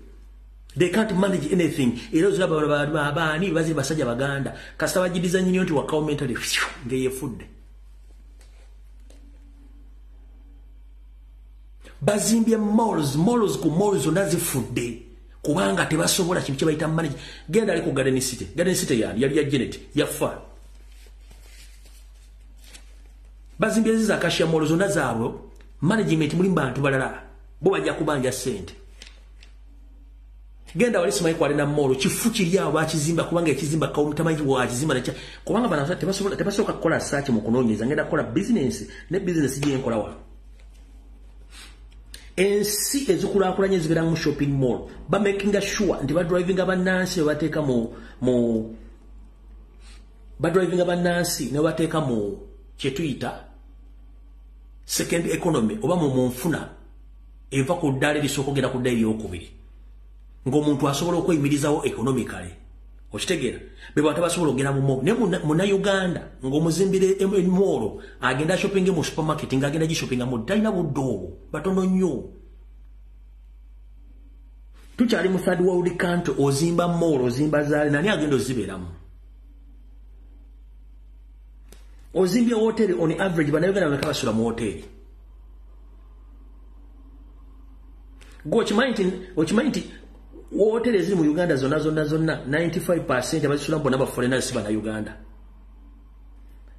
They can't manage anything. Era oziraba abaani baziri basajja Baganda. Kasita bagidiza nnyini nti wakawo mentality ngeyefudde. Bazimbye malls, malls ku malls zonna zifudde. Kubanga tebasobola kintu kye bayita manage. Genda ali ku Garden City. Garden City yani yali ya Janet yafa. Bazimbye ziza akashia mall zonna zaabwe management muli bantu balala bo bajja kubanja ssente. Genda wali simanyi kwalina mall kifu kiri awo bakizimba kubanga ekizimba kawumutamanyi wakizimba nakya kubanga bano tebasobola tebasobola kukola search mu kunoonyereza. Ngenda kukola business ne business gye nkola wano. Ensi ezikulaakulanye zibeera mu shopping mall ba making sure nti badrivinga bannansi bateeka mu badrivinga bannansi ne bateeka mu kyetuyita second economy oba mu nfuna eva ku ddaala erisooka ogenda ku ddaala eryokubiri ng'omuntu asobola okweyimirizawo economically. Okitegeera be bantu abasobola okugenda mu mall. Naye Munnayuganda ng'omuzimbira mall agenda shopping mu supermarket ng'agenda gishoppinga mu talina budde obwo batono nnyo. Tukyali mu third world country, ozimba mall ozimba zaali nani agenda ozibeeramu? Ozimbye hoteli on average Bannayuganda bameka basula mu hoteli? Gwe okimanyi nti hoteli eziri mu Uganda zonna zonna zonna 95% abazisulamu bonna ba foreigners si Bannayuganda.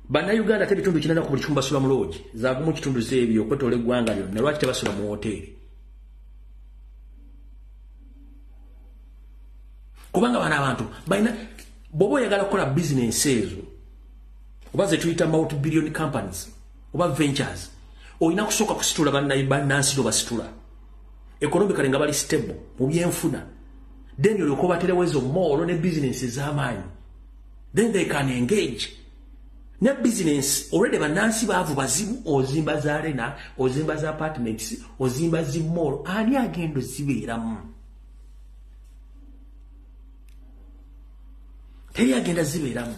Bannayuganda ate ebitundu 8 ku buli kikumi basula mu lodge zaagumu kitundu z'ebyo okwetoola eggwanga lyonna. Lwaki tebasula mu hoteli? Kubanga bano abantu balina bw'oba oyagala kukola bizinensi ezo oba ze tuyita multi-billion companies oba ventures olina kusooka kusitula bannansi n'obasitula economically nga bali stable mu byenfuna, then olyoka obaterewo ezo mall ne business ez'amaanyi, then they can engage ne business. Already bannansi baavu bazibu, ozimba za arena, ozimba za apartments, ozimba zi mall, ani agenda ozibeeramu? Teri agenda zibeeramu.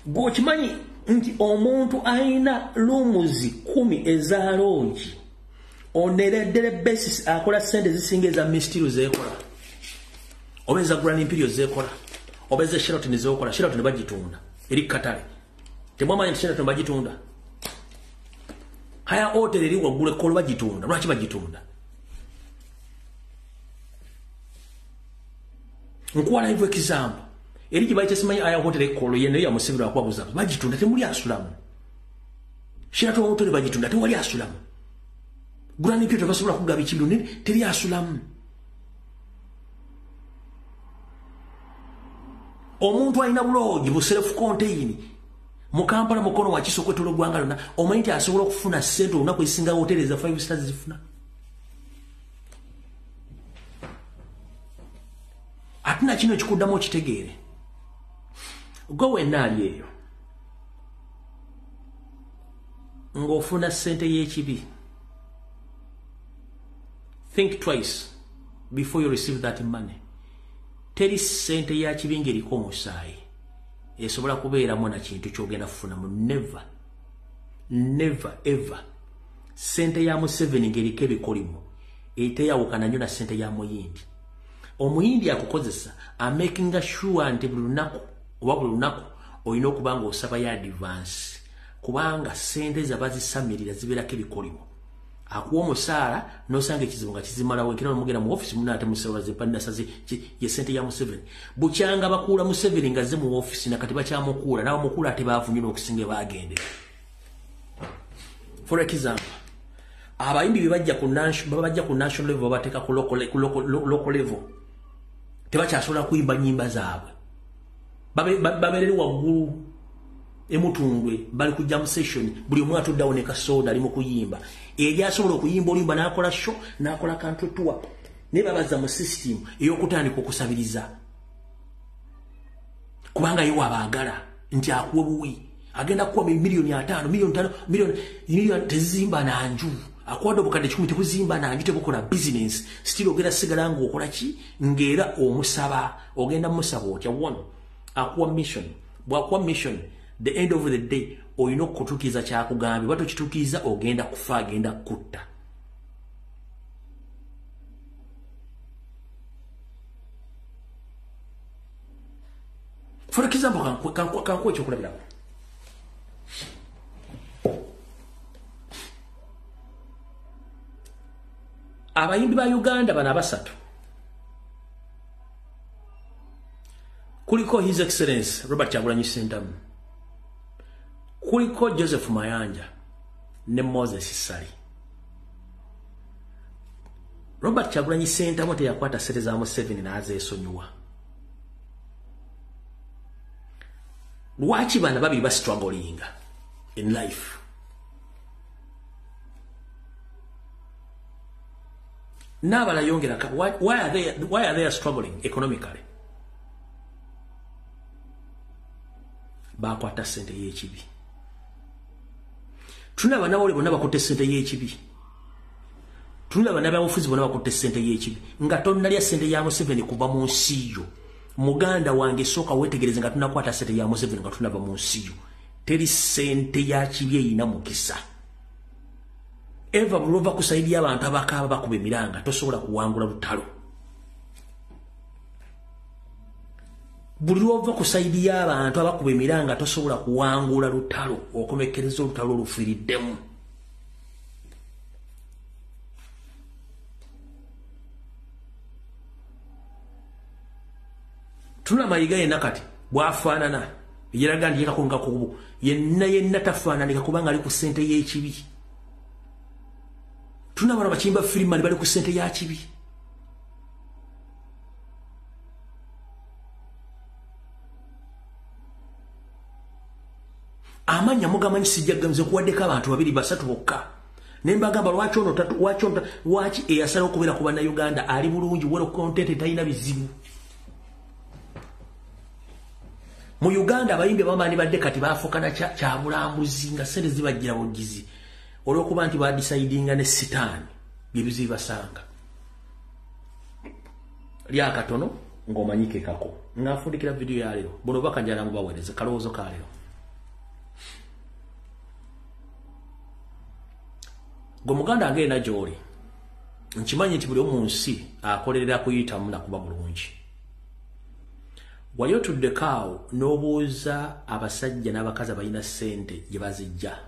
Gwe okimanyi nti omuntu alina rooms 10 eza lodge on a daily basis akola ssente zisinga eza Mistiro zeekola oba eza Grand Imperial zeekola oba eza Sheraton zeekola. Sheraton bagitunda eri katale. Temwamanyi nti Sheraton bagitunda? Haya hotel eri waggulu ekkolo bagitunda. Lwaki bagitunda? Nkuwa live example. Eri gye bayita simanyi aya hotel ekkolo ye nayo yamusibira akubabuza bagitunda temuli asulamu. Sheraton hotel bagitunda tewali asulamu. Grand Imperial tebasobola kugaba ekintu teri asulamu. Omuntu alina buloogi bu self contained Mu Kampala mukono wa kiso kwetolo gwanga lona omanyi nti asobola okufuna ssente olunaku esinga hoteli za 5 stars zifuna. Ate na kino kikuddamu okitegeere. Gwe wenna ali eyo ng'ofuna ssente y'ekibi, think twice before you receive that money. Teri ssente ya kibi ng'eriko omusaayi esobola kubeeramu na kintu ky'ogenda kufunamu. Never, never ever. Ssente ya Museveni ng'eriko ebikolimo eteyawukana nnyo na ssente ya Muyindi. Omuyindi akukozesa amakinga sure nti buli lunaku oba buli lunaku olina okuba ng'osaba ya advance, kubanga ssente zabazisamirira zibeerako ebikolimo. Akuwa omusaala n'osanga ekizibu nga kizimalawo, enkera n'omugenda mu office munna ate musabaze pannasaze ye ssente ya Museveni. Bukyanga bakuula Museveni nga ze mu office na kati bakyamukuula, n'abamukuula ate baavunye n'okusinga baagendera. For example, abayimbi be bajja ku national level babateeka ku local level, tebakyasobola kuyimba nnyimba zaabwe. Babeerere waggulu emutundwe bali ku jam session, buli omu atuddawo ne kasoda ali mu kuyimba. Eri asobola okuyimba oluyimba n'akola show n'akola country tour, naye babaza mu system ey'okutandika okusabiriza, kubanga ye wabaagala nti akuwe buwi. Agenda kuwa miliyoni 5, miliyoni 5, miliyoni tezizimba na nju. Akuwadde obukadde 10 tekuzimba na nju, tebukola business. Still ogenda sigala ng'okola ki? Ng'era omusaba. Ogenda musaba otya? One, akuwa mission. Bw'akuwa mission, the end of the day olina okutuukiriza kyakugambye. Bw'ate okituukiriza ogenda kufa, agenda kutta. For example, kankuwa ekyokulabirako. Abayimbi ba Uganda bano abasatu kuliko His Excellence Robert Kyagulanyi Ssentamu, kuliko Joseph Mayanja ne Moses Ssali. Robert Kyagulanyi Ssentamu teyakwata ssente za Museveni n'azeesonyiwa. Lwaki bano babiri bastrugglinga in life? N'abalala yongera, why are they struggling economically? Bakwata ssente y'ekibi. Tulina bannamawulire bonna bakutte ssente y'ekibi. Tulina bannabyabufuzi bonna bakutte ssente y'ekibi. Nga tonnalya ssente ya Museveni kuva mu nsi yo. Muganda wange sooka weetegereze nga tunakwata ssente ya Museveni nga tunava mu nsi yo. Teri ssente ya kibi eyina mukisa. Eva bulova kusaidia abantu abakaaba bakuba emiranga, tosobola kuwangula lutalo. Buli lw'ova kusaidia abantu abakuba emiranga tosobola kuwangula lutalo, okomekkereza olutalo olufiiriddemu. Tuna Mayiga yenna kati bw'afaanana, yeraga nti yekakonga kubu, yenna yenna tafaananika kubanga ali ku ssente y'ekibi. Tuna bano bakimba Freeman bali ku ssente ya kibi. Amanya mugamanyi sijja gamze kuwaddeko abantu babiri basatu bokka. Ne mbagamba lwaki ono tatu, lwaki ono lwaki eyasala okubeera ku bannayuganda ali bulungi, well content, talina bizibu. Mu Uganda abayimbi abamanyi badde kati baafukana kya bulambuzi nga ssente zibajjira bugizi olw'okuba nti badecidinga ne sitaani byebizibu basanga. Lya katono ng'omanyike kako. Ng'afundikira vidiyo ya leero. Buno obubaka njagala mubaweereze kalowoozo ka leero. Gwe muganda agenda gy'oli, nkimanyi nti buli omu mu nsi akolerera kuyitamu na kuba bulungi. Wali otuddeko awo n'obuuza abasajja n'abakazi abalina ssente gye bazijja.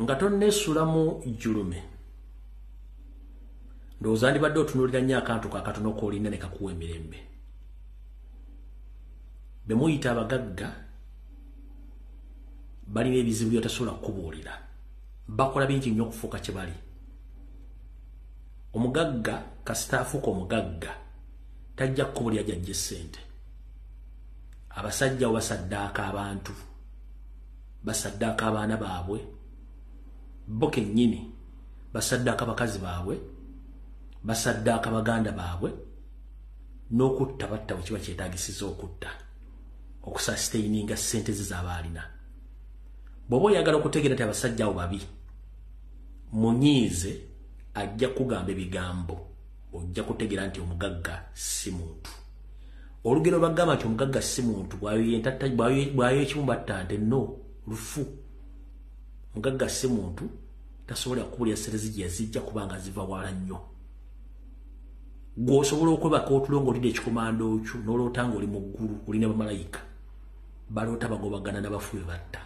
Nga tonneesulamu jjulume, ndowooza ndibadde otunuulira nnyo akantu kakatono k'olina ne kakuwa emirembe. Be muyita abagagga balina ebizibu by'otasobola kukubuulira. Bakola bingi nnyo okufuuka kye bali. Omugagga kasita afuuka omugagga tajja kukubulira gy'aggya ssente. Abasajja basaddaaka abantu, basaddaaka abaana baabwe, bo kennyini basaddaaka bakazi baabwe, basaddaaka baganda baabwe, n'okutta batta bwe kiba kyetaagisiza okutta, okusustaininga ssente ze z'aba alina. Bw'oba oyagala okutegeera nti abasajja abo babi, munyiize, ajja kugamba ebigambo, ojja kutegeera nti omugagga si muntu. Olugero bagamba nti omugagga si muntu, bw'ayoya ekibumba atta nte, no, lufu. Omugagga si muntu, tasobola kukubulira ssente ze yazijja kubanga ziva wala nnyo. Gw'osobola okwebaka otulo ng'olidde ekikomando kyo, n'oloota ng'oli mu ggulu, oli ne bamalayika. Baloota bagobagana n'abafu be batta.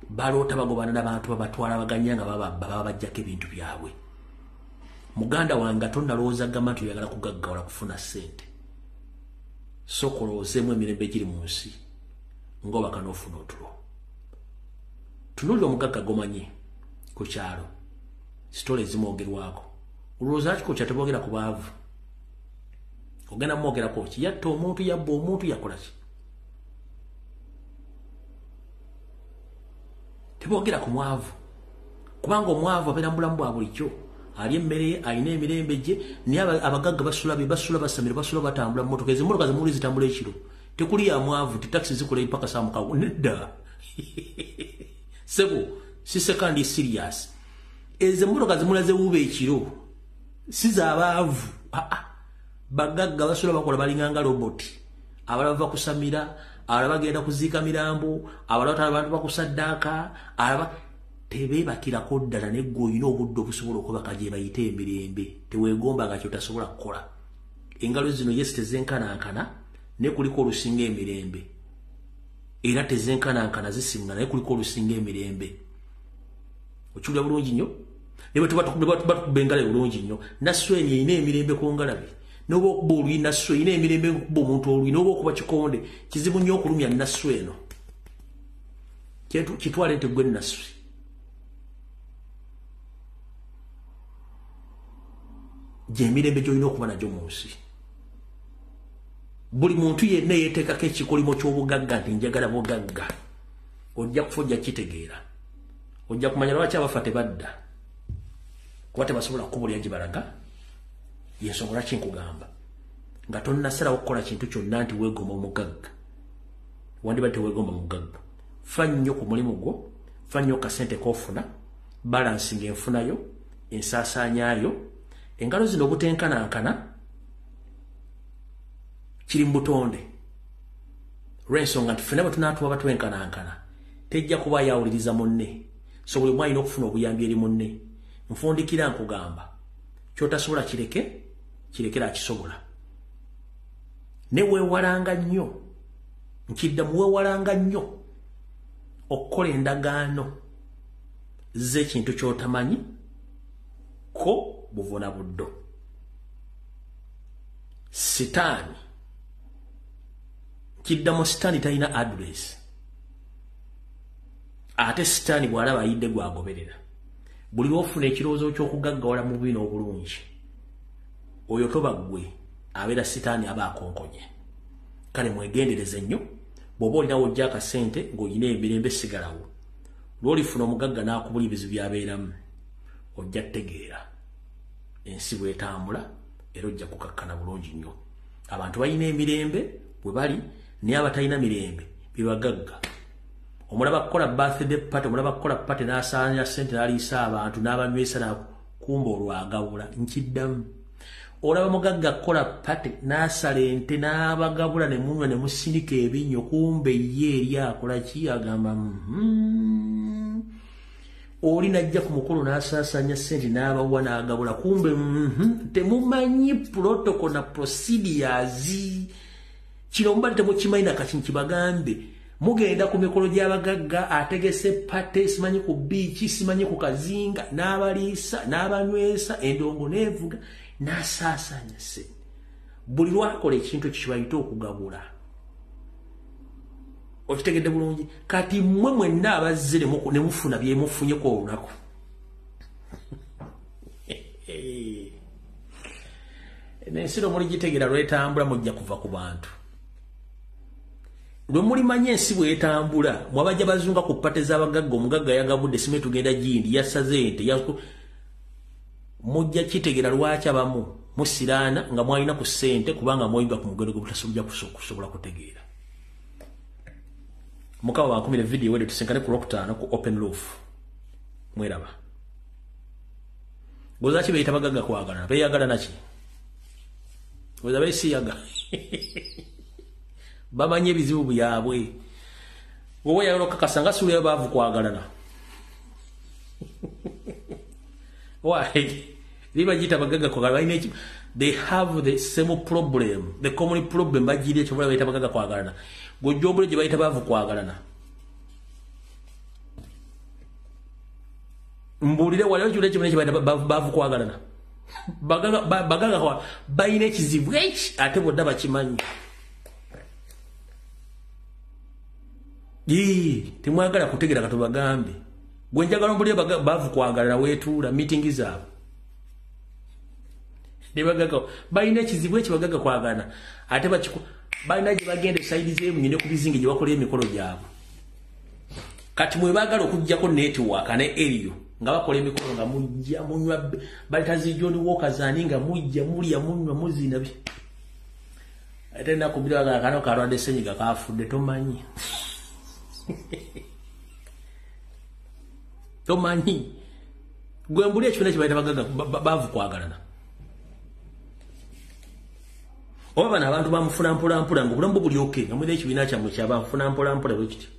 Baloota bagobana n'abantu babatwala baganya nga baba bajjako ebintu byabwe. Muganda wange tonnalowooza gamba nti oyagala kugaggawala kufuna ssente. Sooka olowoozeemu emirembe egiri mu nsi ng'obaka n'ofuna otulo. Tunuulira omugagga gomanyi ku kyalo, sitole ezimwogerwako. Olowooza lwaki ku kyalo teboogera ku baavu? Ogenda mwogerako ki? Yatta omuntu, yabba omuntu, yakola ki? Teboogera ku mwavu, kubanga omwavu abeera mu bulamu bwa bulijjo, alya emmere, alina emirembe gye. Naye abagagga basula basamira, basula batambula mu mmotoka. Ez'emmotoka zemuli zitambula ekiro, tekuli ya mwavu, takisi zikola mpaka saa 6. Nedda sebo, si second serious. Ez'emmotoka zemula zewuba ekiro si z'abaavu. Bagagga basula bakola balinganga roboti. Abalala bava kusamira, abalala bagenda kuziika mirambo, abalala batwala abantu bakusaddaaka, abalala tebeebakirako ddala. Naye ggwe olina obudde obusobola okwebaka gye bayita emirembe. Teweegomba nga kyotasobola kukola. Engalo zino yesi tezenkanankana, naye kuliko olusinga emirembe. Era tezenkanankana zisinga, naye kuliko olusinga emirembe. Okiwulira bulungi nnyo? Ne bwe tuba engalabi bulungi nnyo. Nassweni erina emirembe ku ngalabi. N'oba okuba oluyi nasswe erina emirembe okuba omuntu oluyi, n'oba okuba kikonde, kizibu nnyo okulumya nasswe eno. Kitwale nti ggwe nasswe. Gy'emirembe gy'olina okuba nagyo mu nsi. Buli muntu yenna yeeteekako ekikolimo ky'obugagga nti njagala bugagga, ojja kufa ojja kitegeera. Ojja kumanya lwaki abafa tebadda, kuba tebasobola kukubulira gye balaga. Y'ensonga lwaki nkugamba nga tonnasalawo kukola kintu kyonna nti weegomba omugagga. Wandibadde teweegomba mugagga. Fa nnyo ku mulimu gwo, fa nnyo kasente k'ofuna, balansinga enfunayo, ensaasaanyaayo. Engalo zino obutenkanankana kiri mu butonde, olw'ensonga nti ffenna bwe tunaatuba batwenkanankana tejja kuba yawuliriza munne. So buli omu alina okufuna obuyambi eri munne. Nfundikira nkugamba ky'otasobola kireke, kirekera akisobola. Ne weewalanga nnyo, nkiddamu weewalanga nnyo okukola endagaano z'ekintu ky'otamanyi ko buvuna buddo. Sitaani, nkiddamu, sitaani talina address. Ate sitaani bw'alaba ayidde gw'agoberera. Buli lw'ofuna ekirowoozo ky'okugaggawala mu bubi n'obulungi, oyo toba ggwe, abeera sitaani aba akonkonye. Kale mwegendereze nnyo. Bw'oba olinawo ojja akasente ng'olina emirembe, sigalawo. Lw'olifuna omugagga n'akubula ebizibu by'abeeramu, ojja kutegeera ensi bw'etambula, era ojja kukakkana bulungi nnyo. Abantu balina emirembe bwe bali, naye abatalina mirembe bebagagga. Omulaba kukola birthday party, omulaba kukola party n'asaanya ssente n'aliisa abantu n'abanywesa n'akumba olwagabula. Nkiddamu, olaba mugagga kukola party n'asala ente n'abagabula ne munywa ne musinika ebinnyo, kumbe ye eri akola ki? Agamba oli najja ku mukolo n'asaasaanya ssente n'abawa n'agabula, kumbe temumanyi protocol na procedures. Kino mubadde temukimanyi nakati nkibagambe. Mugenda ku mikolo gy'abagagga, ategese party, simanyi ku biiki, simanyi ku kazinga, n'abaliisa n'abanywesa, endongo n'evuga, n'asaasaanya ssente. Buli lwakola ekintu ekyo kibayita okugabula. Okitegedde bulungi? Kati mmwe mwenna abazze ne mufuna bye mufunyeko olunaku. Ensi muligitegera lwetambula mujja kuva ku bantu. Lwe mulimanya ensi bwetambula, mwabajja bazunga ku pate z'abagagga, omugagga yagabudde sime tugenda gindi, yasaze ente, mujja kitegera lwaki abamu musiraana nga mwalina ku ssente kubanga mwoyiga ku mugendo gwe mutasobola kutegeera. Mukama bankumire video wedde tusinkane ku Lwokutaano ku Open Roof. Mweraba. Goza ki beyita bagagga kwagalana, beeyagalana ki? Goza beesiyaga. Bamanyi ebizibu byabwe. Wowe yayagala okukakasa nga suula baavu kwagalana. Why? Riba jita bagagga kwagalana balina eki, they have the same problem, the common problem bagiri ekyo bayita bagagga kwagalana. Gojja obule gye bayita baavu kwagalana. Mbuulire waliwo ekintu ekimu ekyo bayita baavu kwagalana. Bagagga kwa balina ekizibu eki ate bonna bakimanyi. Temwagala kutegeera katubagambe. Gwe njagala mbulire baavu kwagalana weetuula meeting zaabwe. Ne bagagga balina ekizibu eki bagagga kwagalana ate balina gye bagenda esayidi z'emunye ne ku bizinge gye bakola emikolo gyabwe. Kati mwe baagala okuggyako network ne area nga bakola emikolo nga mujja munywa baleta zi John Walker zani nga mujja mulya munywa muzina bi. Ate nakubira kano kalwadde ssenyiga kafudde tomanyi. Tomanyi. Gwe mbuli ekibiina kye bayita bagagga baavu kwagalana. Oba bano abantu bamufuna mpola mpola ng'obulamu bwo buli okay nga mulina ekibiina kyammwe kyabafuna mpola mpola bwe kityo.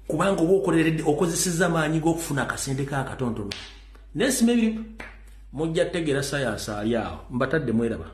Kubanga oba okoleredde okozesezza amaanyi g'okufuna akasente ka akatonotono. Naye sima ebiri mujja kutegeera sayansi ali awo mbatadde mweraba.